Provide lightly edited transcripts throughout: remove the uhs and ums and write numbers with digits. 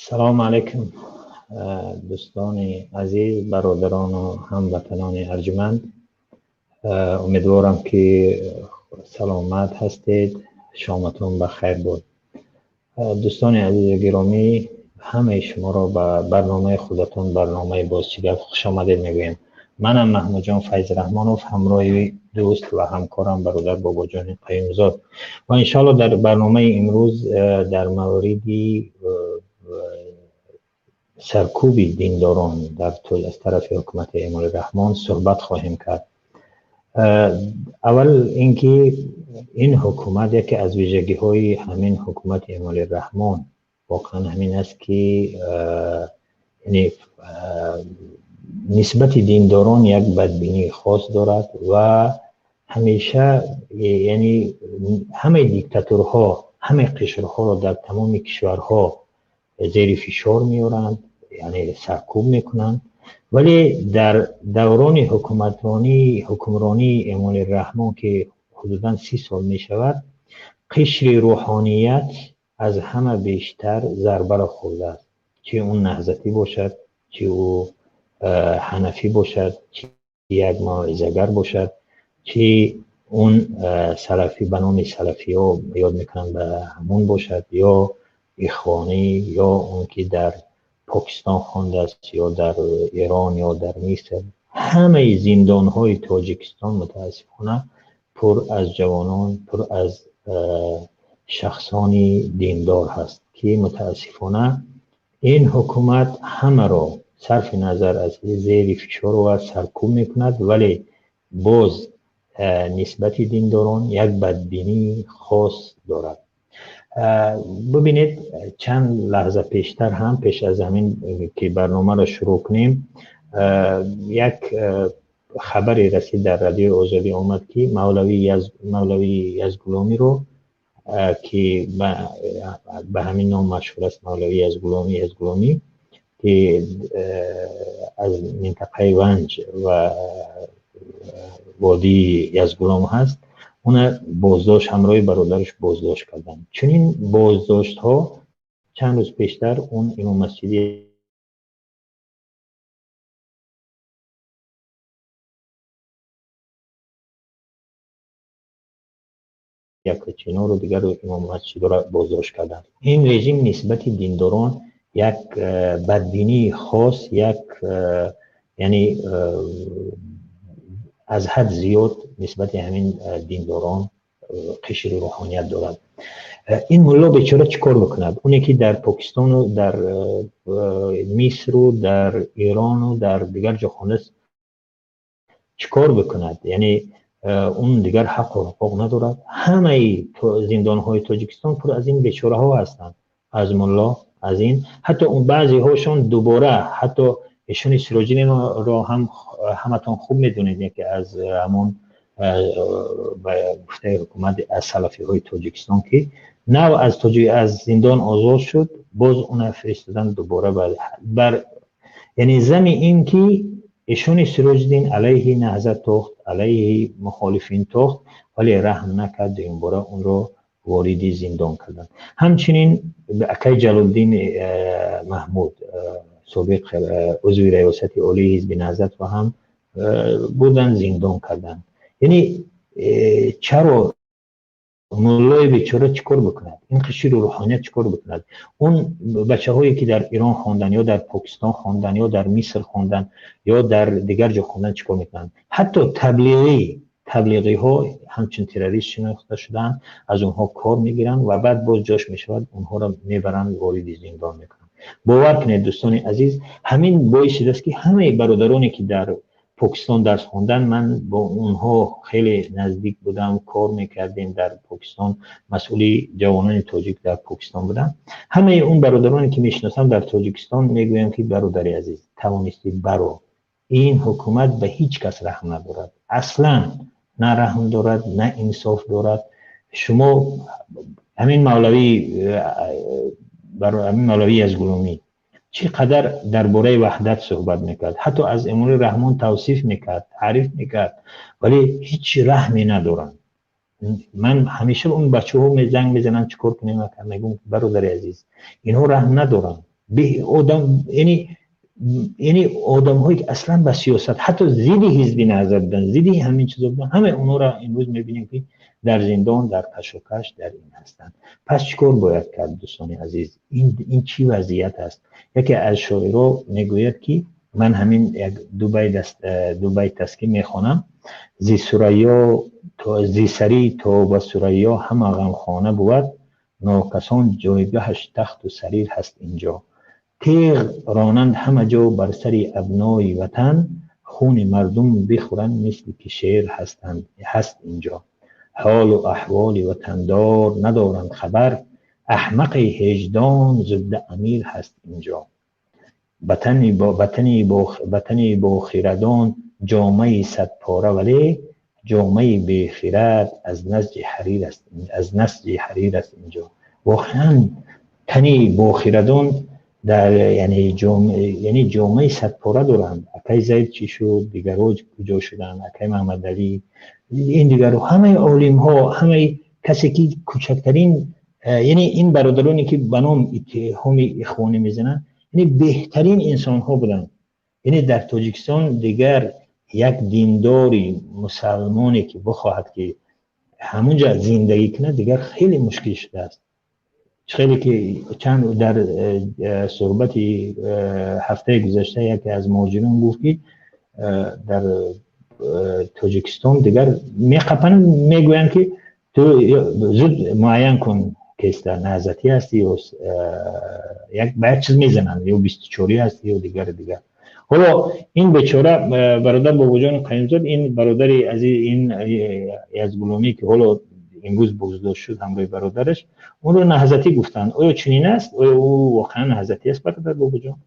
Салом алейкум, дӯстони азиз, бародарону ҳамватанони арҷманд. Умедворам, ки саломат ҳастед, шоматон ба хайр буд. Дӯстони азизу гиромӣ, ҳамаи шуморо ба барномаи худатон, барномаи «Боз чӣ гап», хушомадед мегӯем. Манам Маҳмудҷон Файзраҳмонов, ҳамроҳи дӯст ва ҳамкорам, бародар Бобоҷони Қаюмзод, ва иншоалло дар барномаи имрӯз дар мавриди саркӯби диндорон дар аз тарафи ҳукумати Эмомалӣ Раҳмон суҳбат хоҳем кард. Аввал инки ин ҳукумат, яке аз вижагиҳои ҳамин ҳукумати Эмомалӣ Раҳмон воқеан ҳамин аст, ки яъне нисбати диндорон як бадбинии хос дорад ва ҳамеша, яъне ҳамаи диктатурҳо ҳамаи қишрҳоро дар тамоми кишварҳо зери фишор меоранд, яъне саркӯб мекунанд, вале дар даврони ҳукмронии Эмомалӣ Раҳмон, ки ҳудудан 30 сол мешавад, қишри рӯҳоният аз ҳама бештар зарбаро хӯрдааст. Чи он наҳзатӣ бошад, чи ӯ ҳанафӣ бошад, чи як мавъизагар бошад, чи он салафӣ, ба номи салафиҳо ёд мекунанд, ба ҳамон бошад, ё ихвонӣ, ё он ки дар Покистон хондааст, ё дар Эрон, ё дар Миср. Ҳамаи зиндонҳои Тоҷикистон, мутаассифона, пур аз ҷавонон, пур аз шахсони диндор ҳаст, ки мутаассифона ин ҳукумат ҳамаро сарфи назар аз зери фишор овард, саркӯб мекунад, вале боз нисбати диндорон як бадбинии хос дорад. Бубинед, чанд лаҳза пештар ҳам, пеш аз ҳамин ки барномаро шурӯъ кунем, як хабаре расид, дар Радиои Озодӣ омад, ки Мавлавии Язгуломиро, ки ба ҳамин ном машҳур аст, Мавлавии Язгуломӣ, ки аз минтақаи Ванҷ ва водии Язгулом ҳаст, уна боздошт, ҳамроҳи бародараш боздошт карданд. Чунин боздоштҳо чанд рӯз пештар он имом масҷиди Якчинору дигар имом масҷидро боздошт карданд. Ин режим нисбати диндорон як бадбинии хос, як яъне аз ҳад зиёд нисбати ҳамин диндорон, қишри рӯҳоният дорад. Ин мулло бечора чӣ кор бикунад? Оне ки дар Покистону дар Мисру дар Эрону дар дигар ҷо хондааст, чӣ кор бикунад? Яъне он дигар ҳаққу ҳуқуқ надорад. Ҳамаи зиндонҳои Тоҷикистон пур аз ин бечораҳо ҳастанд, аз мулло, аз ин, ҳатто баъзеҳошон дубора, ҳатто эшони Сироҷиддинро ҳам ҳаматон хуб медонед, яке аз ҳамон, ба гуфтаи ҳукумат, аз салафиҳои Тоҷикистон, ки нав аз зиндон озод шуд, боз уна фиристоданд дубора бар, яъне зами ин ки эшони Сироҷиддин алайҳи наҳзат тохт, алайҳи мухолифин тохт, вале раҳм накард, дуюмбора онро вориди зиндон карданд. Ҳамчунин акай Ҷалолиддин Маҳмуд, собиқ узви раёсати олии ҳизби наҳзат, ва ҳам бурдан зиндон карданд. Яъне чаро муллои бечора чӣ кор бикунад? Ин қишри рӯҳоният чӣ кор бикунад? Он бачаҳое ки дар Эрон хондан, ё дар Покистон хондан, ё дар Миср хондан, ё дар дигар ҷо хондан, чӣ кор мекунанд? Ҳатто таблиғиҳо ҳамчун террорист шинохта шудаанд, аз онҳо кор мегиранд ва баъд боз ҷош мешавад, онҳоро мебаранд, вориди зиндон мекунанд. Бовар кунед, дӯстони азиз, ҳамин боис шудааст, ки ҳамаи бародароне ки дар Покистон дарс хондан, ман бо онҳо хеле наздик будам, кор мекардем дар Покистон, масъули ҷавонони тоҷик дар Покистон будам. Ҳамаи он бародароне ки мешиносам дар Тоҷикистон мегӯям ки бародари азиз, тавонистӣ баро. Ин ҳукумат ба ҳеҷ кас раҳм надорад, аслан на раҳм дорад, на инсоф дорад. Шумо ҳамин мавлавӣ, ҳамин мавлавии Язгулумӣ чӣ қадар дар бораи ваҳдат суҳбат мекард, ҳатто аз Эмомалӣ Раҳмон тавсиф мекард, таъриф мекард, вале ҳеҷ раҳме надоранд. Ман ҳамеша он бачаҳо занг мезананд, чӣ кор кунем, мегӯям бародари азиз, инҳо раҳм надоранд. Одам, яъне одамҳое ки аслан ба сиёсат, ҳатто зидди ҳизби Наҳзат буданд, зидди ҳамин чизо буданд, ҳамаи онҳоро имрӯз мебинем ки дар зиндон, дар кашокаш, дар ин ҳастанд. Пас чӣ кор бояд кард, дӯстони азиз? Ин чӣ вазъият аст? Яке аз шоиро мегӯяд ки ман ҳамин як ду байт аст ки мехонам. Зи сурайё то зи сарӣ то ба сурайё ҳама ғамхона бувад, нокасон ҷойгаҳаш тахту сарир ҳаст инҷо. Теғ ронанд ҳама ҷо бар сари абнои ватан, хуни мардум бихӯранд мисли ки шер ҳастанд ҳаст инҷо. Ҳолу аҳволи ватандор надоранд хабар, аҳмақи ҳеҷдон зубда амир ҳаст инҷо. Ватани бо хирадон ҷомаи садпора, вале ҷомаи бехирад аз насҷи ҳарир аст, аз насҷи ҳарир аст инҷо. Воқеан тани бохирадон дар яъне ҷомаи садпора доранд. Акай Зайд чӣ шуд, дигарҳо куҷо шуданд, акай Маҳмадалӣ, ин дигарҳо, ҳамаи олимҳо, ҳамаи касе ки кӯчактарин, яъне ин бародароне ки ба ном иттиҳоми ихвонӣ мезананд, яъне беҳтарин инсонҳо буданд. Яъне дар Тоҷикистон дигар як диндори мусалмоне ки бихоҳад ки ҳамунҷа зиндагӣ кунад, дигар хеле мушкил шудааст. Хеле ки чанд дар суҳбати ҳафтаи гузашта яке аз муҳоҷирон гуфт ки дар Тоҷикистон дигар меқапананд, мегӯянд ки ту зуд муайян кун киста, наҳзатӣ ҳастӣ ё як ба як чиз мезананд, ё 24 ҳастӣ ё дигар дигар. Ҳоло ин бечора бародар Бобоҷон Қаюмзод, ин бародари азиз, ин Язгулумӣ ки ҳоло имрӯз боздошт шуд ҳамроҳи бародараш, онро наҳзатӣ гуфтанд. Оё чунин аст? Оё ӯ воқеан наҳзатӣ аст, бародар Бобоҷон?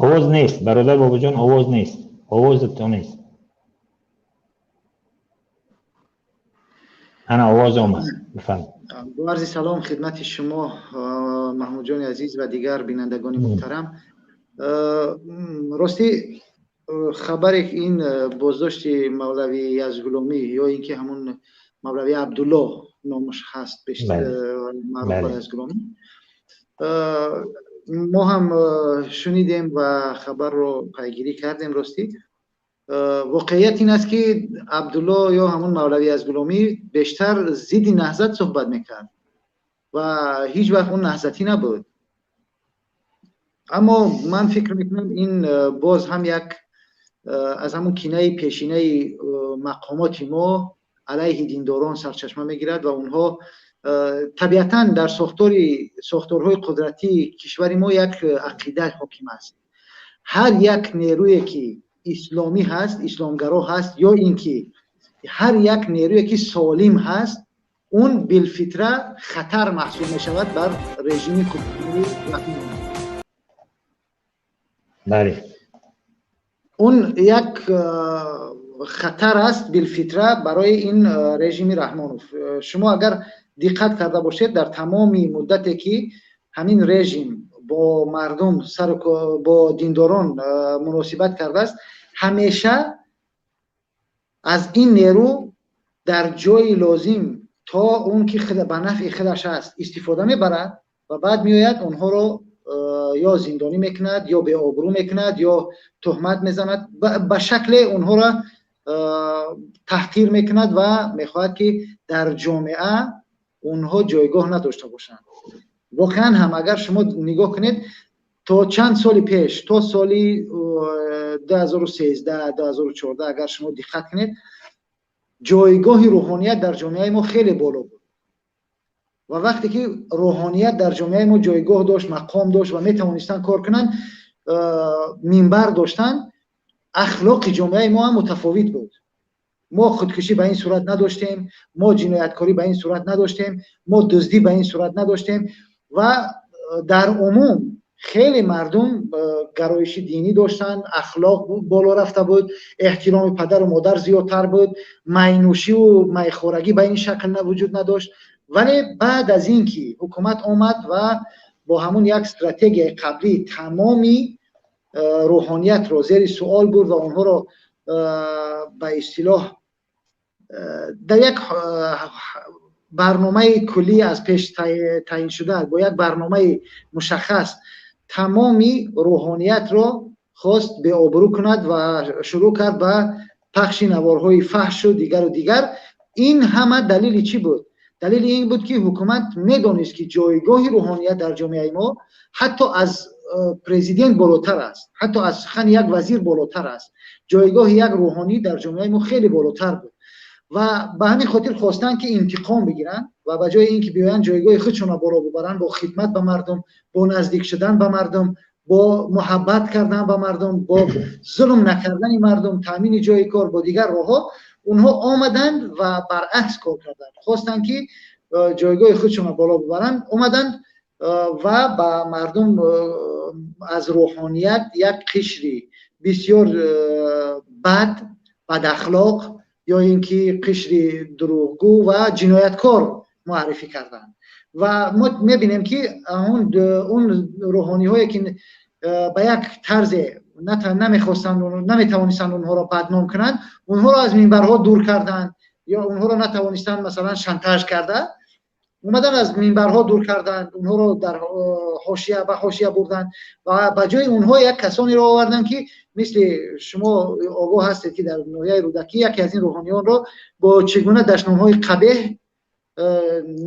Овоз нест, бародар Бобоҷон, овоз нест, овозато нест. Ана овоз омад, бифармоед. Бо арзи салом хидмати шумо Маҳмудҷони азиз ва дигар бинандагони муҳтарам. Ростӣ хабаре ин боздошти мавлави Язгулумӣ ё ин ки ҳамун мавлави Абдуллоҳ номаш ҳаст, бештар маъруф ба Язгулумӣ, мо ҳам шунидем ва хабарро пайгирӣ кардем. Ростӣ воқеият ин аст ки Абдуллоҳ ё ҳамун мавлави Язгулумӣ бештар зидди наҳзат суҳбат мекард ва ҳеҷ вақт он наҳзатӣ набуд. Аммо ман фикр мекунам ин боз ҳам як аз ҳамун кинаи пешинаи мақомоти мо алайҳи диндорон сарчашма мегирад ва онҳо табиатан дар сохторҳои қудратии кишвари мо як ақида ҳоким аст. Ҳар як нерӯе ки исломӣ ҳаст, исломгаро ҳаст, ё ин ки ҳар як нерӯе ки солим ҳаст, он билфитра хатар маҳсуб мешавад бар режими куфрии Раҳмон. Бале. Он як хатар аст билфитра барои ин режими Раҳмонов. Шумо агар диққат карда бошед, дар тамоми муддате ки ҳамин режим бо мардум бо диндорон муносибат кардааст, ҳамеша аз ин нерӯ дар ҷои лозим то он ки ба нафъи худаш аст истифода мебарад ва баъд меояд онҳоро ё зиндонӣ мекунад, ё беобрӯ мекунад, ё туҳмат мезанад, ба шакле онҳоро таҳқир мекунад ва мехоҳад ки дар ҷомеа онҳо ҷойгоҳ надошта бошанд. Воқеан ҳам агар шумо нигоҳ кунед, то чанд соли пеш, то соли 2013, 2014 агар шумо диққат кунед, ҷойгоҳи рӯҳоният дар ҷомеаи мо хеле боло буд. Ва вақте ки рӯҳоният дар ҷомеаи мо ҷойгоҳ дошт, мақом дошт ва метавонистанд кор кунанд, минбар доштанд, ахлоқи ҷомеаи мо ҳам мутафовит буд. Мо худкушӣ ба ин сурат надоштем, мо ҷинояткорӣ ба ин сурат надоштем, мо дуздӣ ба ин сурат надоштем ва дар умум хеле мардум гароиши динӣ доштанд, ахлоқ боло рафта буд, эҳтироми падару модар зиёдтар буд, майнӯшиву майхорагӣ ба ин шакл вуҷуд надошт. Вале баъд аз ин ки ҳукумат омад ва бо ҳамун як стратегияи қаблӣ тамоми рӯҳониятро зери суол бурд ва онҳоро ба истилоҳ дар як барномаи куллӣ аз пеш таъин шуда, бо як барномаи мушаххас тамоми рӯҳониятро хост беобрӯ кунад ва шурӯъ кард ба пахши наворҳои фаҳшу дигару дигар. Ин ҳама далели чӣ буд? Далели ин буд, ки ҳукумат медонист, ки ҷойгоҳи рӯҳоният дар ҷомеаи мо ҳатто аз президент болотар аст, ҳатто аз сухани як вазир болотар аст. Ҷойгоҳи як рӯҳонӣ дар ҷомеаи мо хеле болотар буд ва ба ҳамин хотир хостанд, ки интиқом бигиранд ва ба ҷои ин ки биёянд ҷойгоҳи худшонро боло бубаранд бо хидмат ба мардум, бо наздик шудан ба мардум, бо муҳаббат кардан ба мардум, бо зулм накардани мардум, таъмини ҷои кор, бо дигар роҳҳо, онҳо омаданд ва баръакс кор карданд. Хостанд, ки ҷойгоҳи худшонро боло бубаранд, омаданд ва ба мардум аз рӯҳоният як қишри бисёр бад, бадахлоқ ё ин ки қишри дурӯғгӯ ва ҷинояткор муаррифӣ карданд. Ва мо мебинем, ки он рӯҳониҳое ки ба як тарзе намехостанд, наметавонистанд онҳоро бадном кунанд, онҳоро аз минбарҳо дур карданд ё онҳоро натавонистанд, масалан, шантаж карда омадан аз минбарҳо дур карданд, онҳоро дар ҳошия ба ҳошия бурданд ва ба ҷои онҳо як касонеро оварданд, ки мисли шумо огоҳ ҳастед, ки дар ноҳияи Рӯдакӣ яке аз ин рӯҳониёнро бо чӣ гуна дашномҳои қабеҳ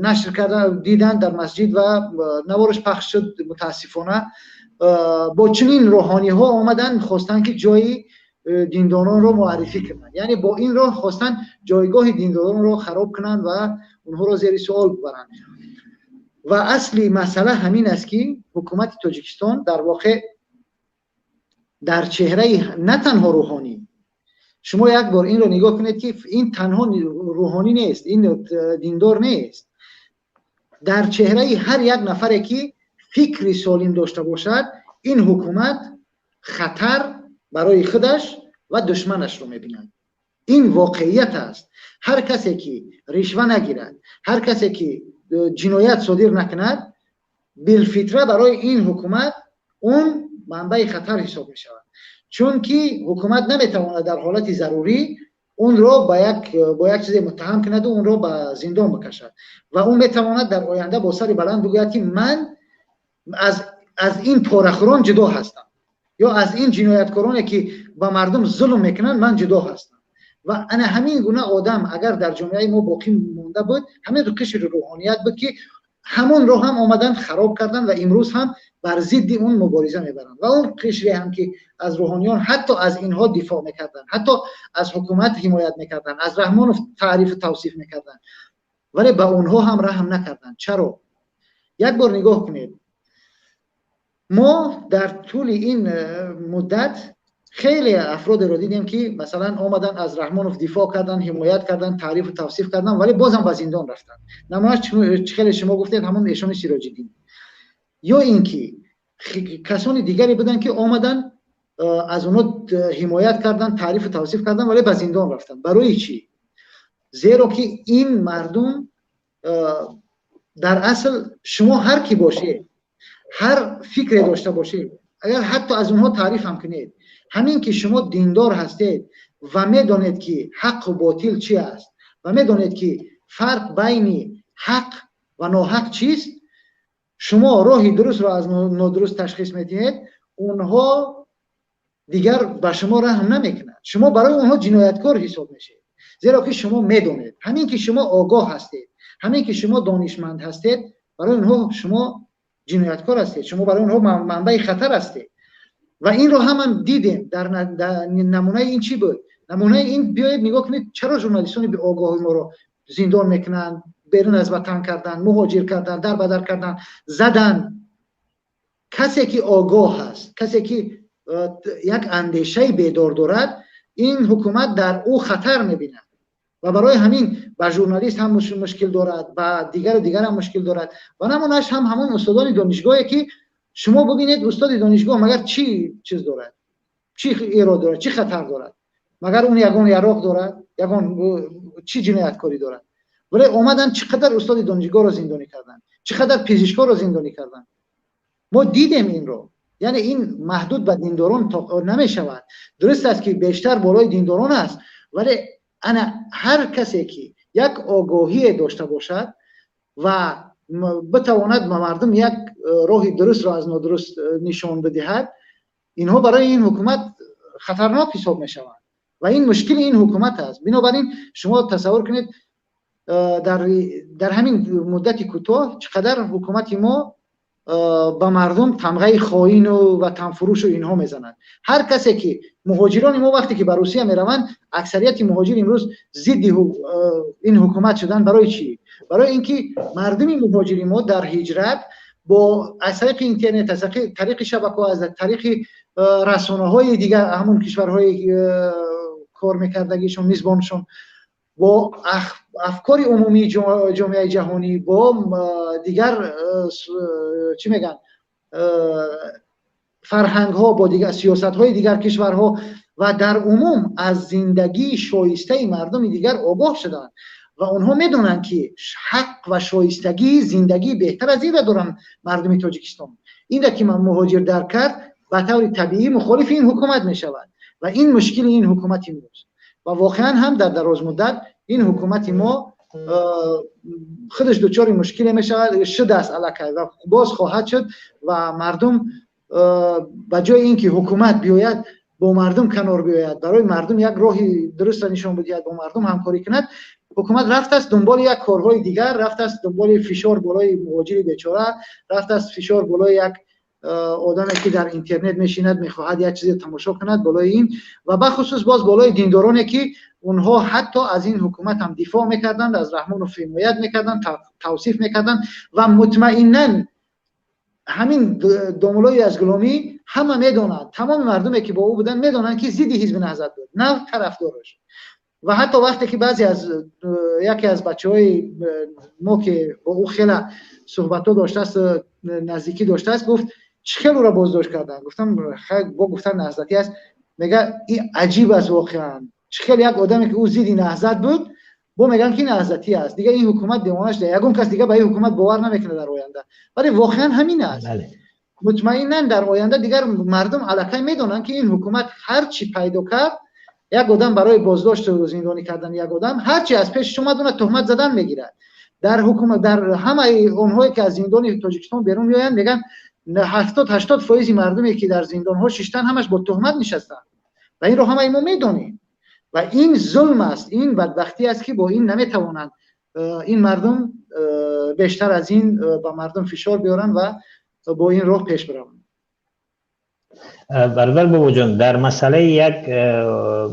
нашр карда диданд дар масҷид ва навораш пахш шуд, мутаассифона. Бо чунин рӯҳониҳо омаданд, хостанд, ки ҷои диндоронро муаррифӣ кунанд, яъне бо ин роҳ хостанд ҷойгоҳи диндоронро хароб кунанд ва онҳоро зери суол бибаранд. Ва асли масъала ҳамин аст, ки ҳукумати Тоҷикистон дар воқеъ дар чеҳраи на танҳо рӯҳонӣ, шумо як бор инро нигоҳ кунед, ки ин танҳо рӯҳонӣ нест, ин диндор нест, дар чеҳраи ҳар як нафаре ки фикри солим дошта бошад, ин ҳукумат хатар барои худаш ва душманашро мебинад. Ин воқеият аст. Ҳар касе ки ришва нагирад, ҳар касе ки ҷиноят содир накунад, билфитра барои ин ҳукумат он манбаи хатар ҳисоб мешавад, чунки ҳукумат наметавонад дар ҳолати зарурӣ онро бо як чизе муттаҳам кунаду онро ба зиндон бикашад ва ӯ метавонад дар оянда бо сари баланд бигӯяд, ки ман аз ин порахӯрон ҷудо ҳастам ё аз ин ҷинояткороне ки ба мардум зулм мекунанд, ман ҷудо ҳастам. Ва ана ҳамин гуна одам агар дар ҷомеаи мо боқӣ монда буд, ҳамин қишри рӯҳоният буд, ки ҳамонро ҳам омаданд хароб карданд ва имрӯз ҳам бар зидди он мубориза мебаранд. Ва он қишре ҳам ки аз рӯҳониён ҳатто аз инҳо дифоъ мекарданд, ҳатто аз ҳукумат ҳимоят мекарданд, аз Раҳмонов таърифу тавсиф мекарданд, вале ба онҳо ҳам раҳм накарданд. Чаро? Як бор нигоҳ кунед, мо дар тӯли ин муддат хеле афродеро дидем, ки масалан омаданд, аз Раҳмонов дифоъ карданд, ҳимоят карданд, таърифу тавсиф карданд, вале бозам ба зиндон рафтанд. Намунаш чӣ хеле шумо гуфтед, ҳамон эшони Сироҷиддин ё ин ки касони дигаре буданд, ки омаданд, аз онҳо ҳимоят карданд, таърифу тавсиф карданд, вале ба зиндон рафтанд. Барои чӣ? Зеро ки ин мардум дар асл, шумо ҳар кӣ бошед, ҳар фикре дошта бошед, агар ҳатто аз онҳо таъриф ҳам кунед, ҳамин ки шумо диндор ҳастед ва медонед, ки ҳаққу ботил чи аст, ва медонед, ки фарқ байни ҳақ ва ноҳақ чист, шумо роҳи дурустро аз нодуруст ташхис медиҳед, онҳо дигар ба шумо раҳм намекунанд. Шумо барои онҳо ҷинояткор ҳисоб мешавед, зеро ки шумо медонед. Ҳамин ки шумо огоҳ ҳастед, ҳамин ки шумо донишманд ҳастед, барои онҳо шумо ҷинояткор ҳастед, шумо барои онҳо манбаи хатар ҳастед. Ва инро ҳама дидем. Дар намунаи ин чӣ буд? Намунаи ин, биёед нигоҳ кунед, чаро журналистони огоҳи моро зиндон мекунанд. берун аз ватан карданд, муҳоҷир карданд, дар ба дар карданд, заданд. Касе ки огоҳ аст, касе ки як андешаи бедор дорад, ин ҳукумат дар ӯ хатар мебинад ва барои ҳамин ба журналист ҳам мушкил дорад, ба дигару дигар ҳам мушкил дорад. Ва намунааш ҳам ҳамон устодони донишгоҳе ки шумо бубинед, устоди донишгоҳ магар чӣ чиз дорад, чӣ эрод дорад, чӣ хатар дорад? Магар он ягон яроқ дорад, ягон чӣ ҷинояткорӣ дорад? Вале омаданд чӣ қадар устоди донишгоҳро зиндонӣ карданд, чӣ қадар пизишкоро зиндонӣ карданд. Мо дидем инро. Яъне ин маҳдуд ба диндорон намешавад. Дуруст аст ки бештар болои диндорон аст, вале ана ҳар касе ки як огоҳие дошта бошад ва битавонад ба мардум як роҳи дурустро аз нодуруст нишон бидиҳад, инҳо барои ин ҳукумат хатарнок ҳисоб мешаванд ва ин мушкили ин ҳукумат аст. Бинобар ин шумо тасаввур кунед, дар ҳамин муддати кӯтоҳ чӣ қадар ҳукумати мо ба мардум тамғаи хоину ватанфурӯшу инҳо мезанад. Ҳар касе ки муҳоҷирони мо вақте ки ба Русия мераванд, аксарияти муҳоҷир имрӯз зидди ин ҳукумат шуданд. Барои чӣ? Барои инки мардуми муҳоҷири мо дар ҳиҷрат бо аз тариқи интернет, аз тариқи шабакаҳо, аз тариқи расонаҳои дигар ҳамон кишварҳои кор мекардагишон, мизбоншон, бо афкори умумии ҷомеаи ҷаҳонӣ, бо дигар чӣ мегӯянд, фарҳангҳо, бо дигар сиёсатҳои дигар кишварҳо ва дар умум аз зиндагии шоистаи мардуми дигар огоҳ шуданд ва онҳо медонанд ки ҳақ ва шоистагии зиндагии беҳтар аз инро доранд мардуми Тоҷикистон. Инро ки муҳоҷир дарк кард, ба таври табиӣ мухолифи ин ҳукумат мешавад ва ин мушкили ин ҳукумати мост. Ва воқеан ҳам дар дарозмуддат ин ҳукумати мо худаш дучори мушкиле мешавад, шудааст аллакай ва боз хоҳад шуд ва мардум ба ҷои ин ки ҳукумат биёяд бо мардум канор биёяд, барои мардум як роҳи дурустро нишон бидиҳад, бо мардум ҳамкорӣ кунад, ҳукумат рафтааст дунболи як корҳои дигар, рафтааст дунболи фишор болои муҳоҷири бечора, рафтааст фишор болои як одаме ки дар интернет мешинад, мехоҳад як чизе тамошо кунад болои ин ва бахусус боз болои диндороне ки онҳо ҳатто аз ин ҳукумат ҳам дифоъ мекарданд, аз Раҳмонов ҳимоят мекарданд, тавсиф мекарданд ва мутмаиннан ҳамин домулои аз Ғуломӣ ҳама медонанд, тамоми мардуме ки бо ӯ буданд медонанд ки зидди ҳизби Наҳзат буд, на тарафдораш. Ва ҳатто вақте ки баъзе аз яке аз бачаҳои мо ки бо ӯ хеле суҳбатҳо доштааст, наздикӣ доштааст, гуфт чӣ хел ӯро боздошт карданд? Гуфтам бо гуфтан наҳзатӣ аст. Мега ин аҷиб аст воқеан, чӣ хел як одаме ки ӯ зидди наҳзат буд, бо мегӯянд ки наҳзатӣ аст. Дигар ин ҳукумат девона шуда, ягон кас дигар ба ин ҳукумат бовар намекунад дар оянда. Вале воқеан ҳамин аст. Мутмаинан дар оянда дигар мардум аллакай медонанд ки ин ҳукумат ҳар чӣ пайдо кард, як одам барои боздошту зиндонӣ кардани як одам ҳар чи аз пешаш омад, уна туҳмат задан мегирад. Дар ҳукумат, дар ҳамаи онҳое ки аз зиндони Тоҷикистон берун меоянд, мегӯянд 70-80% мардуме ки дар зиндонҳо шиштанд, ҳамаш бо туҳмат нишастанд ва инро ҳамаи мо медонем. Ва ин зулм аст, ин бадбахтӣ аст ки бо ин наметавонанд ин мардум бештар аз ин ба мардум фишор биёранд ва бо ин роҳ пеш бираванд. Бародар Бобоҷон, дар масъалаи як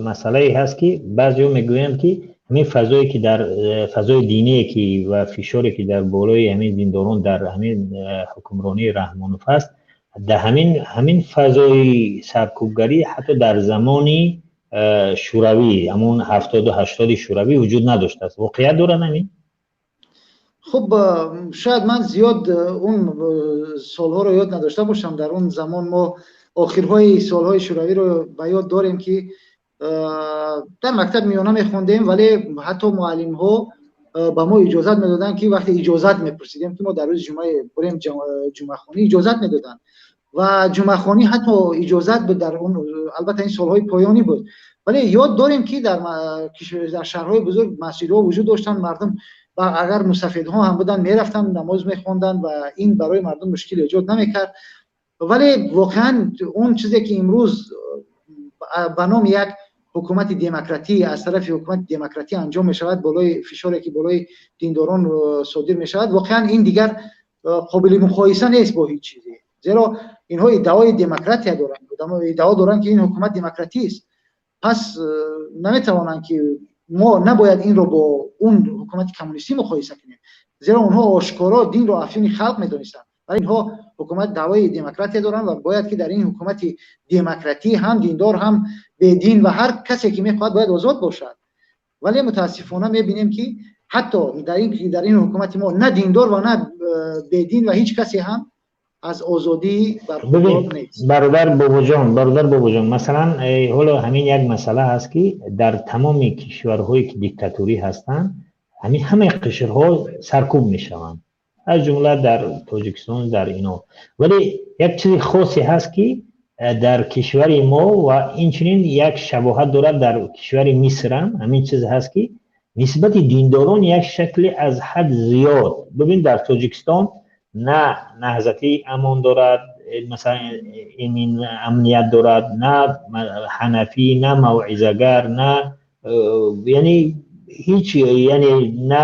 масъалае ҳаст ки баъзеҳо мегӯянд ки ҳамин фазое ки дар фазои диние ки ва фишоре ки дар болои ҳамин диндорон дар ҳамин ҳукмронии Раҳмонов ҳаст, дар ҳамин фазои саркӯбгарӣ ҳатто дар замони шӯравӣ, ҳамон 70-80 шӯравӣ вуҷуд надоштааст. Воқеият дорад ҳамин? Хуб, шояд ман зиёд он солҳоро ёд надошта бошам. Дар он замон мо охирҳои солҳои шӯравиро ба ёд дорем ки дар мактаб миёна мехондем, вале ҳатто муаллимҳо ба мо иҷозат медоданд ки вақте иҷозат мепурсидем ки мо дар рӯзи ҷумъа бурем ҷумъахонӣ, иҷозат медоданд ва ҷумъахонӣ ҳатто иҷозат буд дар он, албатта ин солҳои поёнӣ буд, вале ёд дорем ки дар шаҳрҳои бузург масҷидҳо вуҷуд доштанд, мардум ва агар мусафидҳо ҳам буданд мерафтанд намоз мехонданд ва ин барои мардум мушкил эҷод намекард. Вале воқеан он чизе ки имрӯз ба номи як ҳукумати демократӣ аз тарафи ҳукумати демократӣ анҷом мешавад, болои фишоре ки болои диндорон содир мешавад, воқеан ин дигар қобили муқоиса нест бо ҳеҷ чизе. Зеро инҳо иддаои демократия доранд, иддао доранд ки ин ҳукумат демократӣ аст. Пас наметавонанд ки мо набояд инро бо он ҳукумати коммунистӣ муқоиса кунем. Зеро онҳо ошкоро динро афюни халқ медонистанд. Вале инҳо ҳукумат даъвои демократия доранд ва бояд ки дар ин ҳукумати демократӣ ҳам диндор, ҳам бедин ва ҳар касе ки мехоҳад бояд озод бошад. Вале мутаассифона мебинем, ки ҳатто дар ин ҳукумати мо на диндор ва на бедин ва ҳеҷ касе ҳам аз озодӣ бархурдор нест. Бародар Бобоҷон, бародар Бобоҷон, масалан, ҳоло ҳамин як масъала ҳаст, ки дар тамоми кишварҳое ки диктаторӣ ҳастанд, ҳамин ҳамаи қишрҳо саркӯб мешаванд, аз ҷумла дар Тоҷикистон, дар ино. Вале як чизи хосе ҳаст, ки дар кишвари мо ва инчунин як шабоҳат дорад дар кишвари Миср ҳам ҳамин чиз ҳаст, ки нисбати диндорон як шакли аз ҳад зиёд. Бибин, дар Тоҷикистон на Наҳзати амон дорад, масалан, эмин амният дорад, на ҳанафӣ, на мавъизагар, на яъне ҳеҷ, яъне на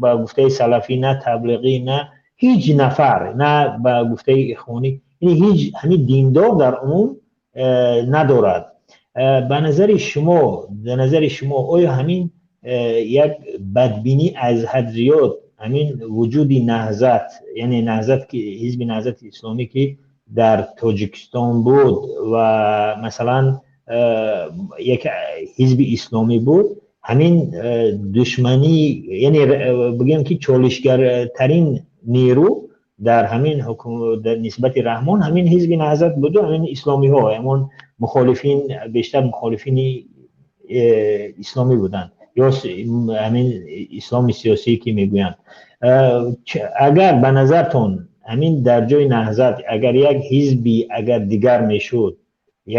ба гуфтаи салафӣ, на таблиғӣ, на ҳеҷ нафар, на ба гуфтаи ихвонӣ, яъне ҳеҷ ҳамин диндор дар умум надорад. Ба назари шумо, оё ҳамин як бадбинӣ аз ҳад зиёд, ҳамин вуҷуди Наҳзат, яъне Наҳзат ки ҳизби Наҳзати Исломӣ ки дар Тоҷикистон буд ва масалан як ҳизби исломӣ буд, ҳамин душманӣ, яъне бигӯем ки чолишгартарин нерӯ дар ҳамин дар нисбати Раҳмон ҳамин ҳизби Наҳзат буду ҳамин исломиҳо, ҳамон мухолифин, бештар мухолифини исломӣ буданд ё ҳамин исломи сиёсӣ ки мегӯянд. Агар ба назартон ҳамин дар ҷои Наҳзат агар як ҳизби агар дигар мешуд,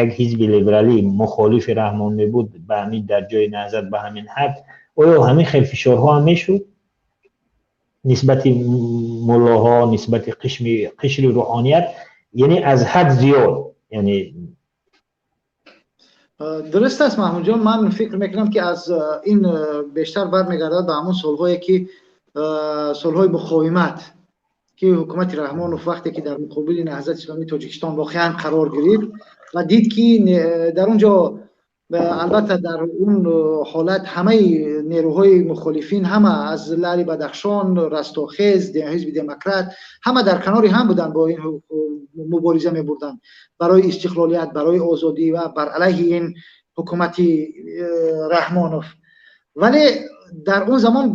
як ҳизби либералӣ мухолифи Раҳмон мебуд, ба ҳамин дар ҷои Наҳзат ба ҳамин ҳад оё ҳамин хел фишорҳо ҳам мешуд нисбати муллоҳо, нисбати қишри рӯҳоният, яъне аз ҳад зиёд, яъне? Дуруст аст, Маҳмудҷон. Ман фикр мекунам, ки аз ин бештар бармегардад ба ҳамон солҳое, ки солҳои муқовимат, ки ҳукумати Раҳмонов вақте ки дар муқобили Наҳзати Исломии Тоҷикистон воқеан қарор гирифт ва дид, ки дар он ҷо албатта дар он ҳолат ҳамаи нерӯҳои мухолифин, ҳама аз Лаъли Бадахшон, Растохез, Ҳизби Демократ, ҳама дар канори ҳам буданд, бо ин мубориза мебурданд барои истиқлолият, барои озодӣ ва бар алайҳи ин ҳукумати Раҳмонов. Вале дар он замон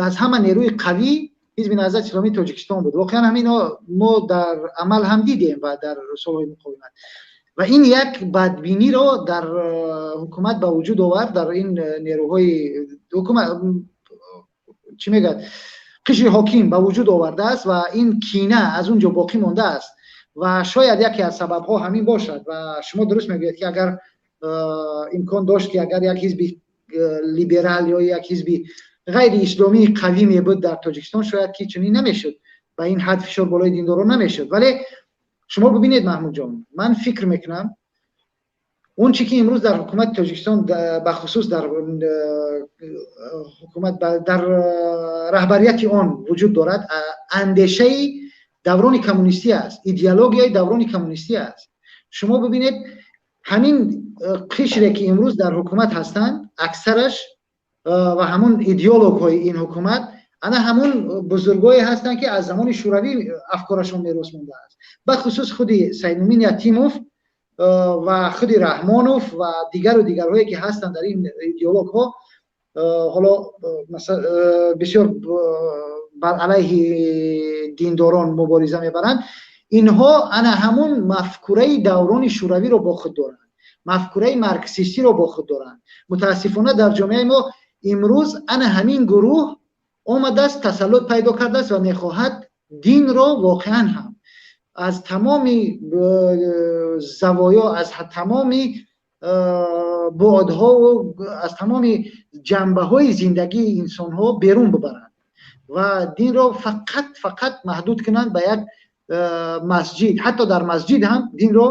аз ҳама нерӯи қавӣ Ҳизби Наҳзати Исломии Тоҷикистон буд. Воқеан ҳамино мо дар амал ҳам дидем ва дар солҳои муқовимат. Ва ин як бадбиниро дар ҳукумат ба вуҷуд овард, дар ин нерӯҳои ҳукумат, чӣ мегӯяд, қишри ҳоким ба вуҷуд овардааст ва ин кина аз он ҷо боқӣ мондааст ва шояд яке аз сабабҳо ҳамин бошад. Ва шумо дуруст мегӯед, ки агар имкон дошт, ки агар як ҳизби либерал ё як ҳизби ғайриисломии қавӣ мебуд дар Тоҷикистон, шояд ки чунин намешуд, ба ин ҳад фишор болои диндорон намешуд. Вале шумо бибинед, Маҳмудҷон, ман фикр мекунам, он чӣ ки имрӯз дар ҳукумати Тоҷикистон, бахусус дар ҳукумат, дар раҳбарияти он вуҷуд дорад, андешаи даврони коммунистӣ аст, идеологияи даврони коммунистӣ аст. Шумо бибинед, ҳамин қишре ки имрӯз дар ҳукумат ҳастанд, аксараш ва ҳамон идеологҳои ин ҳукумат ана ҳамон бузургое ҳастанд, ки аз замони Шӯравӣ афкорашон мерос мондааст. Бахусус худи Саидмумин Ятимов ва худи Раҳмонов ва дигару дигарҳое ки ҳастанд дар ин идеологҳо, ҳоло бисёр бар алайҳи диндорон мубориза мебаранд. Инҳо ана ҳамон мафкураи даврони шӯравиро бо худ доранд, мафкураи марксистиро бо худ доранд. Мутаассифона, дар ҷомеаи мо имрӯз ана ҳамин гурӯҳ омадааст, тасаллут пайдо кардааст ва мехоҳад динро воқеан ҳам аз тамоми завоё, аз тамоми буъдҳову аз тамоми ҷанбаҳои зиндагии инсонҳо берун бибаранд ва динро фақат фақат маҳдуд кунанд ба як масҷид. Ҳатто дар масҷид ҳам динро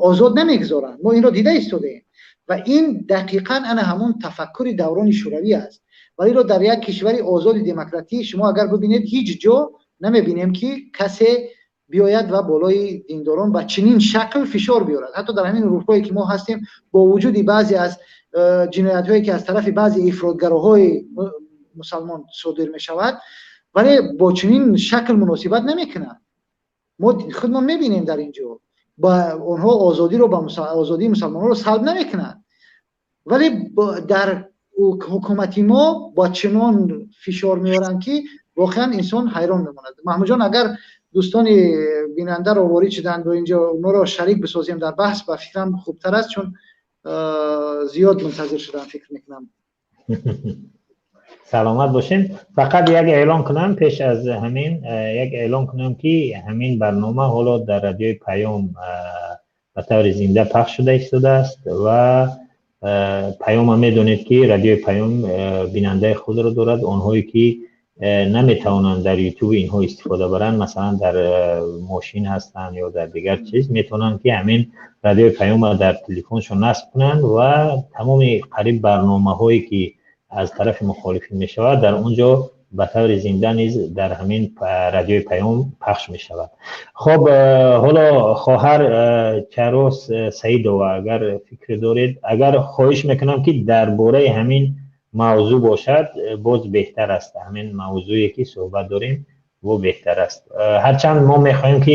озод намегузоранд. Мо инро дида истодаем ва ин дақиқан ана ҳамон тафаккури даврони шӯравӣ аст. Ва инро дар як кишвари озоди демократӣ шумо агар бибинед, ҳеҷ ҷо намебинем, ки касе биёяд ва болои диндорон ба чунин шакл фишор биёрад. Ҳатто дар ҳамин Урупое ки мо ҳастем, бо вуҷуди баъзе аз ҷиноятҳое, ки аз тарафи баъзе ифротгароҳои мусалмон содир мешавад. Вале бо чунин шакл муносибат намекунад. Мо худмон мебинем, дар ин ҷо ба онҳо озодиро, ба озодии мусалмонҳоро салб намекунад, вале дар ҳукумати мо бо чунон фишор меоранд, ки воқеан инсон ҳайрон мемонад. Маҳмудҷон, агар дӯстони бинандаро ворид шуданд бо инҷо, онҳоро шарик бисозем дар баҳс, ба фикрам хубтар аст, чун зиёд мунтазир шудам, фикр мекунам. Саломат бошем. Фақат як эълон кунам, пеш аз ҳамин як эълон кунам, ки ҳамин барнома ҳоло дар Радиои Паём ба таври зинда пахш шуда истодааст ва Паёма медонед, ки Радиои Паём бинандаи худро дорад. Онҳое ки наметавонанд дар Ютуби инҳо истифода баранд, масалан, дар мошин ҳастанд ё дар дигар чиз, метавонанд, ки ҳамин Радиои Паёма дар телефоншон насб кунанд ва тамоми қариб барномаҳое ки аз тарафи мухолифин мешавад, дар он ҷо ба таври зинда низ дар ҳамин Радиои Паём пахш мешавад. Хоб, ҳоло хоҳар Чарос Саидова, агар фикр доред, агар хоҳиш мекунам, ки дар бораи ҳамин мавзӯъ бошад, боз беҳтар аст. Ҳамин мавзӯе ки суҳбат дорем, бо беҳтар аст. Ҳарчанд мо мехоҳем, ки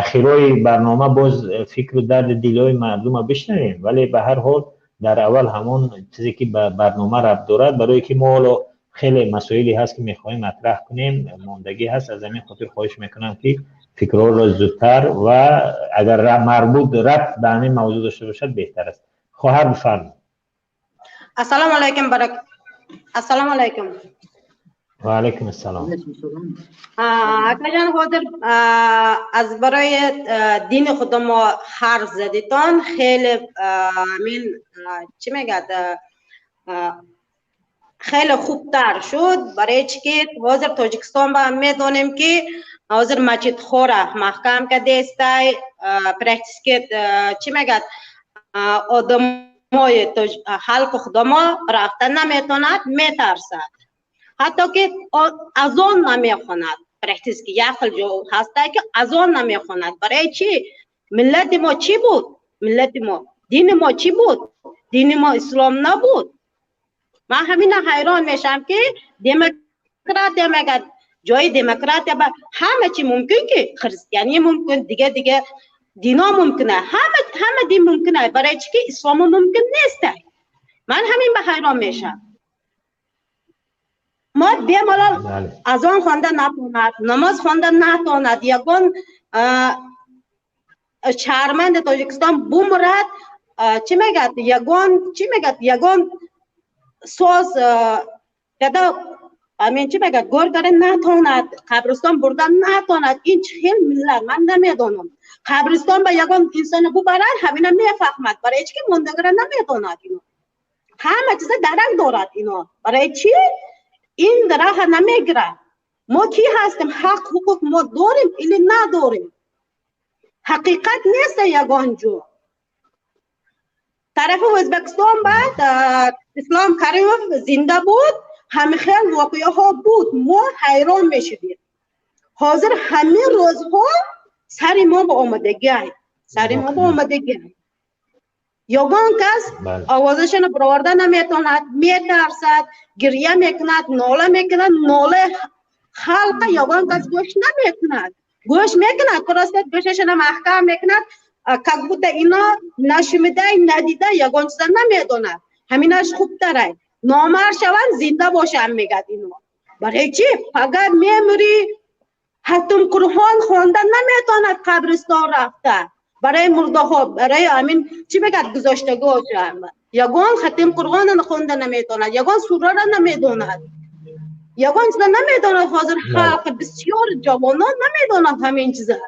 ахирои барнома боз фикру дарди дилҳои мардума бишнавем, вале ба ҳар ҳол дар аввал ҳамон чизе ки ба барнома рабт дорад, барое ки мо ҳоло хеле масоиле ҳаст, ки мехоҳем матраҳ кунем, мондагӣ ҳаст. Аз ҳамин хотир хоҳиш мекунам, ки фикрҳоро зудтар ва агар марбут, рабт ба ҳамин мавзӯъ дошта бошад, беҳтар аст. Хоҳар, бифармоед. Ассалому алайкум, барак, ассалому алайкум. Ва алайкум ассалом. Акаҷон, ҳозир аз барои дини худ мо ҳарф задитон, хеле мин чӣ мегӯяд, хеле хубтар шуд. Барои чӣ ки ҳозир Тоҷикистон ба медонем, ки ҳозир масҷидҳоро маҳкам кардестай, практически чӣ мегӯяд, одамои халқи худамо рафта наметавонад, метарсад, ҳатто ки азон намехонад. Практически як хел ҷо ҳастай, ки азон намехонад. Барои чӣ? Миллати мо чӣ буд? Миллати мо, дини мо чӣ буд? Дини мо ислом набуд. Ман ҳамина ҳайрон мешавам, ки демократия мегӯяд, ҷои демократия ба ҳама чи мумкин, ки христианӣ мумкин, дига дига дино мумкина, ҳама дин мумкина. Барои чӣ ки ислому мумкин нест? Ман ҳамин ба ҳайрон мешавам. Мо бемалол азон хонда натонад, намоз хонда натонад, ягон шаҳрманди Тоҷикистон бумурад, чӣ мегӯяд, ягон чӣ мегӯяд, ягон соз када, амин чӣ мегӯяд, гор кара натонад, қабристон бурдан натонад. Ин чӣ хел миллат, ман намедонам. Қабристон ба ягон инсона бубарад, ҳамина мефаҳмад. Барои чӣ ки мондагиро намедонад? Ино ҳама чиза дарак дорад. Ино барои чӣ ин раҳа намегирад? Мо кӣ ҳастем? Ҳақ ҳуқуқ мо дорем или надорем? Ҳақиқат нест ягон ҷо. Тарафи Ӯзбекистон баъд Ислом Каримов зинда буд, ҳамин хел воқеаҳо буд, мо ҳайрон мешудем. Ҳозир ҳамин рӯзҳо сари мо ба омадагиай, сари мо ба омадагиай. Ягон кас овозашонро бароварда наметавонад, метарсад, гиря мекунад, нола мекунад. Нолаи халқа ягон кас гӯш намекунад. Гӯш мекунад, просто гӯшашонро маҳкам мекунад, как будто ино нашунидай, надида, ягон чиза намедонад. Ҳаминаш хубтарай, номард шаванд, зинда бошанд, мегӯяд ино. Барои чӣ? Пагар мемурӣ, хатм Қуръон хонда наметавонад қабристон рафта, барои мурдаҳо, барои ҳамин чӣ мегӯяд, гузоштагиҳо ягон хатм Қуръонро хонда наметавонад, ягон сураро намедонад, ягон чиза намедонад. Ҳозир халқ, бисёр ҷавонон намедонанд ҳамин чиза.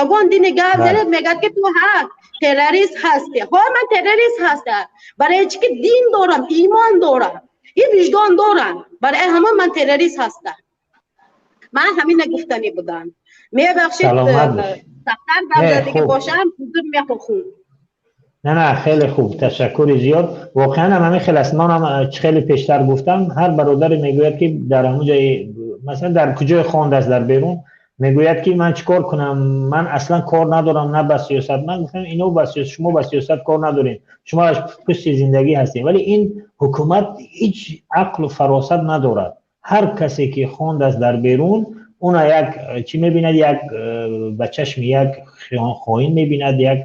Ягон дини гап занед, мегӯяд, ки ту ҳа террорист ҳастӣ. Ҳо, ман террорист ҳастам. Барои чӣ ки дин дорам, имон дорам и виҷдон дорам, барои ҳамон ман террорист ҳастам. Ман ҳамина гуфтанӣ будам. Мебахшед, сахттар гап задагӣ бошам, узр мехоҳам. Не, хеле хуб, ташаккури зиёд. Воқеан ҳам ҳамин хел аст. Манам хеле пештар гуфтам, ҳар бародаре мегӯяд, ки дар ҳамон ҷои, масалан, дар куҷое хондааст дар берун, мегӯяд, ки ман чӣ кор кунам, ман аслан кор надорам на ба сиёсат. Ман гуфтам, ино ба сиёсат, шумо ба сиёсат кор надорем, шумо аз пушти зиндагӣ ҳастем. Вале ин ҳукумат ҳеҷ ақлу фаросат надорад. Ҳар касе ки хондааст дар берун, уна як чӣ мебинад, як ба чашми як хоин мебинад, як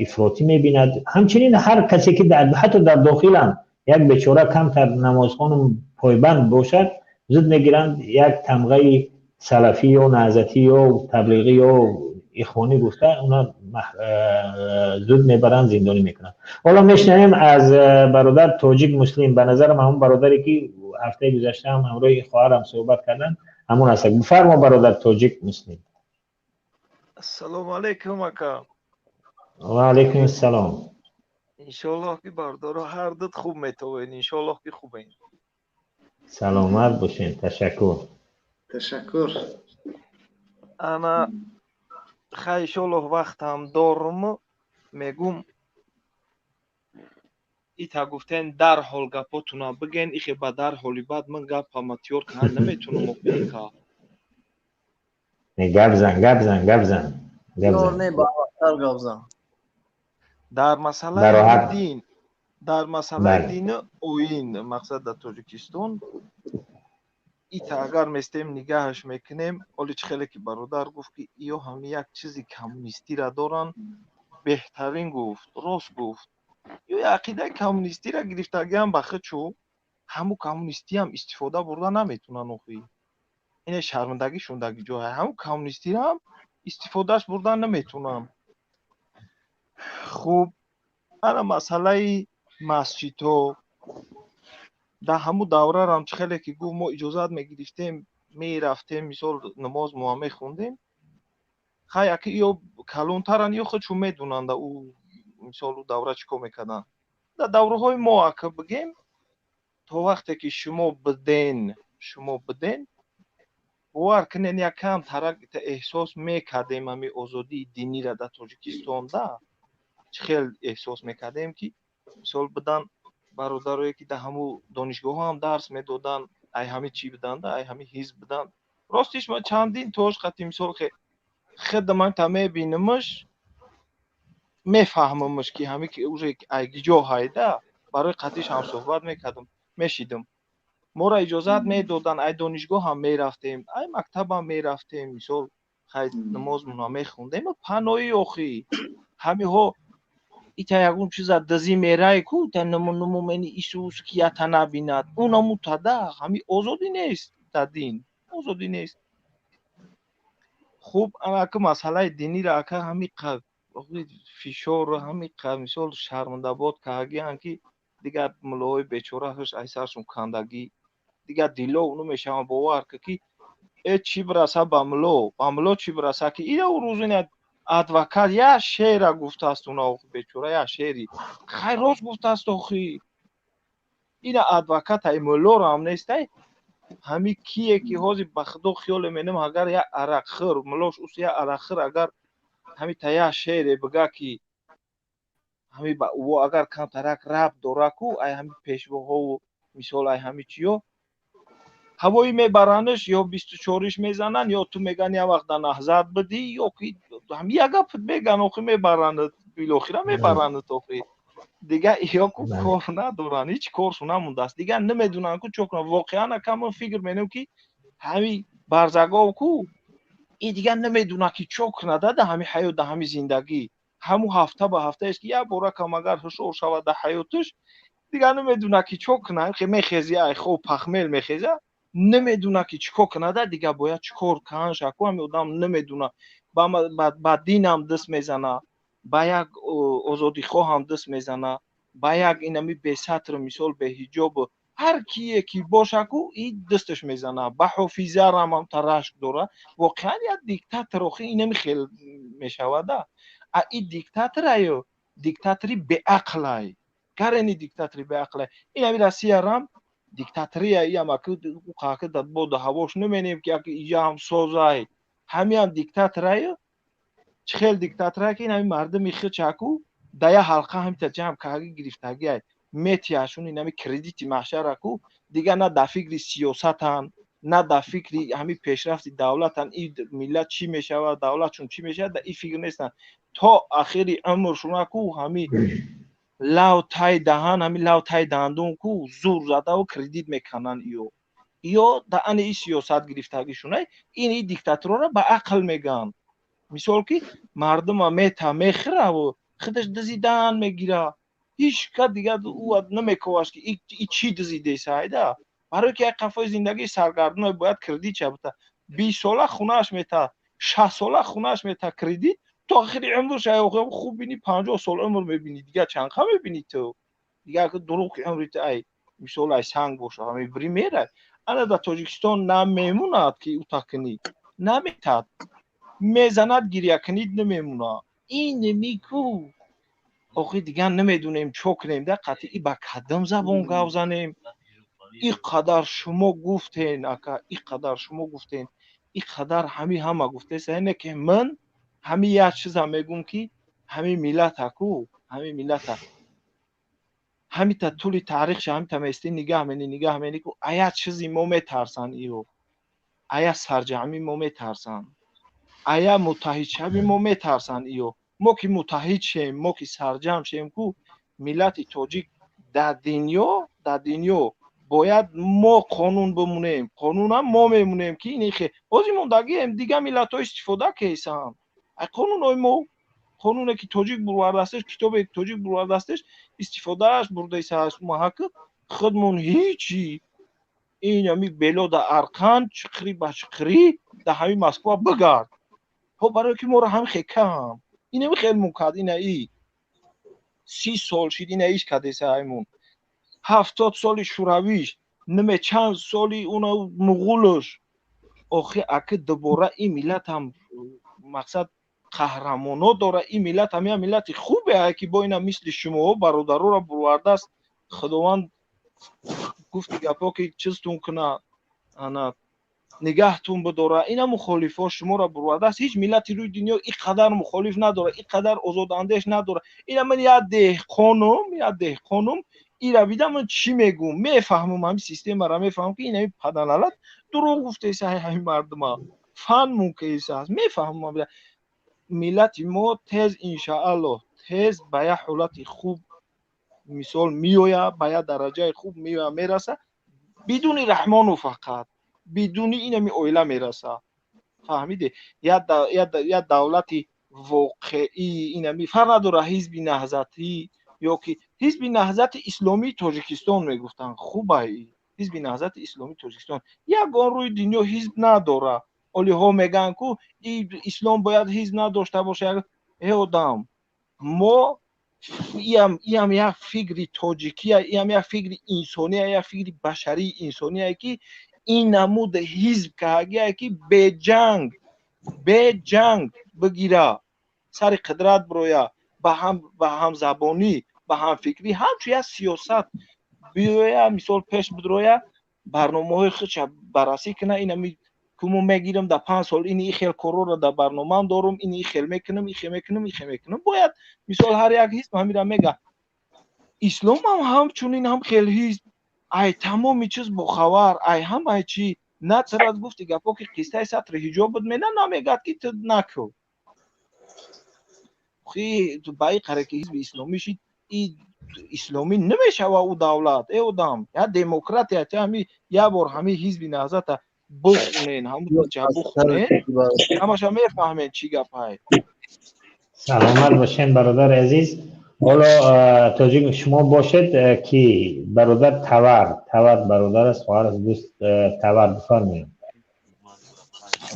ифротӣ мебинад. Ҳамчунин ҳар касе ки ҳатто дар дохилам як бечора камтар намозхону пойбанд бошад, зуд мегиранд, як тамғаи салафӣ ё наҳзатӣ ё таблиғӣ ё ихвонӣ гуфта, уна зуд мебаранд, зиндонӣ мекунанд. Ҳоло мешунавем аз бародар Тоҷик Муслим. Ба назарам, ҳамон бародаре ки ҳафтаи гузашта ҳам ҳамроҳи хоҳарам суҳбат карданд, ҳамон аст. Бифармо, бародар Тоҷик Муслим. Ассалому алайкум, ака. Ва алайкум ассалом. Иншоаллоҳ, ки бардоро ҳар дуд хуб метавонед, иншоаллоҳ, ки хубен. Саломат бошед, ташаккур. Ташаккур. Ана хай, иншоаллоҳ, вақтам дорум, мегум, ита гуфтен, дарҳол гапотуна биген, ихе ба дарҳоли баъд ман гапама тиёр кардан наметунам, ка. Гап зан, гап зан, гап зан. Не, бавақттар гап зан. Дар масъалаи дин, дар масъалаи дину оин, мақсад, дар Тоҷикистон ита агар местем, нигаҳаш мекунем, оли чӣ хеле ки бародар гуфт, ки иё ҳами як чизи коммунистира доранд, беҳтарин гуфт, рост гуфт. Ё ақидаи коммунистира гирифтагиам ба худчу ҳамун коммунистиам истифода бурда наметунанд охи. Ине шармандагӣ шундаги ҷоҳе, ҳамун коммунистираам истифодааш бурда наметунанд. Хуб, ана масъалаи масҷидҳо дар ҳамун даврарам, чӣ хеле ки гуфт, мо иҷозат мегирифтем, мерафтем, мисол, намоз моа мехондем. Хай, аки ё калонтаранд, ё худшон медонанд, ӯ мисол, ӯ давра чӣ кор мекарданд. Дар давраҳои мо, ака, бигем, то вақте ки шумо биден, бовар кунед, якам тарак эҳсос мекардем ҳами озодии динира дар Тоҷикистон. Да чӣ хел эҳсос мекардем, ки мисол, бидан бародарое, ки дар ҳамун донишгоҳҳо ҳам дарс медоданд, ай ҳами чӣ биданда, ай ҳами ҳизб биданд. Ростиш, ман чандин тош қати, мисол, худаман та мебинамаш, мефаҳмамаш, ки ҳами ки уже ай гиҷо ҳайда, барои қатиш ҳамсӯҳбат мекардам, мешидам. Моро иҷозат медоданд, ай донишгоҳ ҳам мерафтем, ай мактабам мерафтем, мисол, хай, намозмона мехондем. Паноӣ охи ҳамиҳо ита ягон чиза дизӣ мерай ку, та нуму мени исус ки ята набинад, унаму тада ҳами озодӣ нест, та дин озодӣ нест. Хуб, анаки масъалаи динира, ака, ҳами фишор, ҳами, мисол, шармандабод каагиян, ки дигар муллоҳои бечора ҳуш ай саршон кандагӣ, дигар дило уну мешаванд. Бовар ка, ки э чӣ бираса ба мулло, ба мулло чӣ бираса, ки ина рӯз ина адвокат як шеъра гуфтааст, уна бечора як шеъри хай рост гуфтааст охи. Ина адвокат ай муллоро ҳам нестай. Ҳами кие ки ҳозир, ба худо, хиёле менам, агар як арақхӯр, муллош ус як арақхӯр, агар ҳами та як шеъре бига, ки ҳами ба ӯ агар камтарак рабт дора ку, ай ҳами пешвоҳову, мисол, ай ҳами чиё ҳавоӣ мебаранаш, ё 24-иш мезананд, ё ту меган, як вақт дар наҳзат бидӣ, ё ки ҳами як гап меган, охи мебаранад, билохира мебаранад охи. Дигар ё ку кор надоранд, ҳеҷ коршон намондааст, дигар намедонанд ку чо кунанд. Воқеан, ака, ман фикр менам, ки ҳами барзагов ку и дигар намедонад, ки чо кунад да ҳами ҳаёт, да ҳами зиндагӣ. Ҳамун ҳафта ба ҳафтаест, ки як бора кам агар ҳушёр шавад дар ҳаёташ, дигар намедонад, ки чо кунад. Мехези ай хоб, пахмел мехеза, намедонад, ки чӣ кор кунада, дигар бояд чӣ кор канша ку. Ҳами одам намедонад, ба динам даст мезана, ба як озодихоҳам даст мезана, ба як инами бесатр, мисол, беҳиҷоб, ҳар кие ки боша ку, и дасташ мезана, ба ҳофизарам ҳам рашк дора. Воқеан, як диктатор охи инами хел мешавада. А и диктатораю, диктатори беақлай, гарени диктатори беақлай. Инами Россиярам диктатория, иам боду ҳавош наменем, ки як иҷа ҳам созай, ҳамиам диктатораю. Чӣ хел диктаторае, ки инами мардуми хичаку да як ҳалқа ҳамита ҷамъ карги гирифтагиай, метиҳашун инами кредити маҳшараку. Дигар на дар фикри сиёсатанд, на дар фикри ҳамин пешрафти давлатанд. И миллат чӣ мешавад, давлатшон чӣ мешавад, дар ин фикр нестанд. То ахири умршунаку ҳами лав тай даҳан, ҳами лав тай дандон ку зур задаву кредит мекунанд. Иё Ё да ани и сиёсат гирифтагишунай, ин и диктаторора ба ақл мегӯянд. Мисол ки мардума мета мехӯраву худаш дизидан мегира. Ҳеҷ ка дигар ӯ намековаш ки и чӣ дизидеса айда. Барои ки як қафои зиндагии саргардоно бояд кредит чабута. 20 сола хунааш мета, 60 сола хунааш мета кредит, то охири умрш хуб бини, 50 сол умр мебинӣ, дигар чанд қа мебинӣ ту? Дигар дурӯғ ки умри ту ай мисол ай санг боша, мебирӣ, мерай. Ана дар Тоҷикистон намемонад ки ута кунӣ, наметад, мезанад, гиря кунид, намемонад. Ин мику охи дигар намедонем чо кунем, да қатъи ба кадом забон гап занем. И қадар шумо гуфтен, ака, и қадар шумо гуфтен, и қадар ҳами ҳама гуфтеса, ине ки ман ҳами як чиза мегӯм, ки ҳами миллатаку, ҳами миллата ҳамита тӯли таърихша ҳамита мести нигаҳ мени, нигаҳ мени ку, ая чизи мо метарсанд иё, ая сарҷамъи мо метарсанд, ая муттаҳидшави мо метарсанд иё. Мо ки муттаҳид шем, мо ки сарҷамъ шем ку, миллати тоҷик дар дунё бояд мо қонун бимонем, қонунам мо мемонем, ки ини ҳозир мондагием, дигар миллатҳо истифода кесанд ай қонунҳои мо. Қонуне ки тоҷик бурвардастеш, китобе ки тоҷик бурвардастеш, истифодааш бурдаисааст. Маҳаки худмон ҳичи, ин ами бело да арқан чиқирӣ ба чиқирӣ да ҳами Москва бигард. Хо барое ки моро ҳам хекаам, инами хелмон кард, ина и 30 сол шид, ина иш кардеса аймон, 70 соли шӯравиш, ниме чанд соли уна муғулуш. Охи аки дубора ин миллатам мақсад қаҳрамоно дора. Ин миллат ҳам як миллати хубе, ки бо ина мисли шумоҳо бародароро бурвардааст Худованд. Гуфти гапҳо ки чизтун куна, ана нигаҳтун бидора, ина мухолифҳо шуморо бурвардааст. Ҳеҷ миллати рӯи дунё ин қадар мухолиф надора, ин қадар озодандеш надора. Ина ман як деҳқонум, як деҳқонум, ира видам, ман чӣ мегӯм? Мефаҳмам, ҳамин системаро мефаҳмам, ки ин ҳамин паданалат дурӯғ гуфтеса, ҳамин мардума фан мумкиса аст, мефаҳмам. Миллати мо тез, иншааллоҳ, тез ба як ҳолати хуб мисол меояд, ба як дараҷаи хуб меояд, мераса, бидуни Раҳмону, фақат бидуни инами оила мераса. Фаҳмиде? Як давлати воқеӣ, инами фарқ надора, Ҳизби Наҳзатӣ ё ки Ҳизби Наҳзати Исломии Тоҷикистон мегуфтанд, хубай. Ҳизби Наҳзати Исломии Тоҷикистон ягон рӯи дунё ҳизб надора. Олиҳо мегӯянд ку ислом бояд ҳизб надошта бошад. Э одам, мо иам як фикри тоҷикия, иам як фикри инсония, як фикри башарии инсония, ки ин намуд ҳизб каагия, ки беҷанг, беҷанг бигира, сари қудрат бироя, ба ҳамзабонӣ, ба ҳамфикрӣ, ҳамчун як сиёсат биёя, мисол пеш бидроя, барномаҳои худша баррасӣ куна. Инами куму мегирам дар 5 сол, ини и хел корроро дар барномаам дорум, ини и хел мекунам, и хел мекунам, и хел мекунам. Бояд мисол ҳар як ҳизб ҳамира мега. Исломам ҳамчунин ҳам хел ҳизб, ай тамоми чиз бохабар, ай ҳамаи чӣ натарад. Гуфти гапо ки қиссаи сатри ҳиҷоб буд, мена намегад ки ту наку. Ба и қаре ки ҳизби исломӣ шид, и исломӣ намешава ӯ давлат. Э одам, я демократия ти ҳами як бор ҳами Ҳизби Наҳзата бухунен, ҳамча бухунен, ҳамаша мефаҳмен чӣ гапай. Саломат бошен, бародари азиз. Ҳоло тоҷик шумо бошед, ки бародар Тавар, Тавар бародар аст, хоҳар аст, дӯст Тавар, бифармоед.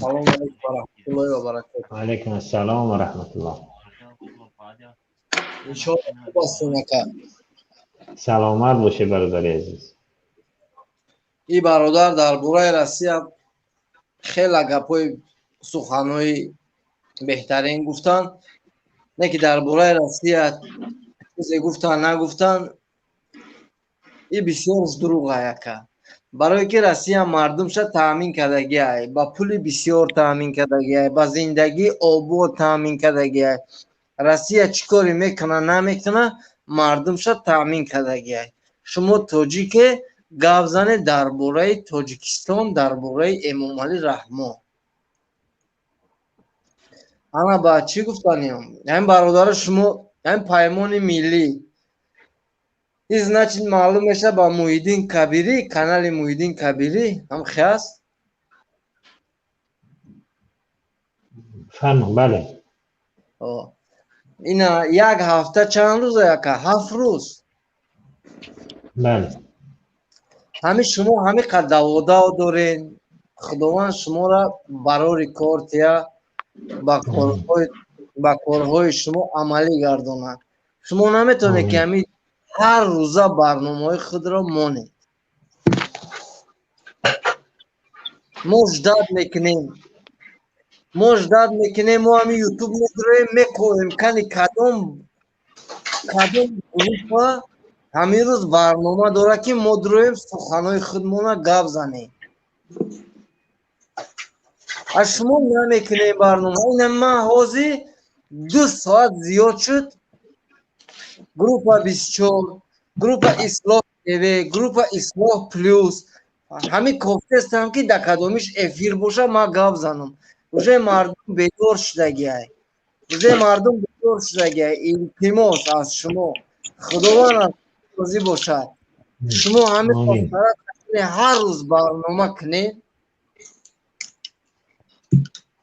Салому алайкум ва раҳматуллоҳи ва баракатуҳ. Алайкум ассалом ва раҳматуллоҳ. Иншоалло хуб ҳастем, ака. Саломат бошед, бародари азиз. И бародар дар бораи Россия хеле гапҳои, суханҳои беҳтарин гуфтанд. Не ки дар бораи Россия чизе гуфтанд, нагуфтанд, и бисёрш дурӯғ ака, барое ки Россия мардумша таъмин кардагиай, ба пули бисёр таъмин кардагиай, ба зиндагии обод таъмин кардагиай. Россия чӣ коре мекуна, намекуна, мардумша таъмин кардагиай. Шумо тоҷике, гап занед дар бораи Тоҷикистон, дар бораи Эмомалӣ Раҳмон. Ана ба чӣ гуфтаниям, ҳамин бародари шумо, ҳамин Паймони Миллӣ. Ин значит маълум мешавад ба Муҳиддин Кабирӣ, канали Муҳиддин Кабирӣ ҳам хест? Фармо, бале. Ина як ҳафта чанд рӯза яка? 7 рӯз. Бале. Ҳамин шумо ҳамин қад даводаво доред. Худованд шуморо барори кор тия, ба корҳои шумо амалӣ гардонад. Шумо наметавонед ки ҳамин ҳар рӯза барномаҳои худро монед. Мо ждат мекунем. Мо ждат мекунем, мо ҳамин ютуб медроем, мекоҳем кани кадом группа ҳамин рӯз барнома дорад ки мо дроем суханҳои худмона гап занем. Аз шумо намекунем барнома. Ина ман ҳозир 2 соат зиёд шуд. Группа 24, группа Ислоҳ ТВ, группа Ислоҳ Плюс. Ҳамин кофтестам ки дар кадомиш эфир боша ман гап занам. Уже мардум бедор шудагиай. Уже мардум бедор шудагиай. Илтимос аз шумо. Худованд аз розӣ бошад. Шумо ҳамин ҳар рӯз барнома кунед.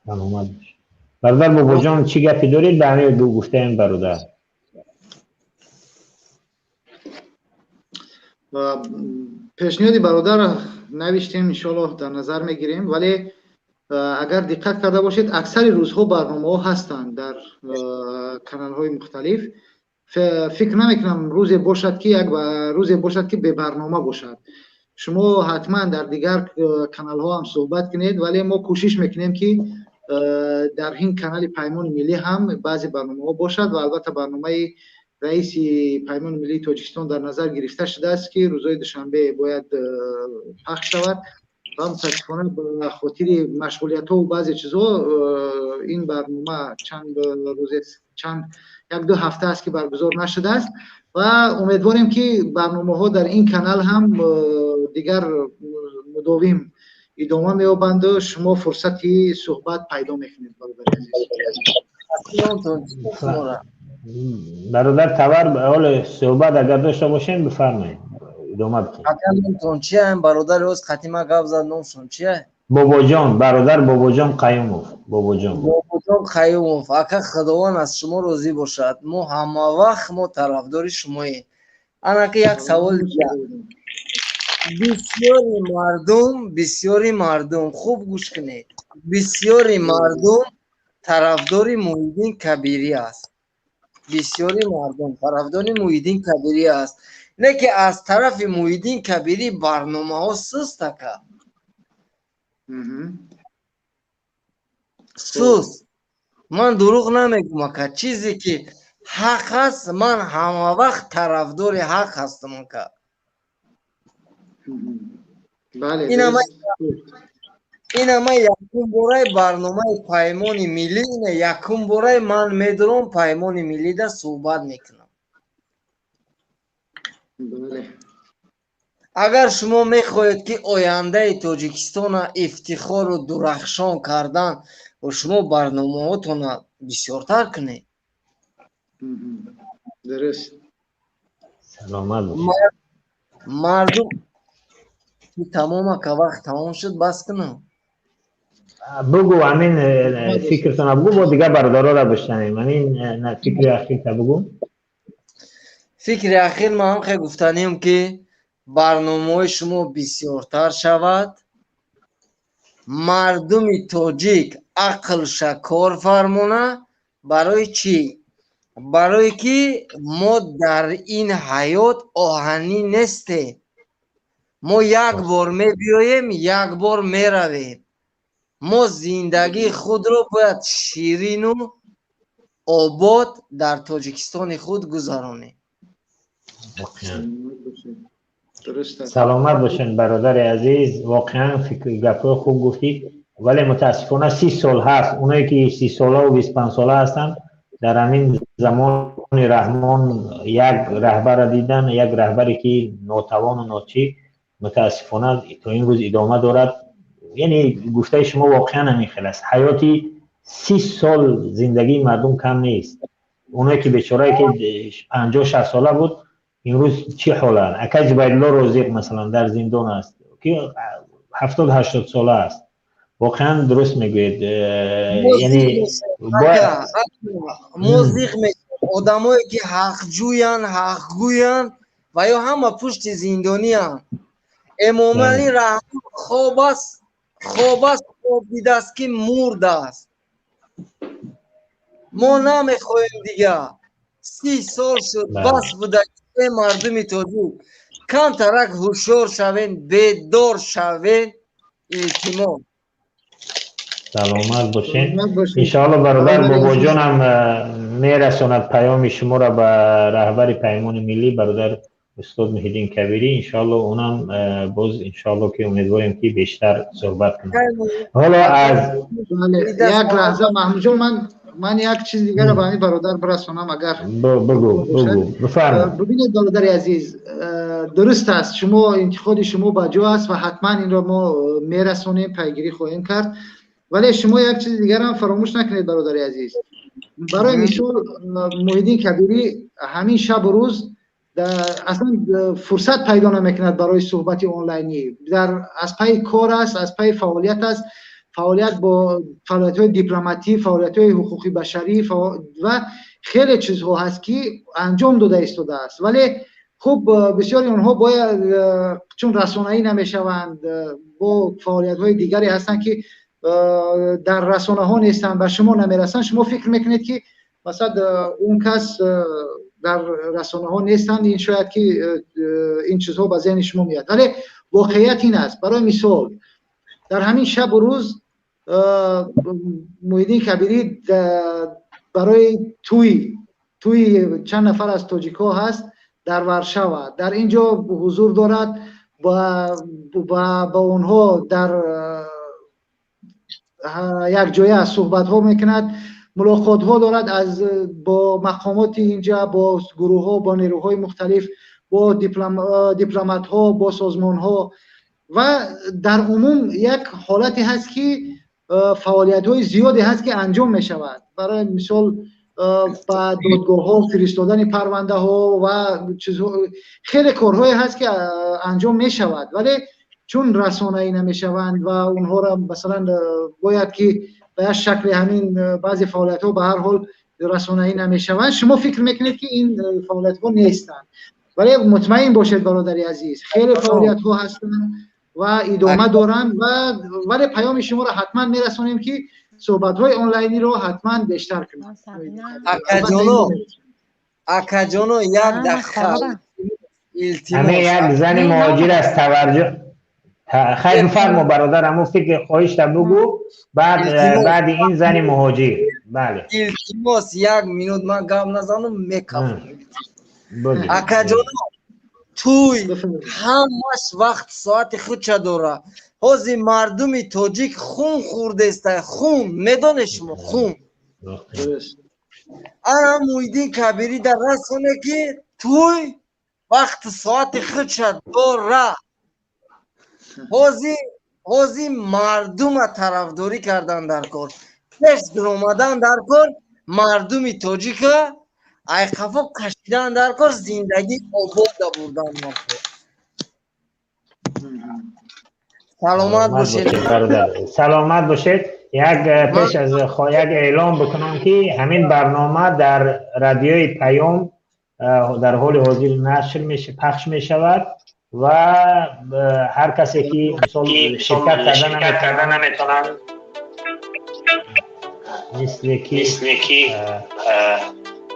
Саломат бошед. Бародар Бобоҷон, чӣ гапе доред ба ҳамин гуфтаем бародар? Пешниҳоди бародар навиштем, иншоаллоҳ дар назар мегирем, вале агар диққат карда бошед, аксари рӯзҳо барномаҳо ҳастанд дар каналҳои мухталиф. Фикр намекунам рӯзе бошад ки як рӯзе бошад ки бебарнома бошад. Шумо ҳатман дар дигар каналҳо ҳам суҳбат кунед, вале мо кӯшиш мекунем ки дар ин канали Паймони Миллӣ ҳам баъзе барномаҳо бошад ва албатта барномаи раиси Паймони Миллии Тоҷикистон дар назар гирифта шудааст ки рӯзҳои душанбе бояд пахш шавад ва мутаассифона ба хотири машғулиятҳо ва баъзе чизҳо ин барнома чанд рӯзе чанд 1-2 ҳафта аст ки баргузор нашудааст ва умедворем ки барномаҳо дар ин канал ҳам дигар мудовим идома меёбанду шумо фурсати суҳбат пайдо мекунед. Бародари азиз, бародар Тавар, ҳоло суҳбат агар дошта бошем бифармоед, идома бидиҳед. Ака номтон чия? Бародари оз қатима гап зад, номшон чия? Бобоҷон, бародар Бобоҷон Қаюмов. Бобоҷон. Бобоҷон Қаюмов, ака Худованд аз шумо розӣ бошад. Мо ҳама вақт мо тарафдори шумоем. Анака як савол дигар. Бисёри мардум хуб гӯш кунед. Бисёри мардум тарафдори Муҳиддин Кабирӣ аст. Бисёри мардум тарафдори Муҳиддин Кабирӣ аст. Не ки аз тарафи Муҳиддин Кабирӣ барномаҳо суст ака. Суст. Ман дурӯғ намегӯм ака. Чизе ки ҳақ аст, ман ҳама вақт тарафдори ҳақ ҳастам ака. Ина ман якум бораи барномаи Паймони Миллӣ, ина якум бораи ман медурам Паймони Миллида суҳбат мекунам. Агар шумо мехоҳед ки ояндаи Тоҷикистона ифтихору дурахшон кардан, шумо барномаҳотона бисёртар кунед. Дуруст. Саломат бошед. Мардум тамом ака, вақт тамом шуд, бас кунам. Бугу ҳамин фикртона бугу, бо дигар бародарора бишнавем. Ҳамин фикри ахирта бугу. Фикри ахир ман ҳам хел гуфтанем ки барномаҳои шумо бисёртар шавад, мардуми тоҷик ақлша кор фармона. Барои чӣ? Барое ки мо дар ин ҳаёт оҳанӣ нестем. Мо як бор мебиёем, як бор меравем. Мо зиндагии худро бояд ширину обод дар Тоҷикистони худ гузаронем. Саломат бошед бародари азиз, воқеан гапҳои хуб гуфтӣ, вале мутаассифона 30 сол ҳаст. Оное ки 30 сола ва 25 сола ҳастанд, дар ҳамин замони Раҳмон як раҳбарро дидан, як раҳбаре ки нотавону ночӣ, мутаассифона то ин рӯз идома дорад. Яъне гуфтаи шумо воқеан ҳамин хел аст. Ҳаёти 30 сол зиндагии мардум кам нест. Оное ки бечорае ки 50-60 сола буд, Имрӯз чӣ ҳоланд? Акай Зубайдулло Розиқ, масалан, дар зиндон аст, ки 70-80 сола аст. Воқеан дуруст мегӯед, яъне мо зиқ мешавем. Одамое ки ҳақҷӯянд, ҳақгӯянд ва ё ҳама пушти зиндонианд. Эмомалӣ Раҳмон хоб аст, хоб аст, хоб дидааст, ки мурдааст. Мо намехоҳем дига. 30 сол шуд, бас буда. Э мардуми тоҷик, камтарак ҳушёр шавен, бедор шавен, илтимос. Саломат бошед. Иншоалло, бародар Бобоҷонам мерасонад паёми шуморо ба раҳбари Паймони Миллӣ, бародар устод Муҳиддин Кабирӣ. Иншоалло, унам боз, иншоалло, ки умедворем, ки бештар суҳбат кунад. Ҳоло аз Як лаҳза, Маҳмудҷон, ман як чиз дигарро ба ҳамин бародар бирасонам, агар Бигӯ, бигӯ, бифармо. Бибинед, бародари азиз, дуруст аст, шумо интиқоди шумо ба ҷо аст ва ҳатман инро мо мерасонем, пайгирӣ хоҳем кард. Вале шумо як чизи дигарам фаромӯш накунед, бародари азиз. Барои мисол, Муҳиддин Кабирӣ ҳамин шабу рӯз аслан фурсат пайдо намекунад барои суҳбати онлайнӣ. Дар аз пайи кор аст, аз пайи фаъолият аст, фаъолият бо фаъолиятҳои дипломатӣ, фаъолиятҳои ҳуқуқи башарӣ ва хеле чизҳо ҳаст, ки анҷом дода истодааст. Вале хуб, бисёри онҳо бояд, чун расонаӣ намешаванд, бо фаъолиятҳои дигаре ҳастанд, ки дар расонаҳо нестанд, ба шумо намерасанд. Шумо фикр мекунед, ки масалан он кас дар расонаҳо нестанд, ин шояд ки ин чизҳо ба зеҳни шумо меяд, вале воқеият ин аст. Барои мисол, дар ҳамин шабу рӯз Муҳиддин Кабирӣ барои тӯи чанд нафар аз тоҷикҳо ҳаст дар Варшава, дар ин ҷо ҳузур дорад, ба онҳо дар якҷоя суҳбатҳо мекунад, мулоқотҳо дорад аз бо мақомоти инҷа, бо гурӯҳҳо, бо нерӯҳои мухталиф, бо дипломатҳо, бо созмонҳо ва дар умум як ҳолате ҳаст, ки фаъолиятҳои зиёде ҳаст, ки анҷом мешавад. Барои мисол, ба додгоҳҳо фиристодани парвандаҳо ва чизҳо, хеле корҳое ҳаст, ки анҷом мешавад, вале чун расонаӣ намешаванд ва онҳоро масалан бояд ки ба як шакли ҳамин баъзе фаъолиятҳо ба ҳар ҳол расонаӣ намешаванд, шумо фикр мекунед, ки ин фаъолиятҳо нестанд. Вале мутмаин бошед, бародари азиз, хеле фаъолиятҳо ҳастанд ва идома доранд. Ва вале паёми шуморо ҳатман мерасонем, ки суҳбатҳои онлайниро ҳатман бештар кунанд. Акаҷоно, акаҷоно, як дақиқа. Ҳаме як зани муҳоҷир аст, таваҷҷӯҳ. Хайр, бифармо, бародар, ҳамун фикри хоҳишта бугӯ, баъд баъди ин зани муҳоҷир. Бале. Илтимос, як минут ман гап назанам, мекафам. Акаҷоно, тӯй ҳамаш вақт соати худша дора. Ҳозир мардуми тоҷик хун хӯрдеста, хун, медонед шумо, хун. Ана Муҳиддин Кабирӣ дар расоне, ки тӯй вақту соати худша дора. Ҳозир мардума тарафдорӣ кардан дар кор, пеш дуромадан дар кор, мардуми тоҷика айқафо кашидан дар кор, зиндагӣ обода бурдан дар кор. Саломат бошед. Саломат бошед. Як пеш аз як эълон бикунам, ки ҳамин барнома дар радиои Паём дар ҳоли ҳозир нашр пахш мешавад ва ҳар касе ки мисол ширкат карда наметавонанд, мисле ки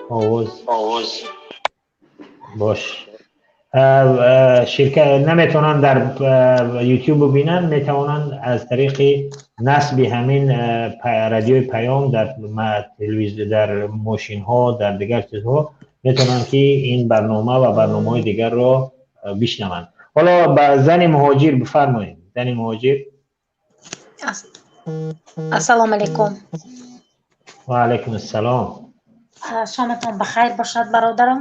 овоз бош, ширкат наметавонанд, дар YouTube бибинанд, метавонанд аз тариқи насби ҳамин радиои Паём дар телевизор, дар мошинҳо, дар дигар чизҳо метавонанд, ки ин барнома ва барномаҳои дигарро бишнаванд. Ҳоло ба зани муҳоҷир бифармоед. Зани муҳоҷир. Ассалому алайкум. Ва алайкум ассалом. Шоматон бахайр бошад, бародарам.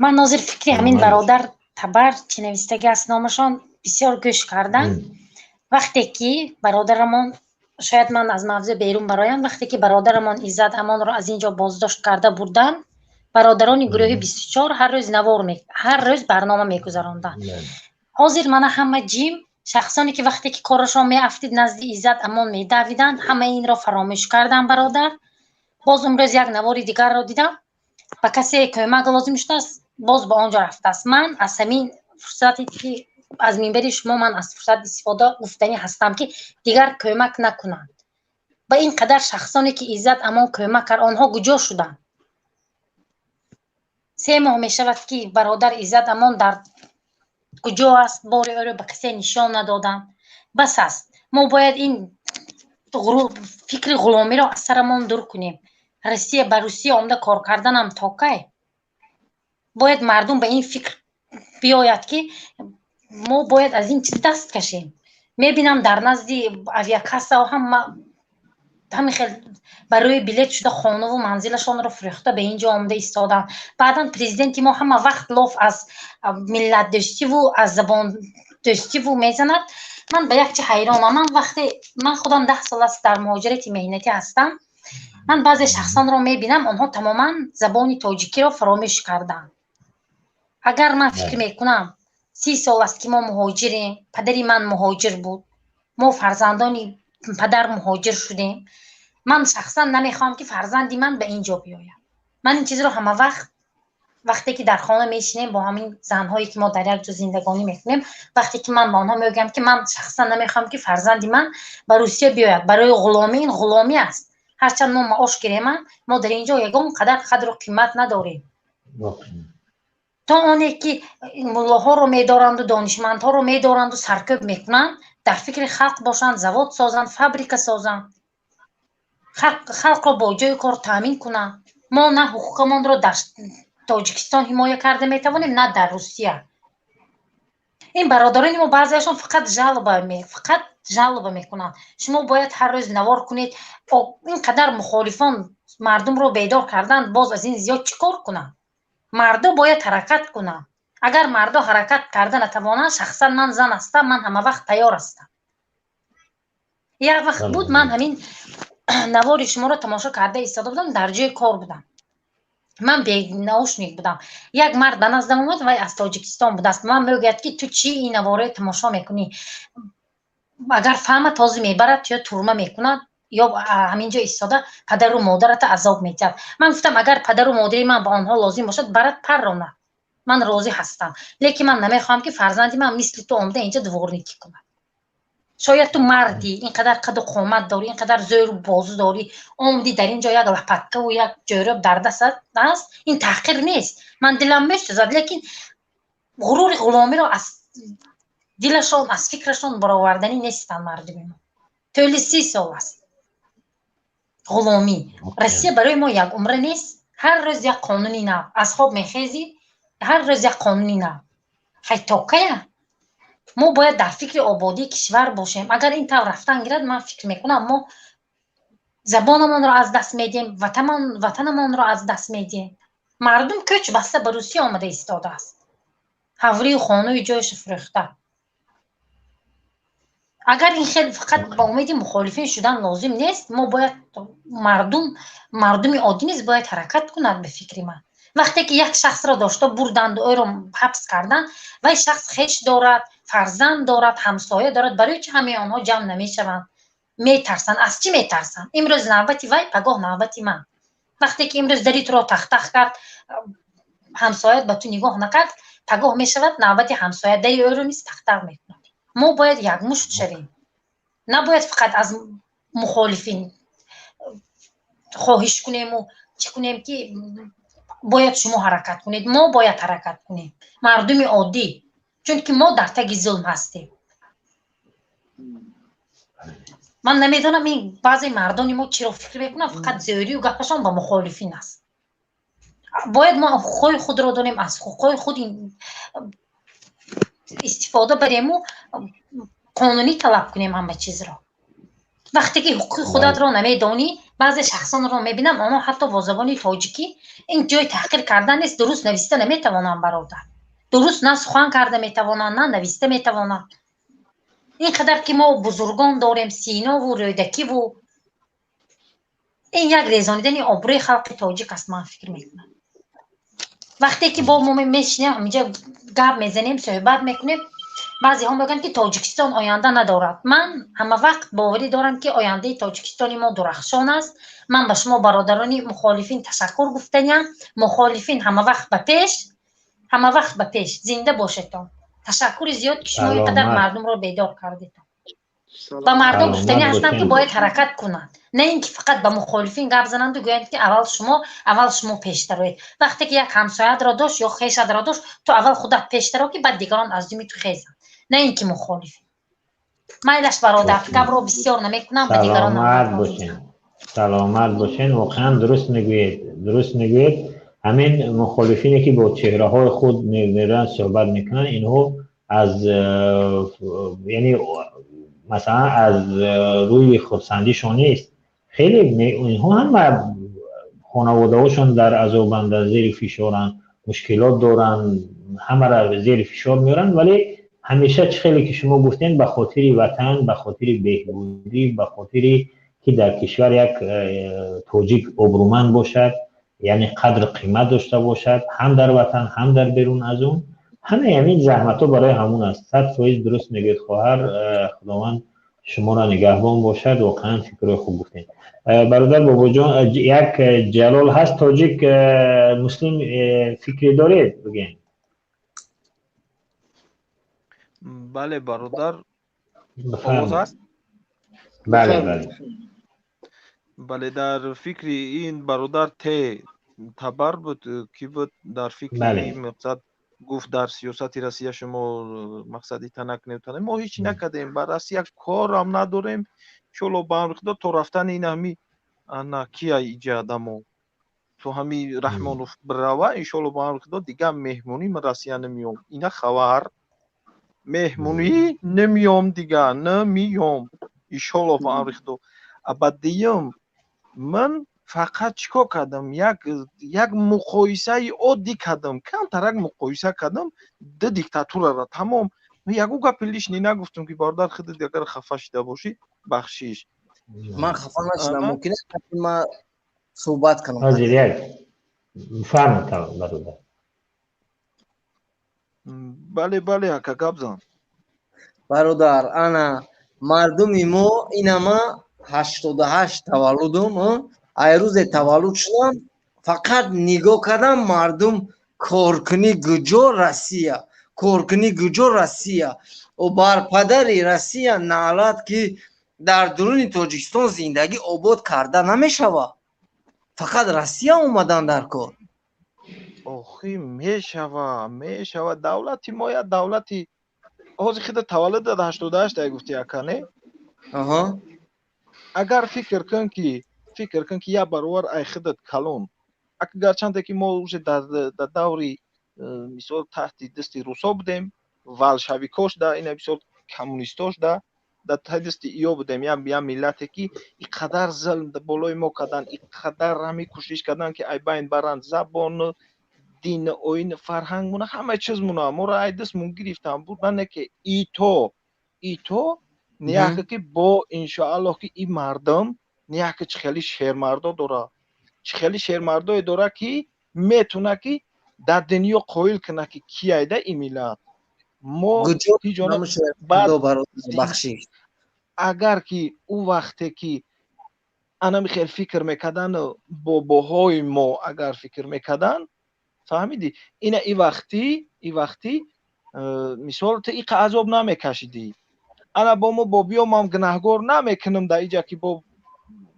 Ман ҳозир фикри ҳамин бародар табар чӣ навистагӣ аст номашон бисёр гӯш кардам. Вақте ки бародарамон, шояд ман аз мавзӯъ берун бароям, вақте ки бародарамон Иззат Амонро аз ин ҷо боздошт карда бурданд, Бародарони гурӯҳи 24 ҳар рӯз навор, ҳар рӯз барнома мегузаронданд. Ҳозир мана ҳама ҷим шахсоне ки вақте ки корашон меафтид, назди Иззат Амон медавиданд, ҳамаи инро фаромӯш карданд, бародар. Боз имрӯз як навори дигарро дидам, ба касе кӯмак лозим шудааст, боз ба он ҷо рафтааст. Ман аз ҳамин фурсате ки аз минбари шумо ман аз фурсат истифода гуфтанӣ ҳастам, ки дигар кӯмак накунанд ба ин қадар шахсоне ки Иззат Амон кӯмак кард. Онҳо куҷо шуданд? 3 моҳ мешавад, ки бародар Иззат Амон дар куҷо аст, бори ӯро ба касе нишон надоданд. Бас аст, мо бояд ин фикри ғуломиро аз сарамон дур кунем. Россия, ба Русия омада кор карданам то кай? Бояд мардум ба ин фикр биёяд, ки мо бояд аз ин чиз даст кашем. Мебинам, дар назди авиакассао ҳама ҳамин хел барои билет шуда хонаву манзилашонро фурӯхта ба ин ҷо омада истоданд. Баъдан президенти мо ҳама вақт лоф аз миллатдӯстиву аз забондӯстиву мезанад. Ман ба як чи ҳайронам. Ман вақте ман худам 10 сол аст дар муҳоҷирати меҳнатӣ ҳастам, ман баъзе шахсонро мебинам, онҳо тамоман забони тоҷикиро фаромӯш карданд. Агар ман фикр мекунам, 30 сол аст, ки мо муҳоҷирем, падари ман муҳоҷир буд, мо фарзандони падар муҳоҷир шудем. Ман шахсан намехоҳам, ки фарзанди ман ба ин ҷо биёяд. Ман ин чизро ҳама вақт, вақте ки дар хона мешинем бо ҳамин занҳое, ки мо дар як ҷо зиндагонӣ мекунем, вақте ки ман ба онҳо мегӯям, ки ман шахсан намехоҳам, ки фарзанди ман ба Русия биёяд барои ғуломӣ. Ин ғуломӣ аст. Ҳарчанд мо маош гирема, мо дар ин ҷо ягон қадар қадру қимат надорем. То оне ки муллоҳоро медоранду донишмандҳоро медоранду саркӯб мекунанд, дар фикри халқ бошанд, завод созанд, фабрика созанд, халқро бо ҷои кор таъмин кунанд. Мо на ҳуқуқамонро дар Тоҷикистон ҳимоя карда метавонем, на дар Русия. Ин бародарони мо баъзеашон фақат жалоба, фақат жалоба мекунанд. Шумо бояд ҳар рӯз навор кунед. Ин қадар мухолифон мардумро бедор карданд, боз аз ин зиёд чӣ кор кунанд? Мардо бояд ҳаракат кунанд. Агар мардо ҳаракат карда натавонанд, шахсан ман зан ҳастам, ман ҳама вақт тайёр ҳастам. Як вақт буд, ман ҳамин навори шуморо тамошо карда истода будам, дар ҷои кор будам, ман бенаушник будам. Як мард ба наздам омад, вай аз Тоҷикистон будааст. Ман мегӯяд, ки ту чӣ ин наворро тамошо мекунӣ? Агар фаҳмад, ҳозир мебарад ё турма мекунад, ё ҳамин ҷо истода падару модарата азоб медиҳад. Ман гуфтам, агар падару модари ман ба онҳо лозим бошад, барад парронад, ман розӣ ҳастам, лекин ман намехоҳам, ки фарзанди ман мисли ту омада инҷа дворникӣ кунад. Шояд ту мардӣ, ин қадар қаду қомат дорӣ, ин қадар зӯру бозу дорӣ, омадӣ дар ин ҷо як лопаткаву як ҷӯроб дар дастат аст. Ин таҳқир нест, ман дилам месӯзад, лекин ғурури ғуломиро аз дилашон, аз фикрашон бароварданӣ нестанд. Мардуми мо тӯли 30 сол аст ғуломӣ. Россия барои мо як умра нест. Ҳар рӯз як қонуни нав, аз хоб мехезӣ, ҳар рӯз як қонуни нав. Хай, то кая? Мо бояд дар фикри ободии кишвар бошем. Агар ин тавр рафтан гирад, ман фикр мекунам, мо забонамонро аз даст медиҳем, ватанамонро аз даст медиҳем. Мардум кӯч баста ба Русия омада истодааст, ҳавлию хонаю ҷояшо фурӯхта. Агар ин хел фақат ба умеди мухолифин шудан лозим нест. Мо бояд, мардум, мардуми оддӣ низ бояд ҳаракат кунад. Ба фикри ман, вақте ки як шахсро дошта бурданду ӯро ҳабс карданд, вай шахс хеш дорад, фарзанд дорад, ҳамсоя дорад. Барои чи ҳамаи онҳо ҷамъ намешаванд? Метарсанд. Аз чӣ метарсанд? Имрӯз навбати вай, пагоҳ навбати ман. Вақте ки имрӯз дари туро тахтах кард, ҳамсоят ба ту нигоҳ накард, пагоҳ мешавад навбати ҳамсоя, дари ӯро низ тахтах мекунад. Мо бояд якмушт шавем, набояд фақат аз мухолифин хоҳиш кунему чӣ кунем, ки бояд шумо ҳаракат кунед. Мо бояд ҳаракат кунем, мардуми оддӣ, чунки мо дар таги зулм ҳастем. Ман намедонам, ин баъзе мардони мо чиро фикр мекунанд, фақат зӯрию гапашон ба мухолифин аст. Бояд мо ҳуқуқҳои худро донем, аз ҳуқуқҳои худ истифода барему қонунӣ талаб кунем ҳама чизро. Вақте ки ҳуқуқи худатро намедонӣ, баъзе шахсонро мебинам, онҳо ҳатто бо забони тоҷикӣ, ин ҷои таҳқир кардан нест, дуруст нависта наметавонанд, бародар. Дуруст на сухан карда метавонанд, на нависта метавонанд. Ин қадар ки мо бузургон дорем, Синову Рӯдакиву, ин як резонидани обрӯи халқи тоҷик аст, ман фикр мекунам. Вақте ки бо мо мешинем, ҳаминҷа гап мезанем, суҳбат мекунем, баъзеҳо мегӯянд, ки Тоҷикистон оянда надорад. Ман ҳама вақт боварӣ дорам, ки ояндаи Тоҷикистони мо дурахшон аст. Ман ба шумо бародарони мухолифин ташаккур гуфтаниям. Мухолифин ҳама вақт ба пеш, ҳама вақт ба пеш. Зинда бошедтон. Ташаккури зиёд, ки шумо ин қадар мардумро бедор кардедтон. Ба мардум гуфтанӣ ҳастам, ки бояд ҳаракат кунанд, на ин ки фақат ба мухолифин гап зананду гӯянд, ки аввал шумо, аввал шумо пештароед. Вақте ки як ҳамсояатро дошт ё хешатро дошт, ту аввал худат пештаро, ки баъд дигарон аз думи ту хезанд, на ин ки мухолифин. Майлаш, бародар, гапро бисёр намекунам, ба дигарон. Саломат бошен, саломат бошен. Воқеан дуруст мегӯед, дуруст мегӯед. Ҳамин мухолифине, ки бо чеҳраҳои худ мераванд, суҳбат мекунанд, инҳо аз, яъне, масалан, аз рӯи хурсандишон нест. Хеле инҳо ҳама хонаводаҳошон дар азобанд, дар зери фишоранд, мушкилот доранд, ҳамаро зери фишор меоранд, вале ҳамеша, чӣ хеле ки шумо гуфтем, ба хотири ватан, ба хотири беҳбудӣ, ба хотири ки дар кишвар як тоҷик обрӯманд бошад, яъне қадру қимат дошта бошад, ҳам дар ватан, ҳам дар берун аз он, ҳамаи ҳамин заҳматҳо барои ҳамун аст. 100% дуруст мегӯед, хоҳар. Худованд шуморо нигаҳбон бошад. Воқеан фикрҳои хуб гуфтем, бародар Бобоҷон. Як Ҷалол ҳаст, тоҷик, муслим, фикре доред, бигӯем? Бале, бародар, овоз ҳаст? Бале, бале. Бале, дар фикри ин бародар те табар буд, ки буд дар фикри мақсад гуфт, дар сиёсати Россия шумо мақсади танак нетане. Мо ҳеҷ накардем, ба Россия корам надорем. Иншолло, ба амри Худо, то рафтани ин ҳами ана кия иҷа адамо, то ҳами Раҳмонов бирава, иншолло, ба амри Худо, дигар меҳмонӣ ман Россия намеём. Ина хабар, меҳмонӣ намеём, дигар намеём, иншолло, ба амри Худо. Ба дуюм, ман фақат чӣ кор кардам? Як муқоисаи оддӣ кардам, камтарак муқоиса кардам ду диктатураро, тамом. Ягон гапи лишний нагуфтам, ки бародар, худат агар хафа шида бошӣ, бахшиш. Ман хафа нашудам. Мумкин аст ман суҳбат кунам? Ҳозир як фармуд, бародар. Бале, бале, ака, гап зан. Бародар, ана мардуми мо, инама 88 таваллудум, ай рӯзе таваллуд шудам, фақат нигоҳ кардам, мардум коркунӣ гуҷо Россия, коркунӣ гуҷо Россия. О, бар падари Россия наълат, ки дар дуруни Тоҷикистон зиндагӣ обод карда намешавад, фақат Россия омадан дар кор. Охи, мешава, мешава. Давлати мо як давлати ҳозир хида таваллуд 88 ай гуфти, ака, не? Агар фикр кун, ки як баробар ай худат калон, гарчанде ки мо уже дар даври мисол таҳти дасти русо будем, болшевикош да, ина мисол коммунистош да, дар таҳти дасти иё будем, як миллате ки и қадар зулм болои мо кардан, и қадар ҳами кӯшиш кардан, ки ай байн баранд забон, дин, оин, фарҳангмона, ҳама чизмона моро ай дастмон гирифтан, бурдан. Не ки ито нияке ки бо иншоаллоҳ, ки ин мардум нияке чӣ хели шермардо дора, чӣ хели шермардое дора, ки метуна, ки дар дунё қоил куна, ки кияйда ин миллат мо. Агар ки ӯ вақте ки анами хел фикр мекардан бобоҳои мо, агар фикр мекардан, фаҳмидӣ, ина и вақти мисол ту иқа азоб намекашидӣ. Ана бо мо бобиёмам гунаҳгор намекунам дар иҷа, ки бо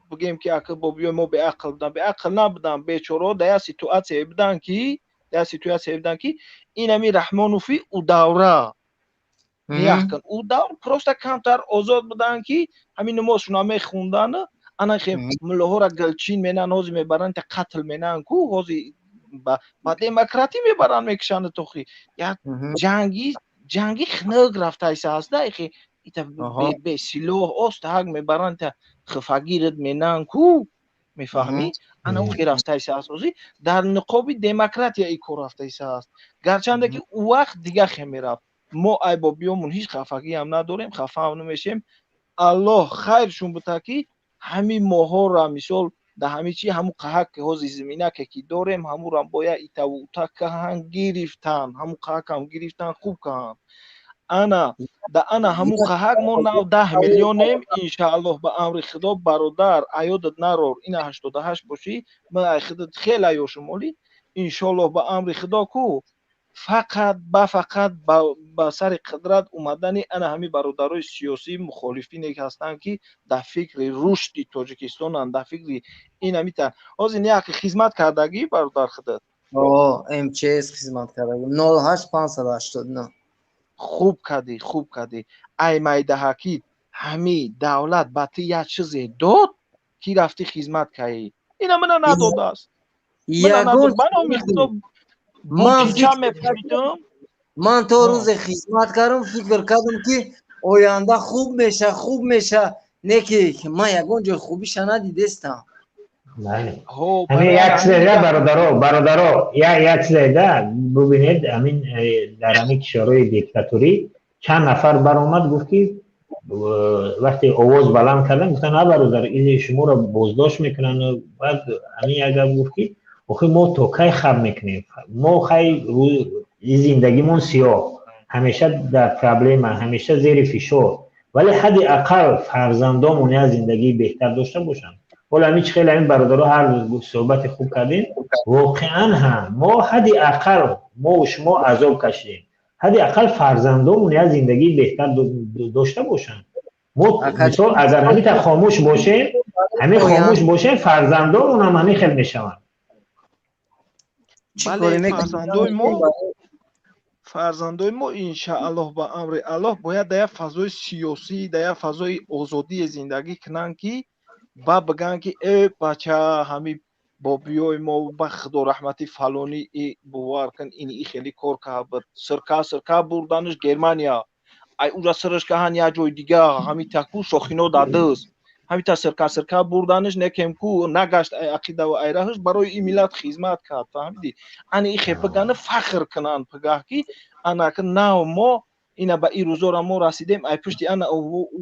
бигем, ки ака, бобиёи мо беақл будан. Беақл набудан, бечораҳо дар як ситуатсияе будан, ки дар як ситуатсияе будан, ки инами Раҳмонофи ӯ давра ниях кун, ӯ давр просто камтар озод буданд, ки ҳамин намозшуна мехондан. Ана хе муллоҳоро гилчин менан, ҳозир мебаранд, та қатл менан ку, ҳозир ба демократӣ мебаранд, мекушанд. Тохи як ҷанги хунук рафтаиса ҳаста, ихи ита бесилоҳ остаҳак мебаранд, та хифагират менан ку, мефаҳмӣ? Ана ӯ рафтаиса аст, ҳозир дар ниқоби демократия и кор рафтаиса аст, гарчанде ки ӯ вақт дига хе мерафт. Мо ай бобиёмон ҳеҷ хафагиам надорем, хафаам намешем. Аллоҳ хайршон бута, ки ҳамин моҳҳоро мисол Да ҳами чи ҳаму қаҳак ки ҳози зиминаке ки дорем, ҳамурам бояд итаву ута каҳан гирифтан, ҳаму қаҳакам гирифтан, хуб каҳан. Ана да ана ҳаму қаҳак мо нав 10 миллионем, иншааллоҳ, ба амри Худо. Бародар, аёдат нарор, ина 88 бошӣ, ман ай худат хеле аёшум оли. Иншоаллоҳ, ба амри Худо ку фақат ба фақат ба сари қудрат омадани ана ҳамин бародарои сиёсии мухолифине ҳастанд, ки дар фикри рушди Тоҷикистонанд, дар фикри ин ҳамита. Ҳозир як хизмат кардагӣ, бародар, худат? МЧС хизмат кардагӣ, 08589. Хуб кардӣ, хуб кардӣ. Ай майдаҳакӣ ҳами давлат ба ту як чизе дод, ки рафтӣ хизмат кардӣ? Ина мана надодааст. Ба номи Худо. Ман то рӯзе хизмат кардам, фикр кардам, ки оянда хуб меша, хуб меша. Не ки ман ягон ҷои хубиша надидестам. Ҳамин як чизе, бародаро, бародаро, як чизе да бубинед. Ҳамин дар ҳамин кишварҳои диктаторӣ чанд нафар баромад, гуфт, ки вақте овоз баланд кардан, гуфтан: «На, бародар, ин шуморо боздошт мекунанд». Баъд ҳамин як гап гуфт, ки охи мо то кай хаб мекунем? Мо хай зиндагимон сиёҳ, ҳамеша дар проблема, ҳамеша зери фишор, вале ҳадди ақал фарзандомон як зиндагии беҳтар дошта бошанд. Ҳоло ҳамин чи хеле ҳамин бародаро ҳар суҳбати хуб кардем. Воқеан ҳам мо ҳадди ақал, мо шумо азоб кашидем, ҳадди ақал фарзандомон як зиндагии беҳтар дошта бошанд. Мо мисол агар ҳамита хомӯш бошем, ҳамин хомӯш бошем, фарзандомон ҳам ҳамин хел мешаванд. Бале, фарзандои мо, фарзандои мо, иншааллоҳ, ба амри Аллоҳ, бояд дар як фазои сиёсӣ, дар як фазои озодие зиндагӣ кунанд, ки ба бигӯянд, ки э бача, ҳами бобиёи мо, ба Худо раҳмати фалонӣ, и бовар кун, ин и хеле кор кард, сирка сирка бурданаш Германия, ай уҷа сираш каҳан як ҷои дига, ҳами таку шохино дадист, ҳамита сирка сирка бурданаш некем ку нагашт, ай ақидаву ай раҳаш, барои ин миллат хизмат кард. Фаҳмидӣ? Ани ихе бигана фахр кунанд пигаҳ, ки анака нав мо ина ба ин рӯзора мо расидем, ай пушти ана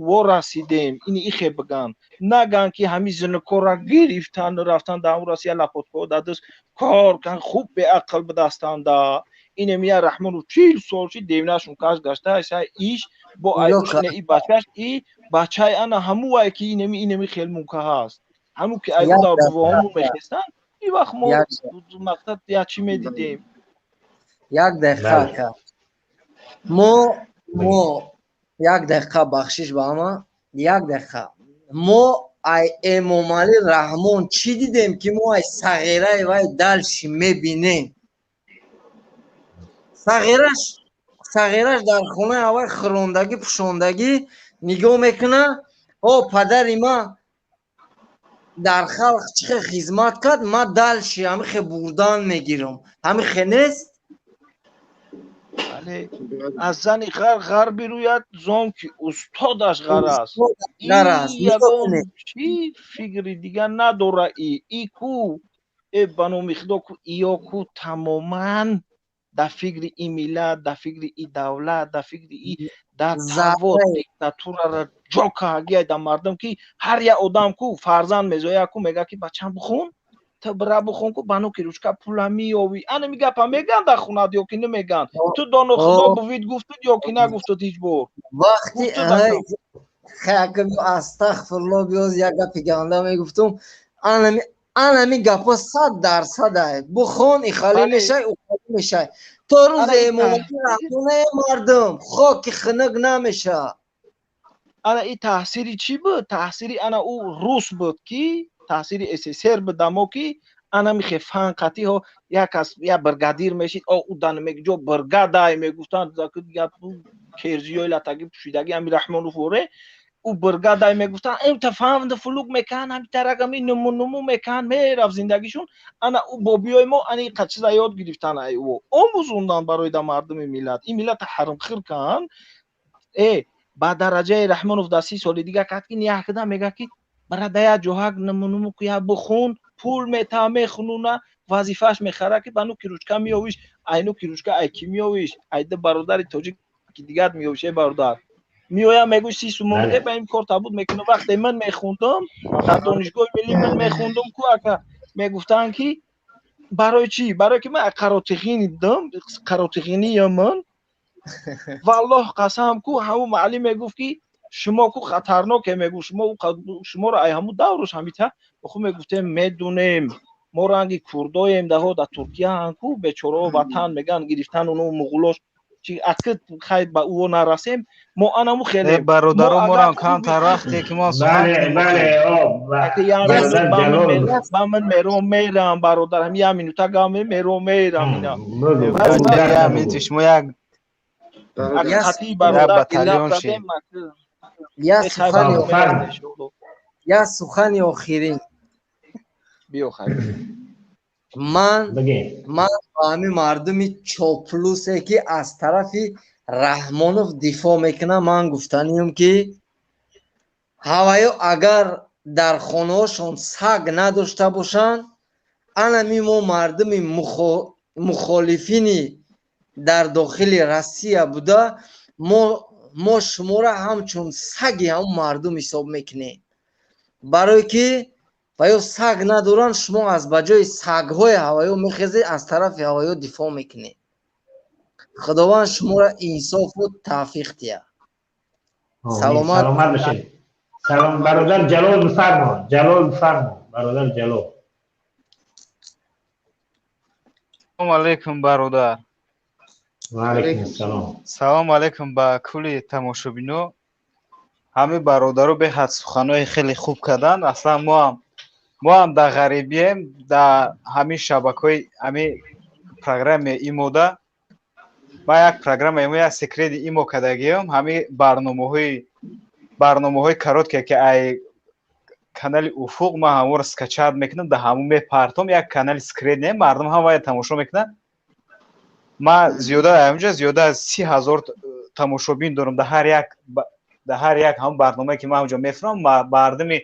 во расидем. Ини ихе биган, наган, ки ҳами зинакорра гирифтан, рафтан дар он Россия, лапотко дадист, кор кан, хуб беақл бидастанда. Инем я Раҳмону 40 сол ши девнашун каш гашта иш бо ай и бачаш, и бачаи ана ҳамувай, ки инеми инеми хел мунка ҳаст, ҳаму ки ай дар бувоҳому мехестанд. Ин вақт мо мақсад як чӣ медидем? Як дақиқа, мо як дақиқа, бахшиш ба ҳама, як дақиқа. Мо ай Эмомалӣ Раҳмон чӣ дидем, ки мо ай сағираи вай дальше мебинем? Сағираш, сағираш дар хонаи аввал хӯрондагӣ, пӯшондагӣ нигоҳ мекунад: «О, падари ман дар халқ чӣ хел хизмат кард, ман дальше ҳамихе бурдан мегирам». Ҳамихе нест? Бале, аз зани ғар ғар бирӯяд, зон ки устодаш ғар аст. Ягон чӣ фикри дигар надора. И ку э ба номи Худо ку иё ку тамоман дар фикри и миллат, дар фикри и давлат, дар фикри и дар тавод диктатурара ҷо каҳагия дар мардум, ки ҳар як одам ку фарзанд мезояд ку мега, ки бачам, бихон, ту бира бихон ку, ба нуки ручка пула меёвӣ. Ана ми гапа меган дар хунат ё ки намеган? Ту доно Худо бувид, гуфтуд ё ки нагуфтуд ҳеҷ бор? Вақти астағфирло, биёз як гапи ганда мегуфтум. Анами гапо 100% ай: бухон, ихалӣ мешай, ухалӣ мешай. То рӯзе Эмомалӣ Раҳмоне мардум хоки хунук намеша. Ана и таъсири чӣ буд? Таъсири ана ӯ рус буд, ки таъсири СССР буд дамо, ки ана михе фанқатиҳо як кас як бригадир мешид, о удан меҷо бригадай мегуфтанд, керзиёи латаги пӯшидаги ами Раҳмонов воре ӯ бригадай мегуфтанд, эмта фанду фулук мекан, ҳами тарагами нуму нуму мекан, мерафт зиндагишон. Ана ӯ бобиёи мо ани қа чиза ёд гирифтан, ай ӯ омӯзондан барои да мардуми миллат. Ин миллата ҳаримхир кан э ба дараҷаи Раҳмонов дар 30 соли дига кард, ки якда мега, ки бара да як ҷоҳак нуму ку, як бихун, пул мета, мехунуна, вазифааш мехара, ки ба нуки ручка меёвиш. Ай нуки ручка ай ки меёвиш? Ай ду бародари тоҷик ки дигар меёвиш. Э бародар, Меоям мегӯй 30 сомон буда, ба ин кор табуд мекунам. Вақте ман мехондам дар донишгоҳи миллӣ, ман мехондам ку ака, мегуфтанд ки барои чӣ? Барои ки ман қаротихини дам, қаротихиниям ман. Валлоҳ қасам ку, ҳамун муаллим мегуфт ки шумо ку хатарноке, мегуфт, шумо шуморо ай ҳамун давруш ҳамита ху мегуфтем, медунем мо ранги курдоем, даҳо дар Туркияан ку бечорао, ватан меган гирифтан уно муғулош чи аки, хай ба ӯ нарасем, мо анаму хеле бародаро морам камтар вақте ки мо ба ман мером мерам, бародар, ҳам як минута гам мером мерам ина. Шумо як бародар. Як сухани охирин. Биё, хайр. Ман ба ҳамин мардуми чоплусе, ки аз тарафи Раҳмонов дифоъ мекунам, ман гуфтаниям, ки ҳаваё агар дар хонаҳошон саг надошта бошанд, анами мо мардуми мухолифини дар дохили Россия буда, мо шуморо ҳамчун саги ҳамун мардум ҳисоб мекунем, барое ки ва ё саг надоранд, шумо аз ба ҷои сагҳои ҳаваё мехезед, аз тарафи ҳаваё дифоъ мекунед. Худованд шуморо инсофу тавфиқ диҳад. Саломат, саломат бошед. Салом, бародар Ҷалол, бифармо. Ҷалол, бифармо, бародар Ҷалол. Салом алейкум, бародар. Ва алейкум ассалом. Салом алейкум ба кулли тамошобино. Ҳамин бародаро беҳад суханҳои хеле хуб карданд. Аслан мо ҳам дар ғарибием, дар ҳамин шабакаҳои ҳамин программаи имода ман як программа имо, як секрети имо кардагиам, ҳамин барномаҳои короткие, ки ай канали Уфуқ ман ҳамонро скачать мекунам, дар ҳамон мепартом, як канали секрет не, мардум ҳам вая тамошо мекунад. Ман зиёда ҳаминҷо зиёда аз 30 000 тамошобин дорам дар ҳар як ҳамон барномае, ки ман ҳамҷо мефурам. Мардуми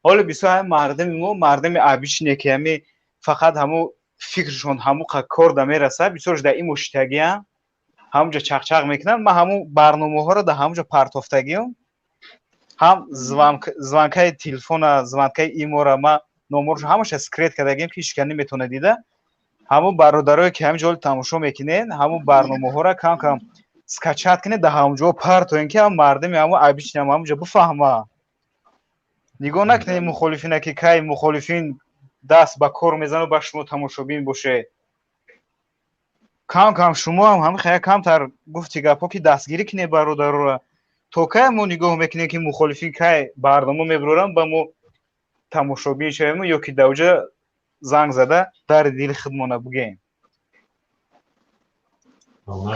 ҳоли бисёр ҳамин мардуми мо, мардуми обычный, ки ҳами фақат ҳамун фикршон ҳамун кор да мерасад, бисёрш дар ин муштагиам, ҳамунҷо чақчақ мекунанд. Ман ҳамун барномаҳоро дар ҳамунҷо партофтагиам, ҳам звонкаи телефона, звонкаи имора, ман номоршо ҳамаша секрет кардагиам, ки ҳеч кас наметавонад дида. Ҳамун бародарое, ки ҳамин ҷо тамошо мекунед, ҳамун барномаҳоро кам кам скачать кунед, дар ҳамун ҷо партоен, ки ҳам мардуми ҳамун обычный ҳам ҳамунҷо бифаҳма. Нигоҳ накунед мухолифина, ки кай мухолифин даст ба кор мезану ба шумо тамошобин бошед. Кам кам шумо ҳам ҳамин хая камтар гуфти гапҳо, ки дастгирӣ кунед бародароро. То кай мо нигоҳ мекунем, ки мухолифин кай барнома мебароранд, ба мо тамошобин шавем, ё ки дар занг зада дари дили худмона бигӯем?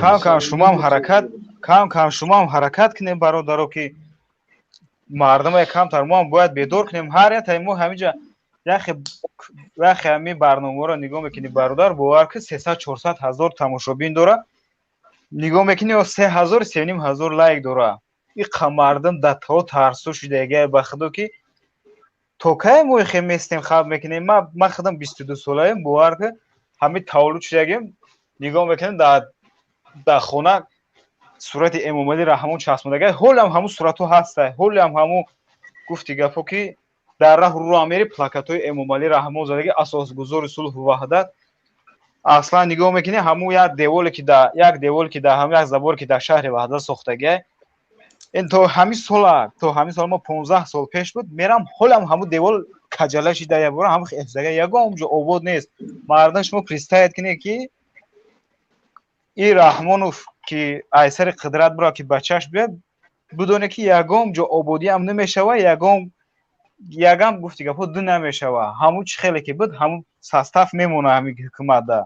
Кам кам шумоам ҳаракат, кам кам шумоам ҳаракат кунем, бародаро, ки мардума камтар мо ҳам бояд бедор кунем. Ҳар ятаи мо ҳаминҷа яхе ҳамин барномаҳоро нигоҳ мекунӣ, бародар, бовар ки 300-400 ҳазор тамошобин дора, нигоҳ мекунӣ, 3000, 3,5 ҳазор лайк дора. Иқа мардум дар то тарсу шудагия, ба худо, ки то кай мо ихе местем, хаб мекунем? Ман худам 22 солаем, бовар ки ҳамин таваллуд шудагим, нигоҳ мекунем, дар хона сурати Эмомалӣ Раҳмон часпондага, ҳолам ҳамун суратҳо ҳаста, ҳолам ҳамун гуфти гапҳо, ки дар раҳ рӯ амери плакатҳои Эмомалӣ Раҳмон задаги, асосгузори сулҳу ваҳдат. Аслан нигоҳ мекунӣ, ҳамун як деволе ки да як деволе ки да ҳамун як заборе ки дар шаҳри Ваҳдат сохтагия, ин то ҳамин сола, то ҳамин сол, мо 15 сол пеш буд, мерам, ҳолам ҳамун девол каҷала шида, ябора ҳамун эфзага, ягон ҷо обод нест. Мардум, шумо представить кунед, ки и Раҳмонов, ки айсари қудрат бура, ки бачаш биёд, бидоне, ки ягон ҷо ободиам намешава, ягон ягам гуфти гапҳо ду намешава. Ҳамун чӣ хеле ки буд, ҳамун состав мемона ҳамин ҳукуматда.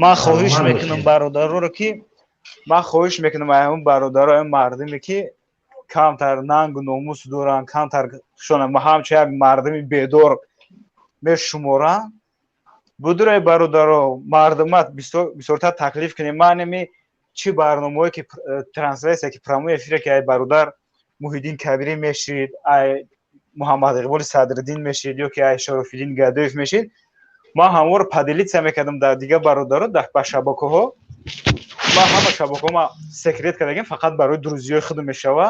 Ман хоҳиш мекунам бародароро, ки ман хоҳиш мекунам ҳамун бародаро, ҳамин мардуме, ки камтар нангу номус доранд, камтар шона ҳамчун як мардуми бедор мешуморанд, будураи бародаро, мардумат бисёртар таклиф кунем. Ман ами чӣ барномаҳое ки трансляция, ки прямой эфире, ки ай бародар Муҳиддин Кабирӣ мешид, ай Муҳаммад Иқболи Садриддин мешид, ё ки ай Шарофиддин Гадоев мешид, ман ҳамонро поделиться мекардам дар дигар бародаро, ба шабакаҳо. Ман ҳама шабакаҳо ма секрет кардагим, фақат барои друзья и худам мешава.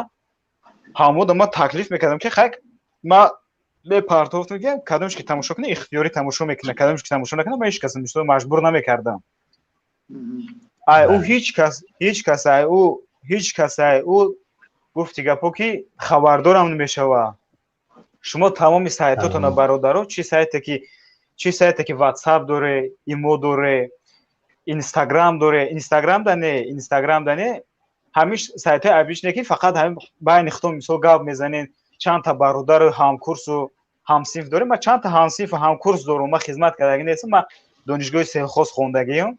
Ҳамода ман таклиф мекардам, ки хай, ма мепартофтам, ки кадомш ки тамошо кунад, ихтиёрӣ тамошо мекунад, кадомш ки тамошо накунад, ман ҳеҷ кас мисол маҷбур намекардам. Ай ӯ ҳеҷ кас, ҳеҷ кас, ай ӯ ҳеҷ кас, ай ӯ гуфти гапо, ки хабардорам намешава. Шумо тамоми сайтотона, бародаро, чи сайте ки Ватсап доре, Имо доре, Инстаграм доре, Инстаграм да не, ҳамиш сайтҳои обычный, ки фақат ҳамин байни худтон мисол гап мезанен, чандта бародару ҳамкурсу ҳамсинф дорем. Ман чандта ҳамсинфу ҳамкурс дорум. Ман хизмат кардаги нестам, ман донишгоҳи сельхоз хондагиам.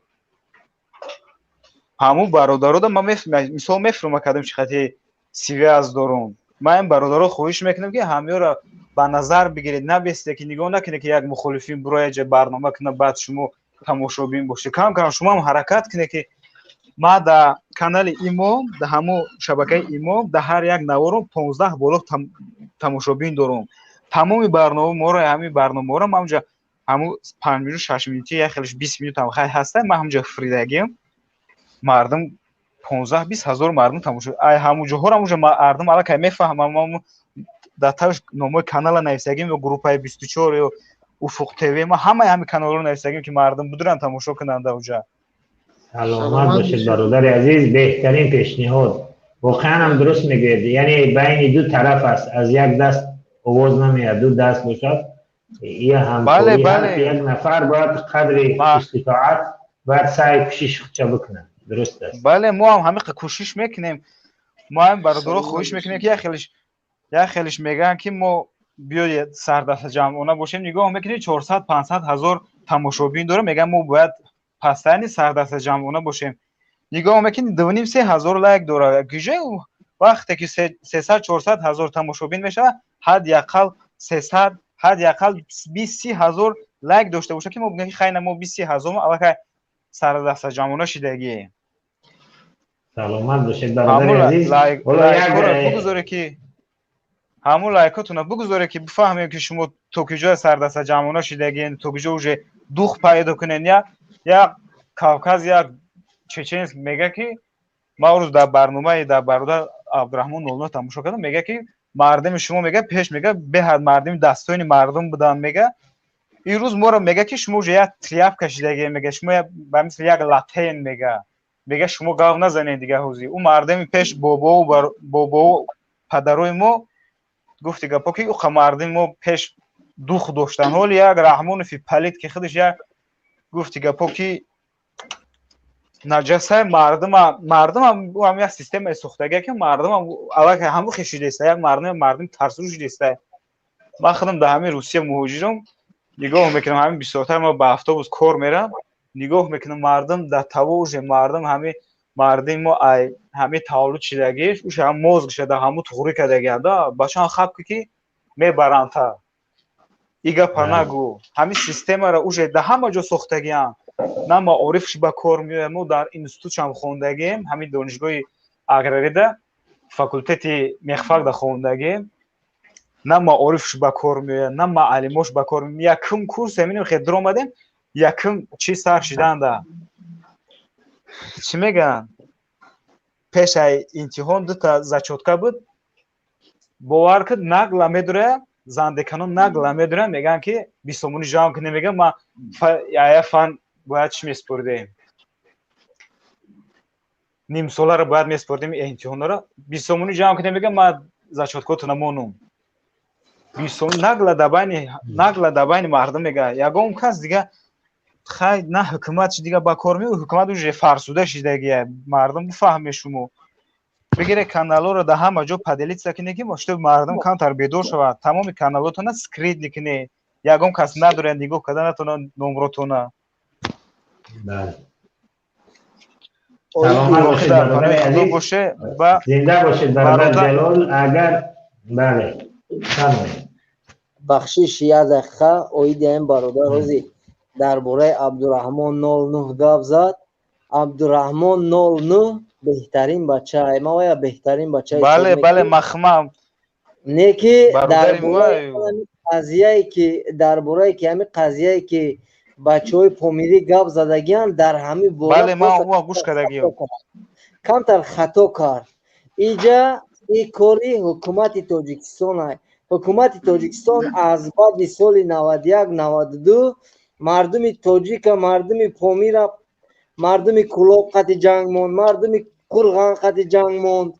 Ҳамун бародарода ман мисол мефурма, кардам, чи хати связь дорум. Ман ин бародаро хоҳиш мекунам, ки ҳамёро ба назар бигиред, набесте, ки нигоҳ накунед, ки як мухолифин буроя ҷа барнома кунад, баъд шумо тамошобин бошед. Кам кам шумо ҳам ҳаракат кунед, ки ма да канали Имо, да ҳамун шабакаи Имо, да ҳар як наворум 15 боло тамошобин дорум. Тамоми барномаро, ҳамин барномаҳоро ман ҳамҷа, ҳамун 5 минут, 6 минути, як хелеш 20 минутам хай ҳаста, ман ҳамҷа фиридагиам. Мардум 15-20 ҳазор мардум тамошо, ай ҳамун ҷоҳоро ҳамунҷа мардум аллакай мефаҳмам. Дар таш номои канала нависагим, ё группаи 24, ё Уфуқ ТВ, ма ҳамаи ҳамин каналҳоро нависагим, ки мардум бидуранд, тамошо кунанд уҷа. Саломат бошед, бародари азиз, беҳтарин пешниҳод. Воқеан ҳам дуруст мегӯед, яъне байни ду тараф аст, аз як даст овоз намеяд, ду даст бошад, я ҳамкорӣ, як нафар бояд қадри иститоат бояд саъй кӯшиш худша бикунад, дуруст аст. Бале, мо ҳам ҳамиқа кӯшиш мекунем. Мо ҳам бародаро хоҳиш мекунем, ки як хелиш мегӯянд, ки мо биёед сардаста ҷамъона бошем. Нигоҳ мекунем, 400-500 ҳазор тамошобин дорем, мегӯянд, мо бояд пастани сардаста ҷамъона бошем. Нигоҳ мекунем, 2,5-3 ҳазор лайк дорад. Куҷо вақте ки 300-400 ҳазор тамошобин мешавад, ҳадди ақал 300, ҳадди ақал 20-30 ҳазор лайк дошта бошад, ки мо бигӯем, ки хайна, мо 20-30 ҳазор аллакай сардаста ҷамъона шидагием. Саломат бошед, бародари азиз. Бигузоре, ки ҳамун лайкотона бигузоре, ки бифаҳмем, ки шумо то куҷо сардаста ҷамъона шидагиен, то куҷо уже дух пайдо кунен. Як Кавказ, як чеченец мега, ки ман рӯз дар барномаи дар бародар Абдураҳмон Нолно тамошо кардам, мега, ки мардуми шумо, мега, пеш, мега, беҳад мардуми дастони мардум буданд, мега, ирӯз моро, мега, ки шумо уже як тряпка шидагиен, мега, шумо ба мисли як латен, мега, шумо гав назанед дига. Ҳозир ӯ мардуми пеш, бобоу падарои мо, гуфти гапо, ки уқа мардуми мо пеш дух доштан. Ҳоли як Раҳмонофи палид, ки худаш як, гуфти гапо, ки наҷасаи мардума, мардумам ҳам як системаи сохтагия, ки мардумам аллакай ҳаму хешидеста, як мардум тарсу шидеста. Ман худам дар ҳамин Русия муҳоҷирам, нигоҳ мекунам, ҳамин бисёртар ма ба автобус кор мерам, нигоҳ мекунам, мардум дар таво уже мардум, ҳамин мардуми мо ай ҳамин таваллуд шидагиш уша ҳам мозг шада, ҳаму туғрӣ кардагианда, бачаам хаб ки мебаранта и гапа нагӯ. Ҳамин системаро уже дар ҳама ҷо сохтагианд, на маорифш ба кор меояд. Мо дар институтшам хондагием, ҳамин донишгоҳи аграрида, факултети мехфакда хондагием, на маорифш ба кор меояд, на маълимош ба кор. Якум курс ҳаминем, хе дуромадем, якум чи сар шиданда, чӣ мегӯянд, пешаи имтиҳон дута зачётка буд, бовар куд, нагла медурая, зандеканон нагла медуранд, мегӯянд, ки 20 сомонӣ ҷамъ кунем, мегӯям, ма ая фан бояд чӣ месупурдем, нимсоларо бояд месупурдем, имтиҳонро, 20 сомонӣ ҷамъ кунем, мегӯям, ма зачётка отона монум, 20 сомонӣ нагла дар байни мардум мега. Ягон кас дига хай, на ҳукумат чи дига ба кор мео, ҳукумат уже фарсуда шидагия. Мардум бифаҳме, шумо бигире каналҳоро, дар ҳама ҷо поделиться кунед, ки чтоб мардум камтар бедор шавад. Тамоми каналотона скрытный кунед, ягон кас надорад нигоҳ карда натона номротона. Бале, саломат бошед, бародари азиз. Боше ва зинда бошед, бародар Ҷалол. Агар бале, фармоед. Бахшиш, як дақиқа, оиди ҳамин бародар ҳози дар бораи Абдураҳмон 09 гап зад. Абдураҳмон 09 беҳтарин бача, ман оя беҳтарин бача. Бале, махмам. Не, ки дар бораи қазияе ки дар бораи ки ҳамин қазияе ки Бачаҳои помирӣ гап задагианд дар ҳамин бора. Бале, ман ӯ гӯш кардагиам. Камтар хато кард. Иҷа и кори ҳукумати Тоҷикистон. Ҳукумати Тоҷикистон аз баъди соли 91, 92 мардуми тоҷика, мардуми Помира, мардуми Кулоб қати ҷанг монд, мардуми Қурған қати ҷанг монд.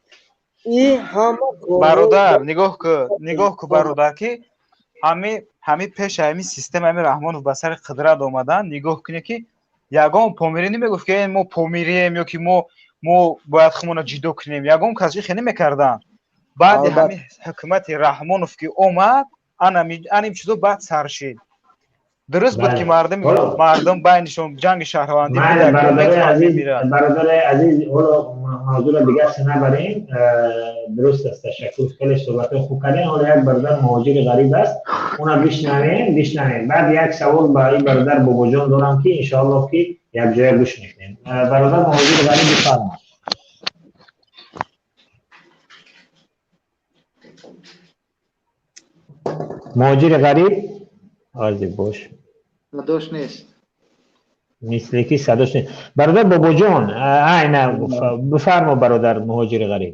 И ҳама Бародар, нигоҳ ку, нигоҳ ку, бародар, ки ҳами пеша ҳами система, ҳами Раҳмонов ба сари қудрат омадан, нигоҳ кунед, ки ягон помирӣ намегуфт, ки мо помирием ё ки мо бояд худмонро ҷидо кунем. Ягон кас ихе намекарданд. Баъди ҳами ҳукумати Раҳмонов ки омад, аним чизо баъд сар шид. Дуруст буд, ки мардум байнишон ҷанги шаҳрвандӣ. Бародари азиз, ҳоло мавзӯъро дигар набарем. Дуруст аст, ташаккур, хеле суҳбатҳои хуб кардем. Ҳоло як бародар муҳоҷири ғариб аст, уна бишнавем. Баъд як савол ба ин бародар Бобоҷон дорам, ки иншоаллоҳ ки якҷоя гӯш мекунем. Бародар муҳоҷири ғариб, бифармоед. Муҳоҷири ғариб, арзи бош. Садош нест. Мисли ки садош нест. Бародар Бобоҷон, айна бифармо, бародар муҳоҷири ғариб.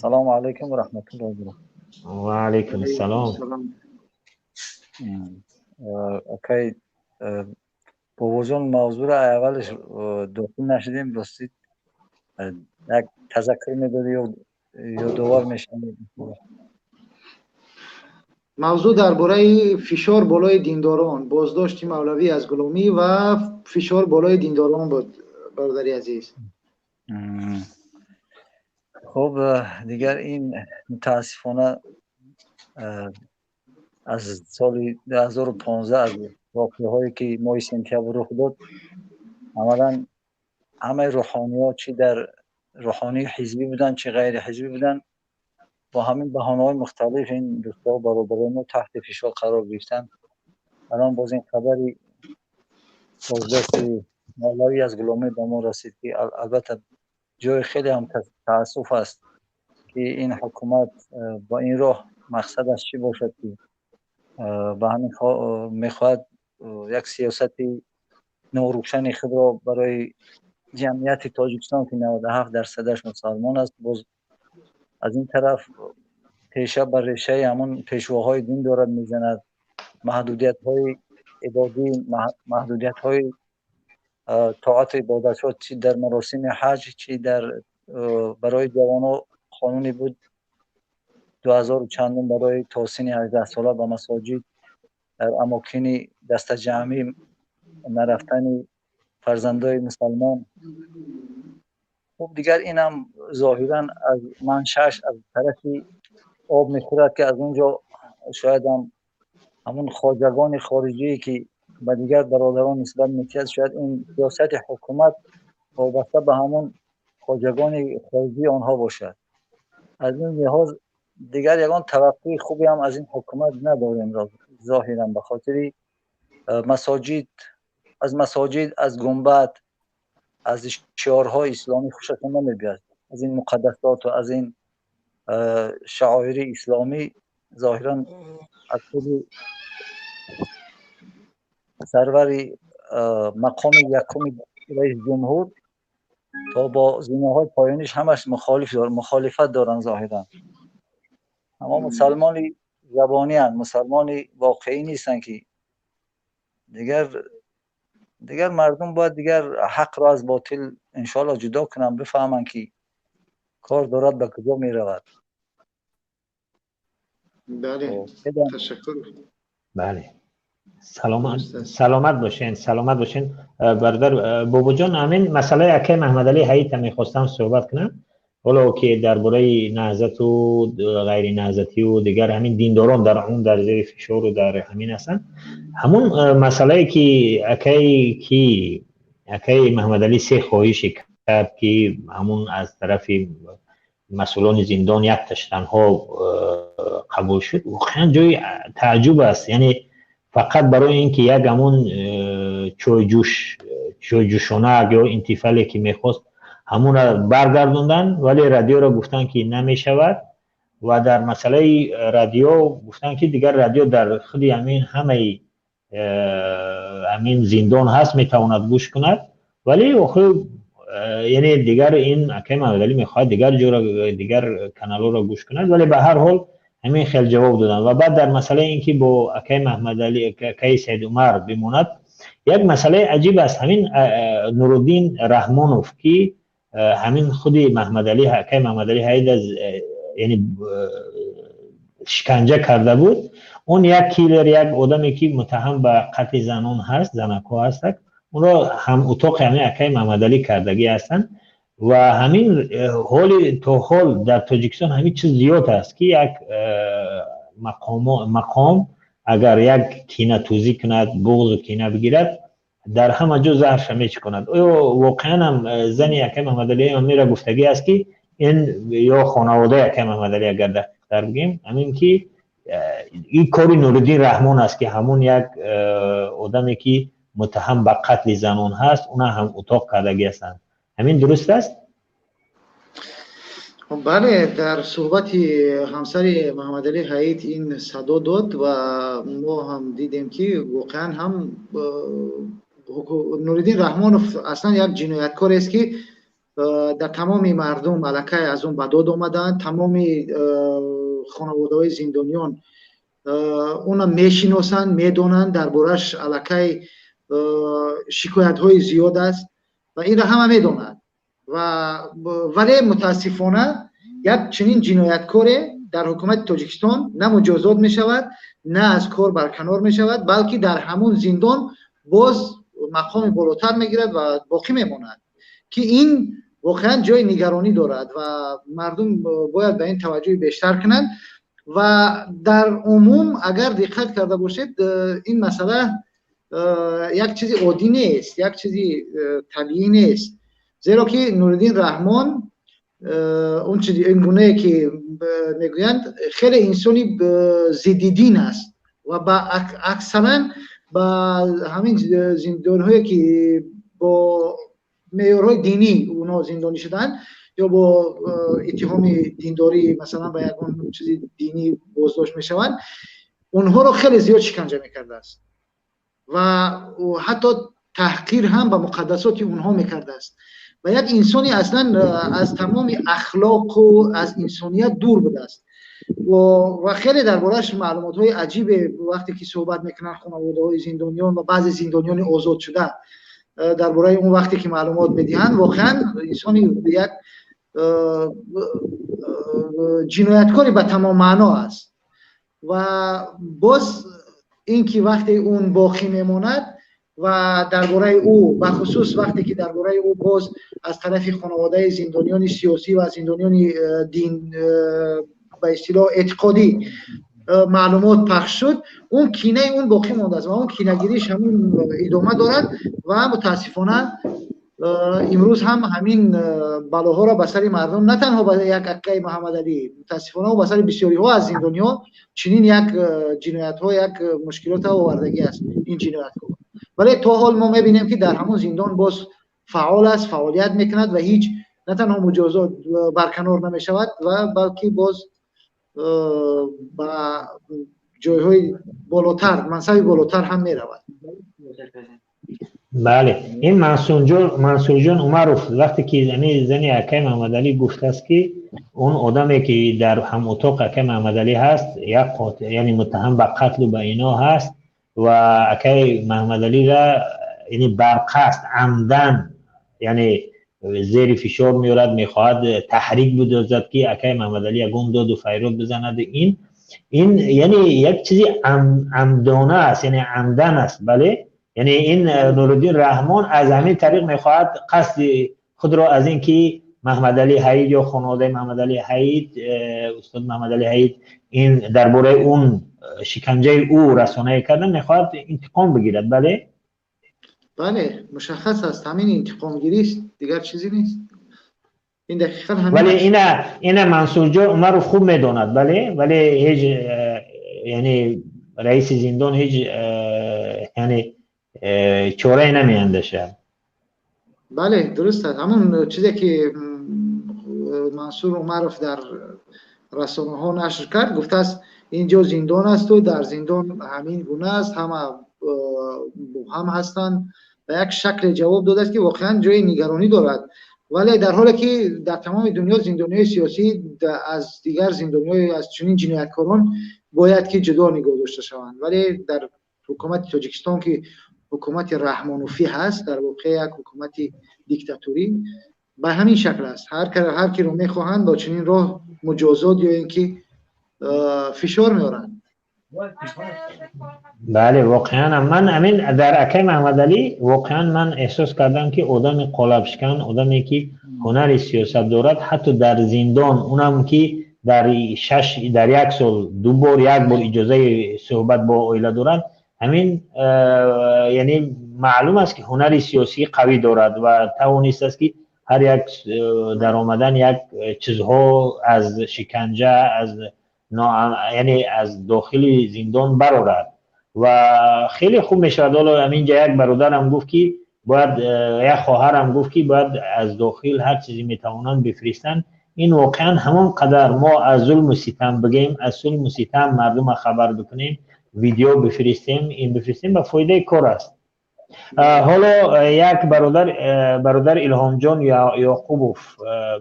Салому алайкум ва раҳматуллоҳи ва баракатуҳ. Ва алайкум ассалом. Акай Бобоҷон, мавзӯъро аввалаш дохил нашудем, ростӣ як тазаккур медодӣ ё ёдовар мешавем. Мавзӯъ дар бораи фишор болои диндорон, боздошти мавлавӣ аз Гуломӣ ва фишор болои диндорон буд, бародари азиз. Хуб, дигар ин мутаассифона аз соли 2015, аз воқеаҳое ки моҳи сентябр рух дод, аввалан ҳамаи рӯҳониҳо, чӣ дар рӯҳонии ҳизбӣ буданд, чӣ ғайри ҳизбӣ буданд, бо ҳамин баҳонаҳои мухталиф ин дӯстҳо, бародарони мо таҳти фишор қарор гирифтанд. Алон боз ин хабари боздошти мавлавӣ аз Гуломӣ ба мо расид, ки албатта ҷои хеле ҳам таассуф аст, ки ин ҳукумат бо ин роҳ мақсадаш чӣ бошад, ки ба ҳамин мехоҳад як сиёсати норӯшани худро барои ҷамъияти Тоҷикистон, ки 97 дарсадаш мусалмон аст. Боз аз ин тараф теша бар решаи ҳамон пешвоҳои дин дорад мезанад, маҳдудиятҳои ибодӣ, маҳдудиятҳои тоату ибодатҳо, чӣ дар маросими ҳаҷ, чӣ дар барои ҷавонҳо қонуне буд 2000 чандум, барои то синни 18 сола ба масоҷид, дар амокини дастаҷамъӣ нарафтани фарзандои мусалмон. Хуб, дигар инам зоҳиран аз маншааш аз тарафи об мехӯрад, ки аз он ҷо шояд ҳам ҳамон хоҷагони хориҷие, ки ба дигар бародарон нисбат медиҳад, шояд ин сиёсати ҳукумат вобаста ба ҳамон хоҷагони хориҷии онҳо бошад. Аз ин лиҳоз дигар ягон таваққӯи хубе ҳам аз ин ҳукумат надорем зоҳиран, ба хотири масоҷид, аз масоҷид, аз гунбад, аз шиорҳои исломӣ хушашон намебиёд, аз ин муқаддасот ва аз ин шаоири исломӣ. Зоҳиран аз худи сарвари мақоми якуми раис ҷумҳур то бо зинаҳои поёниш ҳамаш мухолифат доранд зоҳиран. Аммо мусалмони забонианд, мусалмони воқеӣ нестанд, ки дигар мардум бояд дигар ҳақро аз ботил иншоаллоҳ ҷудо кунанд, бифаҳманд, ки кор дорад ба куҷо меравад. Бале, ташаккур. Бале, саломат, саломат бошен, саломат бошен, бародар Бобоҷон. Ҳамин масъалаи акаи Маҳмадалӣ Ҳаита мехостам суҳбат кунам. Ҳоло ки дар бораи наҳзату ғайри наҳзативу дигар ҳамин диндорон дар он дар зери фишору дар ҳамин ҳастанд, ҳамун масъалае ки акаи Маҳмадалӣ се хоҳише кард, ки ҳамун аз тарафи масъулони зиндон якташ танҳо қабул шуд, воқеан ҷои тааҷҷуб аст. Яъне фақат барои ин ки як ҳамун чойҷӯш, чойҷӯшонак ё интифале ки мехост, ҳамонро баргардонданд, вале радиоро гуфтанд, ки намешавад, ва дар масъалаи радио гуфтанд, ки дигар радио дар худи ҳамин ҳамаи ҳамин зиндон ҳаст, метавонад гӯш кунад, вале охир яъне дигар ин акаи Маҳмадалӣ мехоҳад дигар ҷоро, дигар каналҳоро гӯш кунад, вале ба ҳар ҳол ҳамин хел ҷавоб доданд. Ва баъд дар масъалаи ин ки бо акаи Маҳмадалӣ, акаи Саид Умар бимонад, як масъалаи аҷиб аст. Ҳамин Нуруддин Раҳмонов, ки ҳамин худи Маҳмадалӣ, акаи Маҳмадалӣ ҳайд аз яъне шиканҷа карда буд, он як киллер, як одаме ки муттаҳам ба қатли занон ҳаст, занакҳо ҳастак, онро ҳам утоқи ҳамин акаи Маҳмадалӣ кардагӣ ҳастанд. Ва ҳамин ҳоли то ҳол дар Тоҷикистон ҳамин чиз зиёд аст, ки як мақом агар як кинатӯзӣ кунад, буғзу кина бигирад, дар ҳама ҷо заҳрша мечиконад. Оё воқеан ҳам зани акаи Маҳмадалӣ ҳамира гуфтагӣ аст, ки ин ё хонаводаи акаи Маҳмадалӣ, агар дақиқтар бигем, ҳамин ки ин кори Нуриддин Раҳмон аст, ки ҳамон як одаме ки муттаҳам ба қатли занон ҳаст, уна ҳам утоқ кардагӣ ҳастанд? Ҳамин дуруст аст? Бале, дар суҳбати ҳамсари Муҳаммадалӣ Ҳаид ин садо дод ва мо ҳам дидем, ки воқеан ҳам Нуриддин Раҳмонов аслан як ҷинояткорест, ки дар тамоми мардум аллакай аз он ба дод омадаанд. Тамоми хонаводаҳои зиндониён уна мешиносанд, медонанд, дар бораш аллакай шикоятҳои зиёд аст ва инро ҳама медонанд. Ва вале мутаассифона як чунин ҷинояткоре дар ҳукумати Тоҷикистон на муҷозот мешавад, на аз кор барканор мешавад, балки дар ҳамун зиндон боз мақоми болотар мегирад ва боқӣ мемонад, ки ин воқеан ҷои нигаронӣ дорад ва мардум бояд ба ин таваҷҷӯҳи бештар кунанд. Ва дар умум агар диққат карда бошед, ин масъала як чизи оддӣ нест, як чизи табиӣ нест, зеро ки Нуриддин Раҳмон он чизи ин гунае ки мегӯянд, хеле инсони зиддидин аст ва ба аксаран ба ҳамин зиндонҳое ки бо меъёрҳои динӣ онҳо зиндонӣ шудаанд ё бо иттиҳоми диндорӣ, масалан, ба ягон чизи динӣ боздошт мешаванд, онҳоро хеле зиёд шиканҷа мекардааст ва ҳатто таҳқир ҳам ба муқаддасоти онҳо мекардааст. Ва як инсони аслан аз тамоми ахлоқу аз инсоният дур будааст. Ва хеле дар борааш маълумотҳои аҷибе вақте ки суҳбат мекунанд хонаводаҳои зиндониён ва баъзе зиндониёни озодшуда дар бораи он вақте ки маълумот медиҳанд, воқеан инсони як ҷинояткори ба тамом маъно аст. Ва боз ин ки вақте он боқӣ мемонад ва дар бораи ӯ, бахусус вақте ки дар бораи ӯ боз аз тарафи хонаводаи зиндониёни сиёсӣ ва зиндониёни дин, ба истилоҳ эътиқодӣ, маълумот пахш шуд, он кинаи он боқӣ мондааст ва он кинагириш ҳамун идома дорад. Ва мутаассифона имрӯз ҳам ҳамин балоҳоро ба сари мардум, на танҳо ба як аккаи Муҳаммадалӣ, мутаассифона ба сари бисёриҳо аз зиндониҳо чунин як ҷиноятҳо, як мушкилотро овардагӣ аст ин ҷинояткор. Вале то ҳол мо мебинем, ки дар ҳамон зиндон боз фаъол аст, фаъолият мекунад ва ҳеҷ на танҳо муҷозот барканор намешавад ва балки боз ба ҷойҳои болотар, мансаби болотар ҳам меравад. Бале, ин Мансурҷон Умаров вақте ки ҳамин зани акаи Маҳмадалӣ гуфтааст, ки он одаме ки дар ҳамутоқ акаи Маҳмадалӣ ҳаст, як қотил, яъне муттаҳам ба қатлу ба ино ҳаст ва акаи Маҳмадалиро яъне барқасд амдан яъне зери фишор меорад, мехоҳад таҳрик бидозад, ки акаи Маҳмадалӣ ягон доду файрод бизанад. Ин яъне як чизи амдона аст, яъне амдан аст. Бале, яъне ин Нуриддин Раҳмон аз ҳамин тариқ мехоҳад қасди худро аз ин ки Маҳмадалӣ Ҳаид ё хонаводаи Маҳмадалӣ Ҳаид, устод Маҳмадалӣ Ҳаид, ин дар бораи он шиканҷаи ӯ расонаӣ кардан, мехоҳад интиқом бигирад. Бале. Бале, мушаххас аст, ҳамин интиқомгирист, дигар чизе нест. Ин дақиқан ҳамин. Вале ина Мансурҷон Умаров хуб медонад, бале, вале ҳеҷ яъне раиси зиндон ҳеҷ яъне чорае намеандешад. Бале, дуруст аст. Ҳамон чизе ки Мансур Умаров дар расонаҳо нашр кард, гуфтааст, ин ҷо зиндон асту дар зиндон ҳамин гуна аст, ҳама бо ҳам ҳастанд, ба як шакле ҷавоб додааст, ки воқеан ҷои нигаронӣ дорад. Вале дар ҳоле ки дар тамоми дунё зиндониҳои сиёсӣ аз дигар зиндониҳои аз чунин ҷинояткорон бояд ки ҷудо нигоҳ дошта шаванд, вале дар ҳукумати Тоҷикистон, ки ҳукумати Раҳмонофӣ ҳаст, дар воқеъ як ҳукумати диктаторӣ ба ҳамин шакл аст. Ҳар киро мехоҳанд бо чунин роҳ муҷозот ё ин ки фишор меоранд. Бале, воқеан ман ҳамин дар акай Маҳмадалӣ воқеан ман эҳсос кардам, ки одами қолабшикан, одаме ки ҳунари сиёсат дорад, ҳатто дар зиндон, унам ки дар шаш дар як сол ду бор як бор иҷозаи суҳбат бо оила дорад, ҳамин яъне маълум аст, ки ҳунари сиёсӣ қавӣ дорад ва тавонистааст, ки ҳар як дар омадан як чизҳо аз шиканҷа, аз яъне аз дохили зиндон барорад ва хеле хуб мешавад. Ҳоло ҳаминҷа як бародарам гуфт, ки бояд, як хоҳарам гуфт, ки бояд аз дохил ҳар чизе метавонанд бифиристанд. Ин воқеан ҳамон қадар мо аз зулму ситам бигем, аз зулму ситам мардума хабар бикунем, видео бифиристем, ин бифиристем, ба фоидаи кор аст. Ҳоло як бародар, бародар Илҳомҷон Ёқубов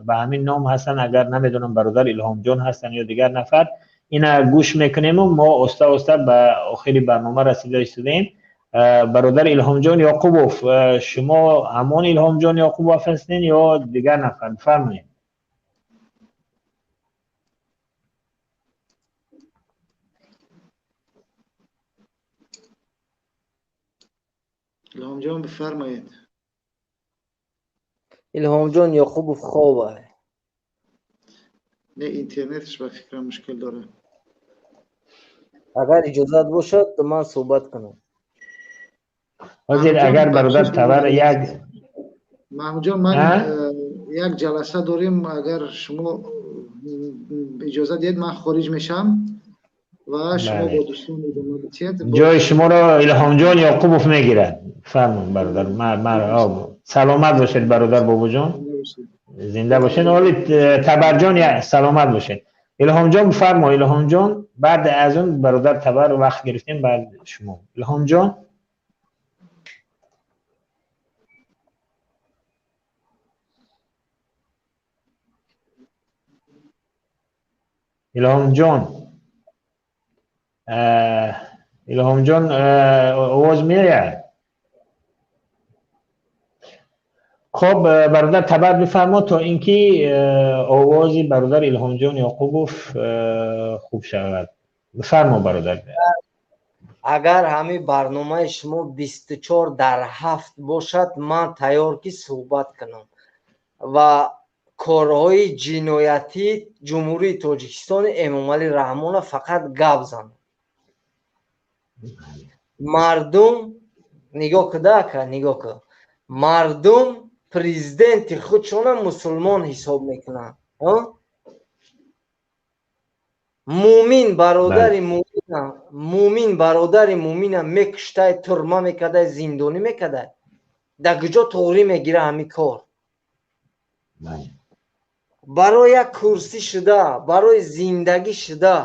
ба ҳамин ном ҳастанд, агар намедонам бародар Илҳомҷон ҳастанд ё дигар нафар, ина гӯш мекунему мо оста оста ба охири барнома расида истодаем. Бародар Илҳомҷон Ёқубов, шумо ҳамон Илҳомҷон Ёқубов ҳастед ё дигар нафар? Бифармоед. Илҳомҷон, бифармоед. Илҳомҷон Ёқубов хоб аст. Не, интернеташ ба фикрам мушкил дорад. Агар иҷозат бошад, ман суҳбат кунам. Ҳозир агар бародар Тавар як Маҳмудҷон, ман як ҷаласа дорем, агар шумо иҷозат диҳед, ман хориҷ мешавам ва шумо бо дӯстон идома бидиҳед. Ҷои шуморо Илҳомҷон Ёқубов мегирад. Фармон, бародар. Саломат бошед, бародар Бобоҷон, зинда бошед. Оли Табарҷон, саломат бошед. Илҳомҷон, бифармо. Илҳомҷон, баъд аз он бародар Табар вақт гирифтем, баъд шумо. Илҳомҷон. Илҳомҷон, Илҳомҷон, овоз меояд? Хоб, бародар Табар бифармо, то инки овози бародар Илҳомҷон Ёқубов хуб шавад. Бифармо, бародар. Агар ҳамин барномаи шумо 24/7 бошад, ман тайёр ки суҳбат кунам ва корҳои ҷиноятии Ҷумҳурии Тоҷикистони Эмомалӣ Раҳмонов фақат гап занам. Мардум нигоҳ куда, ака, нигоҳ ку, мардум президенти худшона мусулмон ҳисоб мекунанд. Мумин бародари мумина, мумин бародари мумина мекуштай, турма мекардай, зиндонӣ мекардай. Дар куҷо тоғрӣ мегира ҳамин кор? Барои як курсӣ шуда, барои зиндагӣ шуда,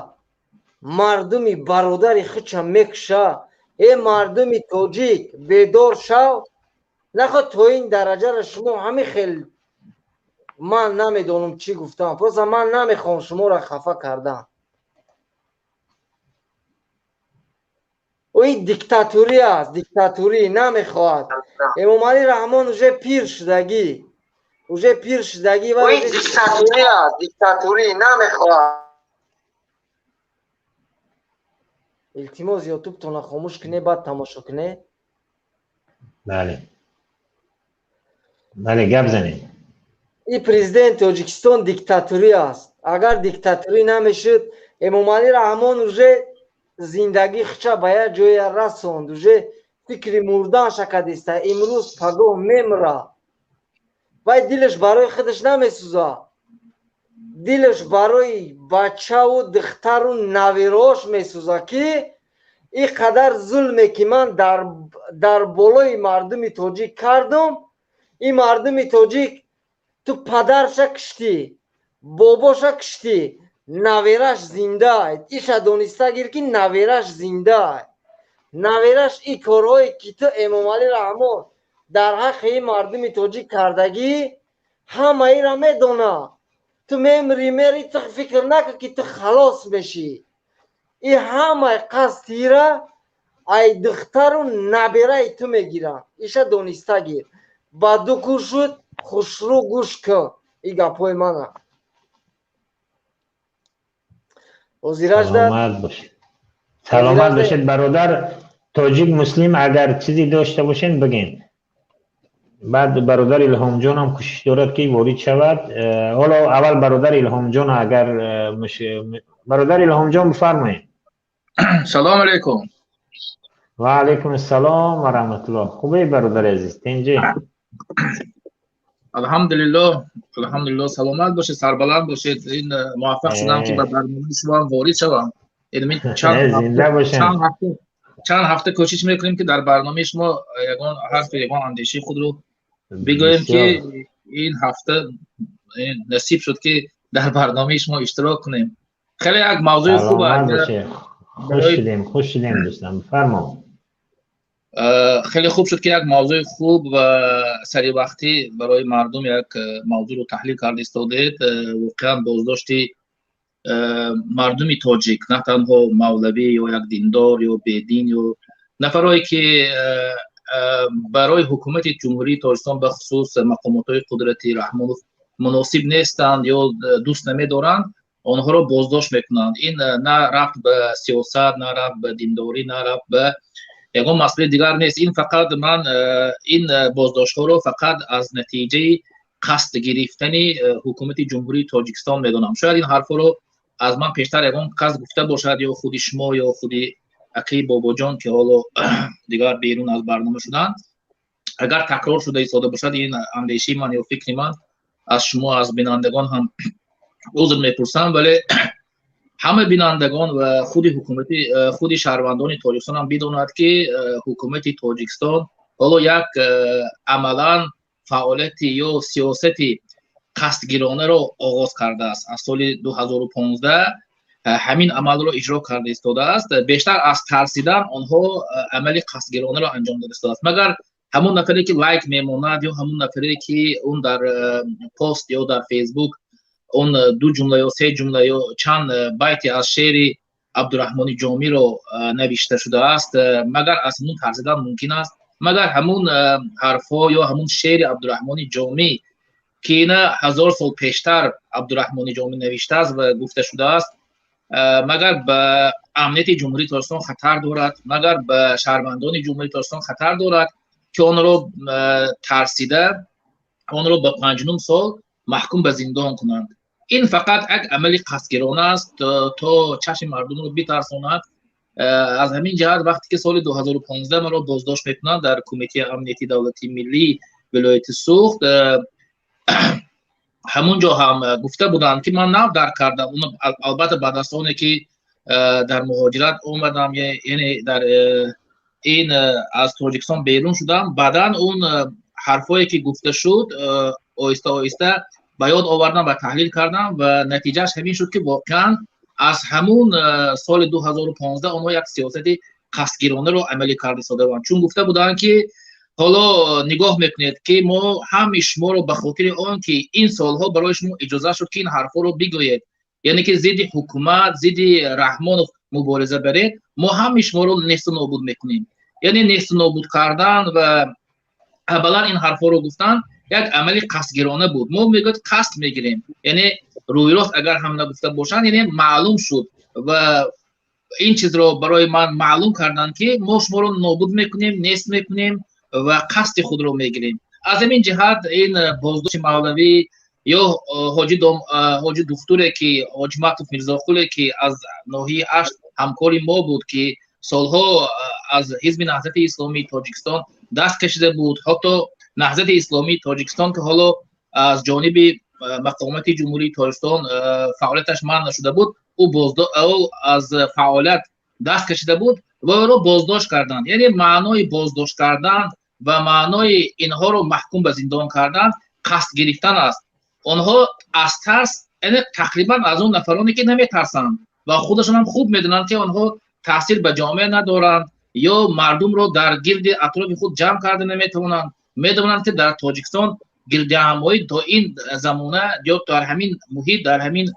мардуми бародари худша мекуша. Э мардуми тоҷик, бедор шав, нахоҳ то ин дараҷаро шумо ҳамин хел. Ман намедонам чӣ гуфтам, просто ман намехоҳам шуморо хафа кардан. Ин диктатурӣ аст, диктатурӣ намехоҳад. Эмомалӣ Раҳмон уже пир шудагӣ, уже пир шудагӣ ва ин диктатурӣ аст, диктатурӣ намехоҳад. Илтимос, ютубтонро хомӯш кунед, баъд тамошо кунед. Бале, бале, гап занед. Ин президенти Тоҷикистон диктатурӣ аст. Агар диктатурӣ намешуд, Эмомалӣ Раҳмон уже зиндагӣ худша ба як ҷое расонд, уже фикри мурданша кардиста, имрӯз пагоҳ мемра. Вай дилаш барои худаш намесӯзад, дилаш барои бачаву духтару навирош месӯзад, ки ин қадар зулме ки ман дар болои мардуми тоҷик кардам, ин мардуми тоҷик ту падарша киштӣ, бобоша киштӣ, навераш зинда. Иша дониста гир, ки навераш зинда. Навераш и корҳое ки ту Эмомалӣ Раҳмон дар ҳаққи ин мардуми тоҷик кардагӣ, ҳама ира медона. Ту мемри, мери, ту фикр накун, ки ту халос мешӣ. И ҳамаи қасди ира ай духтару набераи ту мегиранд. Иша дониста гир. Ба ду гӯшут хушрӯ гӯш кун и гапҳои мана. Саломат бошед. Саломат бошед, бародар тоҷик муслим. Агар чизе дошта бошед, бигин. Баъд бародар Илҳомҷон ҳам кӯшиш дорад, ки ворид шавад. Ҳоло аввал бародар Илҳомҷон, агар бародар Илҳомҷон, бифармоед. Салом алейкум. Ва алейкум ассалом ва раҳматуллоҳ. Хубе, бародари азиз, тинҷӣ? Алҳамдулиллоҳ, алҳамдулиллоҳ, саломат бошед, сарбаланд бошед. Ин муваффақ шудам, ки ба барномаи шумо ҳам ворид шавам. Зинда бошед. Чанд ҳафта кӯшиш мекунем, ки дар барномаи шумо ягон ҳарф, ягон андешаи худро бигӯем, ки ин ҳафта насиб шуд, ки дар барномаи шумо иштирок кунем. Хеле як мавзӯи хуб. Хуш шудем, хуш шудем, дӯстам, бифармо. Хеле хуб шуд, ки як мавзӯи хуб ва саривақтӣ барои мардум як мавзӯъро таҳлил карда истодед. Воқеан, боздошти мардуми тоҷик, на танҳо мавлавӣ ё як диндор ё бедин ё нафарое ки барои ҳукумати Ҷумҳурии Тоҷикистон, бахусус мақомотҳои қудрати Раҳмонов, муносиб нестанд ё дӯст намедоранд, онҳоро боздошт мекунанд. Ин на рабт ба сиёсат, на рабт ба диндорӣ, на рабт ба ягон масъалаи дигар нест. Ин фақат ман ин боздоштҳоро фақат аз натиҷаи қасд гирифтани ҳукумати Ҷумҳурии Тоҷикистон медонам. Шояд ин ҳарфҳоро аз ман пештар ягон кас гуфта бошад, ё худи шумо, ё худи акаи Бобоҷон, ки ҳоло дигар берун аз барнома шуданд. Агар такрор шуда истода бошад ин андешаи ман ё фикри ман, аз шумо, аз бинандагон ҳам узр мепурсам. Вале ҳама бинандагон ва худи ҳукумати, худи шаҳрвандони Тоҷикистон ҳам бидонад, ки ҳукумати Тоҷикистон ҳоло як амалан фаъолияти ё сиёсати қасдгиронаро оғоз кардааст. Аз соли 2015 ҳамин амалро иҷро карда истодааст. Бештар аз тарсидан онҳо амали қасдгиронаро анҷом дода истодааст. Магар ҳамон нафаре ки лайк мемонад ё ҳамон нафаре ки он дар пост ё дар Фейсбук он ду ҷумла ё се ҷумла ё чанд байти аз шеъри Абдураҳмони Ҷомиро навишта шудааст, магар аз ҳамун тарсидан мумкин аст? Магар ҳамун ҳарфҳо ё ҳамун шеъри Абдураҳмони Ҷомӣ, ки ина 1000 сол пештар Абдураҳмони Ҷомӣ навиштааст ва гуфта шудааст, магар ба амнияти Ҷумҳурии Тоҷикистон хатар дорад? Магар ба шаҳрвандони Ҷумҳурии Тоҷикистон хатар дорад, ки онро тарсида онро ба 5,5 сол маҳкум ба зиндон кунанд? Ин фақат як амали қасдгирона аст, то чашми мардумро битарсонад. Аз ҳамин ҷиҳат, вақте ки соли 2015 маро боздошт мекунанд дар Кумитаи амнияти давлатии миллии вилояти Суғд, ҳамун ҷо ҳам гуфта буданд, ки ман нав дарк кардам. Албатта, баъд аз оне ки дар муҳоҷират омадам, яъне дар ин аз Тоҷикистон берун шудам, баъдан он ҳарфҳое ки гуфта шуд, оҳиста оҳиста ба ёд овардам ва таҳлил кардам, ва натиҷааш ҳамин шуд, ки воқеан аз ҳамун соли 2015 онҳо як сиёсати қасдгиронаро амалӣ карда истода буданд. Чун гуфта буданд, ки ҳоло нигоҳ мекунед, ки мо ҳами шуморо ба хотири он ки ин солҳо барои шумо иҷоза шуд, ки ин ҳарфҳоро бигӯед, яъне ки зидди ҳукумат, зидди Раҳмонов мубориза баред, мо ҳами шуморо несту нобуд мекунем. Яъне несту нобуд кардан ва аввалан ин ҳарфҳоро гуфтан як амали қасдгирона буд. Мо мегӯяд, қасд мегирем, яъне рӯйрост агар ҳам нагуфта бошанд, яъне маълум шуд ва ин чизро барои ман маълум карданд, ки мо шуморо нобуд мекунем, нест мекунем ва қасди худро мегирем. Аз ҳамин ҷиҳат ин боздошти мавлавӣ ё ҳоҷи духтуре, ки Ҳоҷиматов Мирзоқуле, ки аз ноҳияи Ашт ҳамкори мо буд, ки солҳо аз Ҳизби Наҳзати Исломии Тоҷикистон даст кашида буд, ҳатто Наҳзати Исломии Тоҷикистон, ки ҳоло аз ҷониби мақомоти Ҷумҳурии Тоҷикистон фаъолияташ манъ нашуда буд, ӯ аз фаъолият даст кашида буд ва ӯро боздошт карданд. Яъне маънои боздошт кардан ва маънои инҳоро маҳкум ба зиндон кардан қасд гирифтан аст. Онҳо аз тарс, яъне тақрибан аз он нафароне ки наметарсанд ва худашон ҳам хуб медонанд, ки онҳо таъсир ба ҷомеа надоранд. Ё мардумро дар гирди атрофи худ ҷамъ карда наметавонанд. Медонанд, ки дар Тоҷикистон гирдиҳамоӣ то ин замона ё дар ҳамин муҳит, дар ҳамин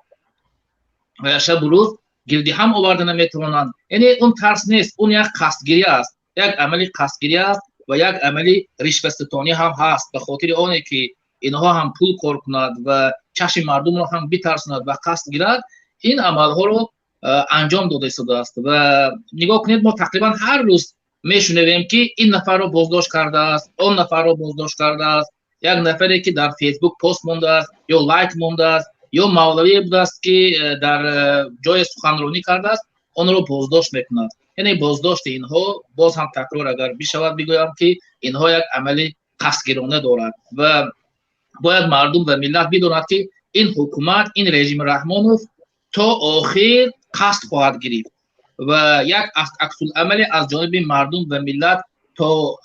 шабу рӯз гирди ҳам оварда наметавонанд. Яъне он тарс нест, он як қасдгирӣ аст, як амали қасдгирӣ аст ва як амали ришваститонӣ ҳам ҳаст, ба хотири оне ки инҳо ҳам пул кор кунад ва чашми мардумро ҳам битарсонад ва қасд гирад, ин амалҳоро анҷом дода истодааст. Ва нигоҳ кунед, мо тақрибан ҳар рӯз мешунавем, ки ин нафарро боздошт кардааст, он нафарро боздошт кардааст. Як нафаре ки дар Фейсбук пост мондааст ё лайк мондааст, ё мавлавие будааст, ки дар ҷое суханронӣ кардааст, онро боздошт мекунад. Яъне боздошти инҳо, боз ҳам такрор агар бишавад бигӯям, ки инҳо як амали қасдгирона дорад ва бояд мардум ва миллат бидонад, ки ин ҳукумат, ин режими Раҳмонов то охир қасд хоҳад гирифт ва як аксуламале аз ҷониби мардум ва миллат то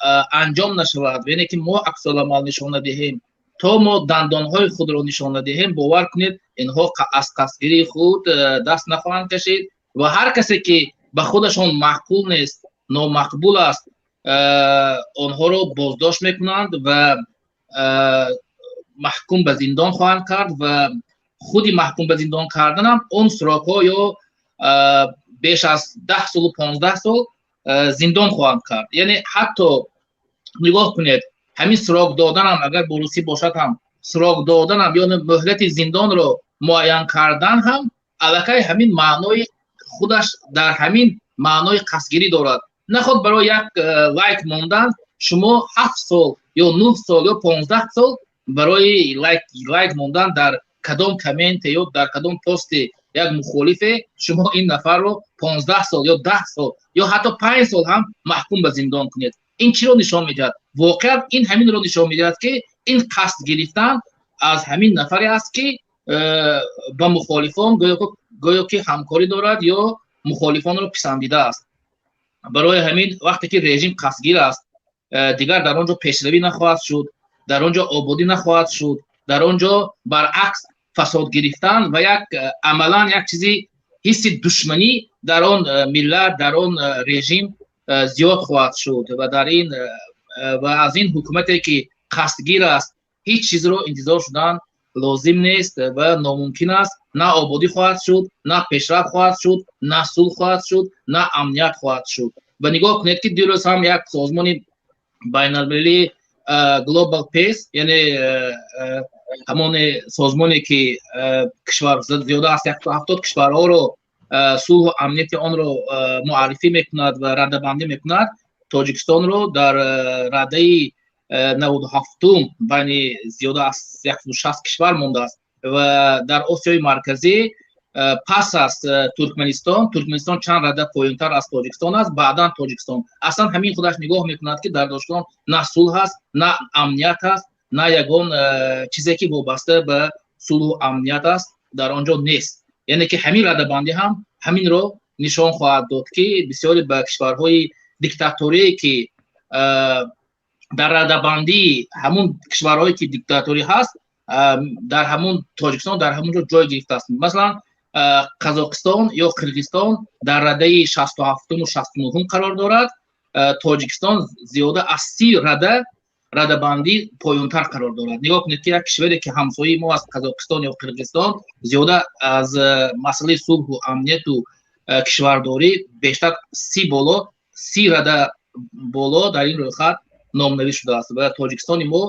анҷом нашавад, яъне ки мо аксуламал нишон надиҳем, то мо дандонҳои худро нишон надиҳем, бовар кунед, инҳо аз қасдгирии худ даст нахоҳанд кашид. Ва ҳар касе ки ба худашон маъқул нест, номақбул аст, онҳоро боздошт мекунанд ва маҳкум ба зиндон хоҳанд кард. Ва худи маҳкум ба зиндон карданам он срокҳо ё беш аз 10 солу 15 сол зиндон хоҳанд кард. Яъне ҳатто нигоҳ кунед, ҳамин срок доданам агар бо русӣ бошад ҳам, срок доданам ё муҳлати зиндонро муайян кардан ҳам аллакай ҳамин маънои худаш дар ҳамин маънои қасдгирӣ дорад. Наход барои як лайк мондан шумо 7 сол ё 9 сол ё 15 сол барои лайк мондан дар кадом комменте ё дар кадом пости як мухолифе шумо ин нафарро 15 сол ё 10 сол ё ҳатто 5 сол ҳам маҳкум ба зиндон кунед, ин чиро нишон медиҳад? Воқеан ин ҳаминро нишон медиҳад, ки ин қасд гирифтан аз ҳамин нафаре аст, ки ба мухолифон гӯё ки ҳамкорӣ дорад ё мухолифонро писандидааст. Барои ҳамин вақте ки режим қасдгир аст, дигар дар он ҷо пешравӣ нахоҳад шуд, дар он ҷо ободӣ нахоҳад шуд, дар он ҷо баръакс фасод гирифтан ва як амалан як чизи ҳисси душманӣ дар он миллат, дар он режим зиёд хоҳад шуд. Ва дар ин ва аз ин ҳукумате ки қасдгир аст, ҳеҷ чизро интизор шудан лозим нест ва номумкин аст. На ободӣ хоҳад шуд, на пешрафт хоҳад шуд, на сулҳ хоҳад шуд, на амният хоҳад шуд. Ва нигоҳ кунед, ки дирӯз ҳам як созмони байналмилалии Global Peace, яъне ҳамоне созмоне ки кишвар зиёда аз 170 кишварҳоро, сулҳу амнияти онро муаррифӣ мекунад ва радабандӣ мекунад, Тоҷикистонро дар радаи 97-ум байни зиёда аз 160 кишвар мондааст ва дар Осиёи Марказӣ пас аз Туркманистон. Туркманистон чанд рада поёнтар аз Тоҷикистон аст, баъдан Тоҷикистон. Аслан ҳамин худаш нигоҳ мекунад, ки дар Тоҷикистон на сулҳ ҳаст, на амният ҳаст, на ягон чизе ки вобаста ба сулҳу амният аст, дар он ҷо нест. Яъне ки ҳамин радабандӣ ҳам ҳаминро нишон хоҳад дод, ки бисёре ба кишварҳои диктаторие ки дар радабандии ҳамун кишварҳое ки диктаторӣ ҳаст, дар ҳамун Тоҷикистон дар ҳамун ҷо ҷой гирифтааст. Масалан, Қазоқистон ё Қирғизистон дар радаи 67-уму 69-ум қарор дорад, Тоҷикистон зиёда аз 30 рада радабандӣ поёнтар қарор дорад. Нигоҳ кунед, ки як кишваре ки ҳамсояи мо аст, Қазоқистон ё Қирғизистон, зиёда аз масъалаи сулҳу амнияту кишвардорӣ бештар 30 боло, 30 рада боло дар ин рӯйхат номнавис шудааст ва Тоҷикистони мо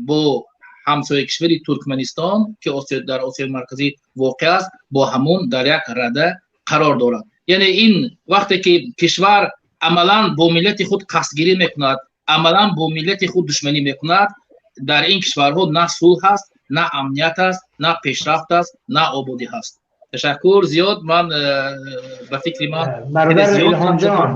бо ҳамсояи кишвари Туркманистон, ки дар Осиёи Марказӣ воқеъ аст, бо ҳамун дар як рада қарор дорад. Яъне ин вақте ки кишвар амалан бо миллати худ қасдгирӣ мекунад, амалан бо миллати худ душманӣ мекунад, дар ин кишварҳо на сулҳ ҳаст, на амният аст, на пешрафт аст, на ободӣ ҳаст. Ташаккур зиёд. Ман ба фикри ман Бародар Илҳомҷон,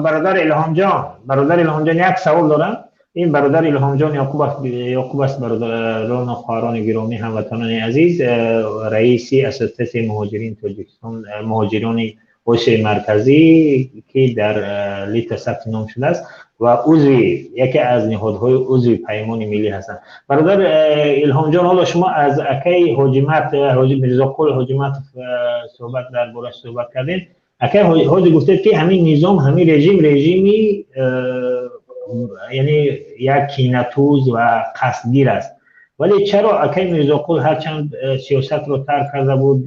бародар Илҳомҷон, бародар Илҳомҷон, як савол дорам. Ин бародар Илҳомҷон Ёқуб аст. Бародарону хоҳарони гиромӣ, ҳамватанони азиз, раиси Ассотсиатсияи муҳоҷирини Тоҷикистон, муҳоҷирони Осиёи Марказӣ, ки дар Литва сабти ном шудааст ва узви яке аз ниҳодҳои узви Паймони Миллӣ ҳастанд. Бародар Илҳомҷон, ҳоло шумо аз акаи Ҳоҷимат, Ҳоҷи Мирзоқул Ҳоҷиматов суҳбат, дар бораш суҳбат кардем. Акай ҳозир гуфтед, ки ҳамин низом, ҳамин режим, режими яъне як кинатуз ва қасдгир аст. Вале чаро акай Мирзоқул, ҳарчанд сиёсатро тарк карда буд,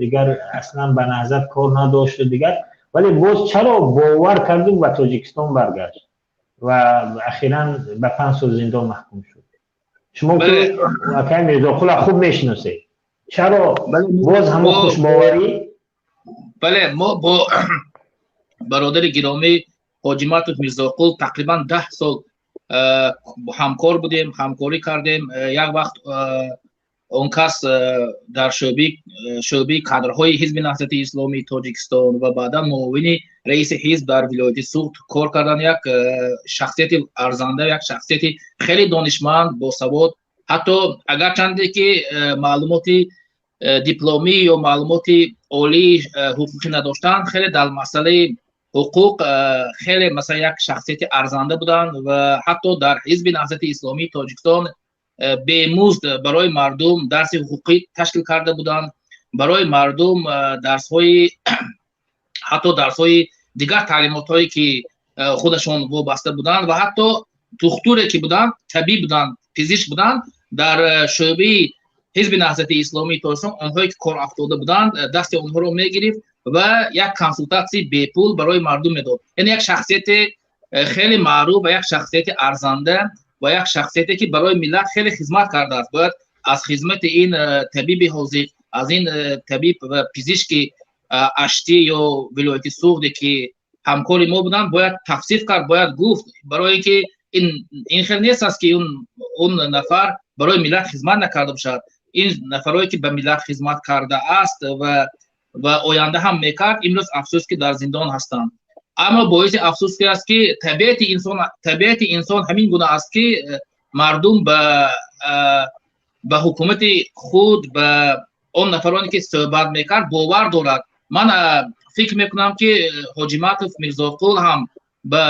дигар аслан ба Наҳзат кор надошту дигар, вале боз чаро бовар карду ба Тоҷикистон баргашт ва ахиран ба 5 сол зиндон маҳкум шуд? Шумо ки акай Мирзоқула хуб мешиносед, чаро боз ҳамон хушбоварӣ? Бале, мо бо бародари гиромӣ Ҳоҷиматов Мирзоқул тақрибан 10 сол ҳамкор будем, ҳамкорӣ кардем. Як вақт он кас дар шӯъбаи кадрҳои Ҳизби Наҳзати Исломии Тоҷикистон ва баъдан муовини раиси ҳизб дар вилояти Суғд кор кардан. Як шахсияти арзанда, як шахсияти хеле донишманд, босавод. Ҳатто агарчанде ки маълумоти дипломӣ ё маълумоти олии ҳуқуқӣ надоштанд, хеле дар масъалаи ҳуқуқ хеле, масалан, як шахсияти арзанда буданд ва ҳатто дар Ҳизби Наҳзати Исломии Тоҷикистон бемузд барои мардум дарси ҳуқуқӣ ташкил карда буданд, барои мардум дарсҳои, ҳатто дарсҳои дигар таълимотҳое ки худашон вобаста буданд ва ҳатто духтуре ки буданд, табиб буданд, пизишк буданд, дар шӯъбаи Ҳизби Наҳзати Исломии Тоҷикистон онҳое ки кор афтода буданд, дасти онҳоро мегирифт ва як консултатсияи бепул барои мардум медод. Яъне як шахсияти хеле маъруф ва як шахсияти арзанда ва як шахсияте ки барои миллат хеле хизмат кардааст. Бояд аз хизмати ин табиби ҳозиқ, аз ин табиб ва пизишки Аштӣ ё вилояти Суғде ки ҳамкори мо буданд, бояд тавсиф кард, бояд гуфт, барои ин ки ин хел нест аст, ки он нафар барои миллат хизмат накарда бошад. Ин нафарое ки ба миллат хизмат кардааст ва оянда ҳам мекард, имрӯз афсӯс, ки дар зиндон ҳастанд. Аммо боиси афсӯс аст, ки табиати инсон ҳамин гуна аст, ки мардум ба ҳукумати худ, ба он нафароне ки суҳбат мекард, бовар дорад. Ман фикр мекунам, ки Ҳоҷиматов Мирзоқул ҳам ба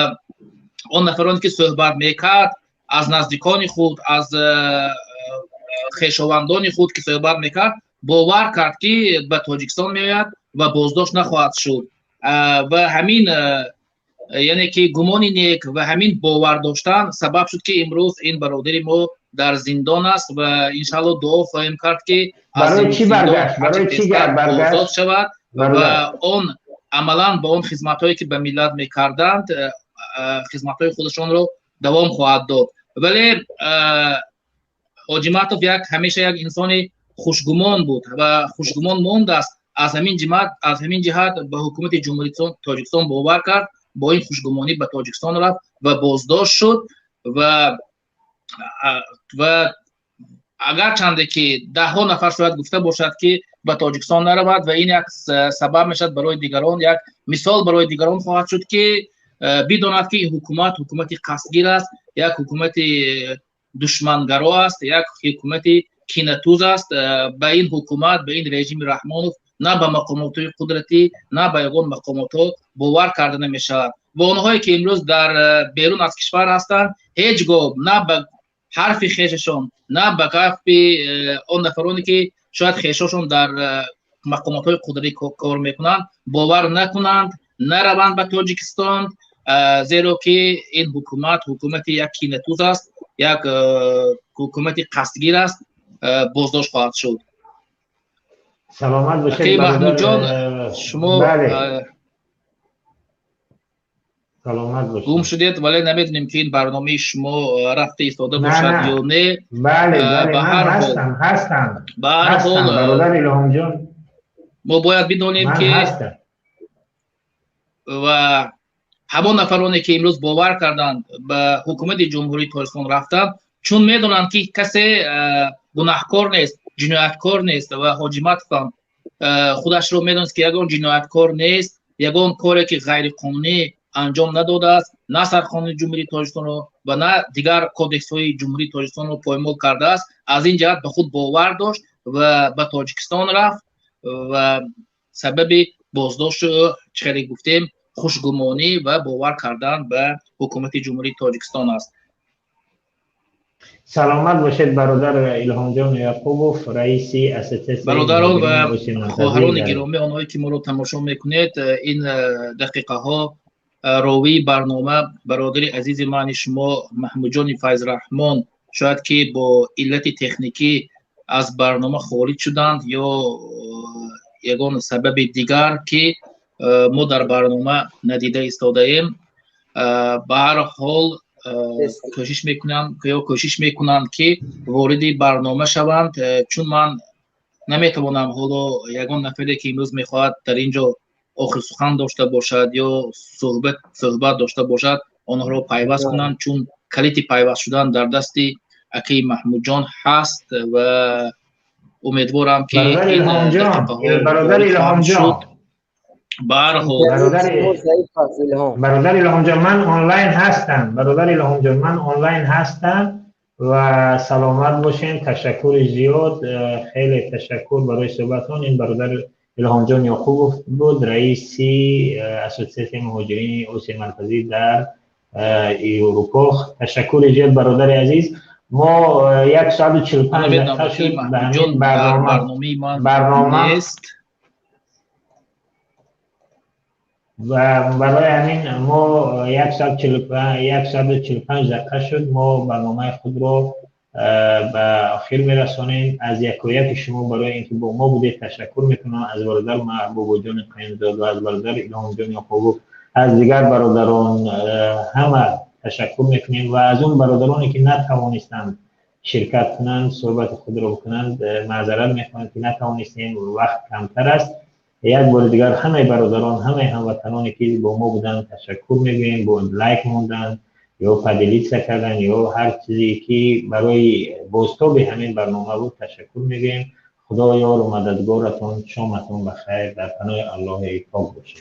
он нафароне ки суҳбат мекард, аз наздикони худ, аз хешовандони худ ки суҳбат мекард, бовар кард, ки ба Тоҷикистон меояд ва боздошт нахоҳад шуд. Ва ҳамин, яъне ки гумони нек ва ҳамин бовар доштан сабаб шуд, ки имрӯз ин бародари мо дар зиндон аст ва иншаалло дуо хоҳем кард, ки аз озод шавад ва он амалан ба он хизматҳое ки ба миллат мекарданд, хизматҳои худашонро давом хоҳад дод. Вале Ҳоҷиматов як ҳамеша як инсони хушгумон буд ва хушгумон мондааст. Аз ҳамин ҷиҳат ба ҳукумати Ҷумҳурии Тоҷикистон бовар кард, бо ин хушгумонӣ ба Тоҷикистон рафт ва боздошт шуд. Ва агарчанде ки даҳҳо нафар шояд гуфта бошад, ки ба Тоҷикистон наравад, ва ин як сабаб мешавад барои дигарон, як мисол барои дигарон хоҳад шуд, ки бидонад, ки ин ҳукумат ҳукумати қасдгир аст, як ҳукумати душмангаро аст, як ҳукумати кинатуз аст. Ба ин ҳукумат, ба ин режими Раҳмонов, на ба мақомотҳои қудратӣ, на ба ягон мақомотҳо бовар карда намешавад. Ва онҳое ки имрӯз дар берун аз кишвар ҳастанд, ҳеҷ гоҳ на ба ҳарфи хешашон, на ба гапи он нафароне ки шояд хешошон дар мақомотҳои қудратӣ кор мекунанд, бовар накунанд, нараванд ба Тоҷикистон, зеро ки ин ҳукумат ҳукумати як кинатуз аст, як ҳукумати қасдгир аст, боздошт хоҳад шуд. Саломат бошед. Маҳмудҷон, шумо Саломат бошед. Гум шудед, вале намедонем, ки ин барномаи шумо рафта истода бошад ё не. Бале, бале, ҳастам, ҳастам. Ба ҳар ҳол, бародар Илҳомҷон. Мо бояд бидонем, ки ва ҳамон нафароне ки имрӯз бовар карданд, ба ҳукумати Ҷумҳурии Тоҷикистон рафтанд, чун медонанд, ки касе гунаҳкор нест, ҷинояткор нест. Ва Ҳоҷиматовам худашро медонист, ки ягон ҷинояткор нест, ягон коре ки ғайриқонунӣ анҷом надодааст, на сарқонуни Ҷумҳурии Тоҷикистонро ва на дигар кодексҳои Ҷумҳурии Тоҷикистонро поймол кардааст. Аз ин ҷиҳат ба худ бовар дошт ва ба Тоҷикистон рафт ва сабаби боздошту ӯ, чӣ хеле гуфтем, хушгумонӣ ва бовар кардан ба ҳукумати Ҷумҳурии Тоҷикистон аст. Саломат бошед, бародар Илҳомҷон Яқубов, раиси ассотсиатсияи Бародарон ва хоҳарони гиромӣ, онҳое ки моро тамошо мекунед, ин дақиқаҳо ровии барнома, бародари азизи мани шумо, Маҳмудҷони Файзраҳмон, шояд ки бо иллати техникӣ аз барнома хориҷ шуданд ё ягон сабаби дигар, ки мо дар барнома надида истодаем. Ба ҳар ҳол, кӯшиш мекунам ё кӯшиш мекунанд, ки вориди барнома шаванд, чун ман наметавонам ҳоло ягон нафаре, ки имрӯз мехоҳад дар ин ҷо охир сухан дошта бошад ё суҳбат дошта бошад, онҳоро пайваст кунанд, чун калити пайваст шудан дар дасти акаи Маҳмудҷон ҳаст ва умедворам, ки бародар Илҳомҷон, ба ҳар ҳол. Бародар Илҳомҷон, ман онлайн ҳастам. Бародар Илҳомҷон, ман онлайн ҳастам ва саломат бошем. Ташаккури зиёд, хеле ташаккур барои суҳбатон. Ин бародар Илҳомҷон Ёқубов буд, раиси ассотсиатсияи муҳоҷирини Осиёи Марказӣ дар Европо. Ташаккури зиёд, бародари азиз. Мо 1 соату 45 дақиқа шуд ба ҳамин барнома нест. Ва барои ҳамин мо 1 соату 45 дақиқа шуд, мо барномаи худро ба охир мерасонем. Аз якояки шумо барои инки бо мо будед ташаккур мекунам, аз бародар Маҳбубоҷони Қаюмзод ва аз бародар Илҳомҷон Ёқубов, аз дигар бародарон ҳама ташаккур мекунем ва аз он бародароне, ки натавонистанд ширкат кунанд, суҳбати худро бикунанд, маъзарат мехоҳем, ки натавонистем, вақт камтар аст. Як бори дигар ҳамаи бародарон, ҳамаи ҳамватаноне, ки бо мо буданд, ташаккур мегӯем. Бо лайк мондан ё поделиться кардан ё ҳар чизе, ки барои бозтоби ҳамин барнома буд, ташаккур мегӯем. Худо ёру мададгоратон. Шоматон ба хайр, дар паноҳи Аллоҳи пок бошед.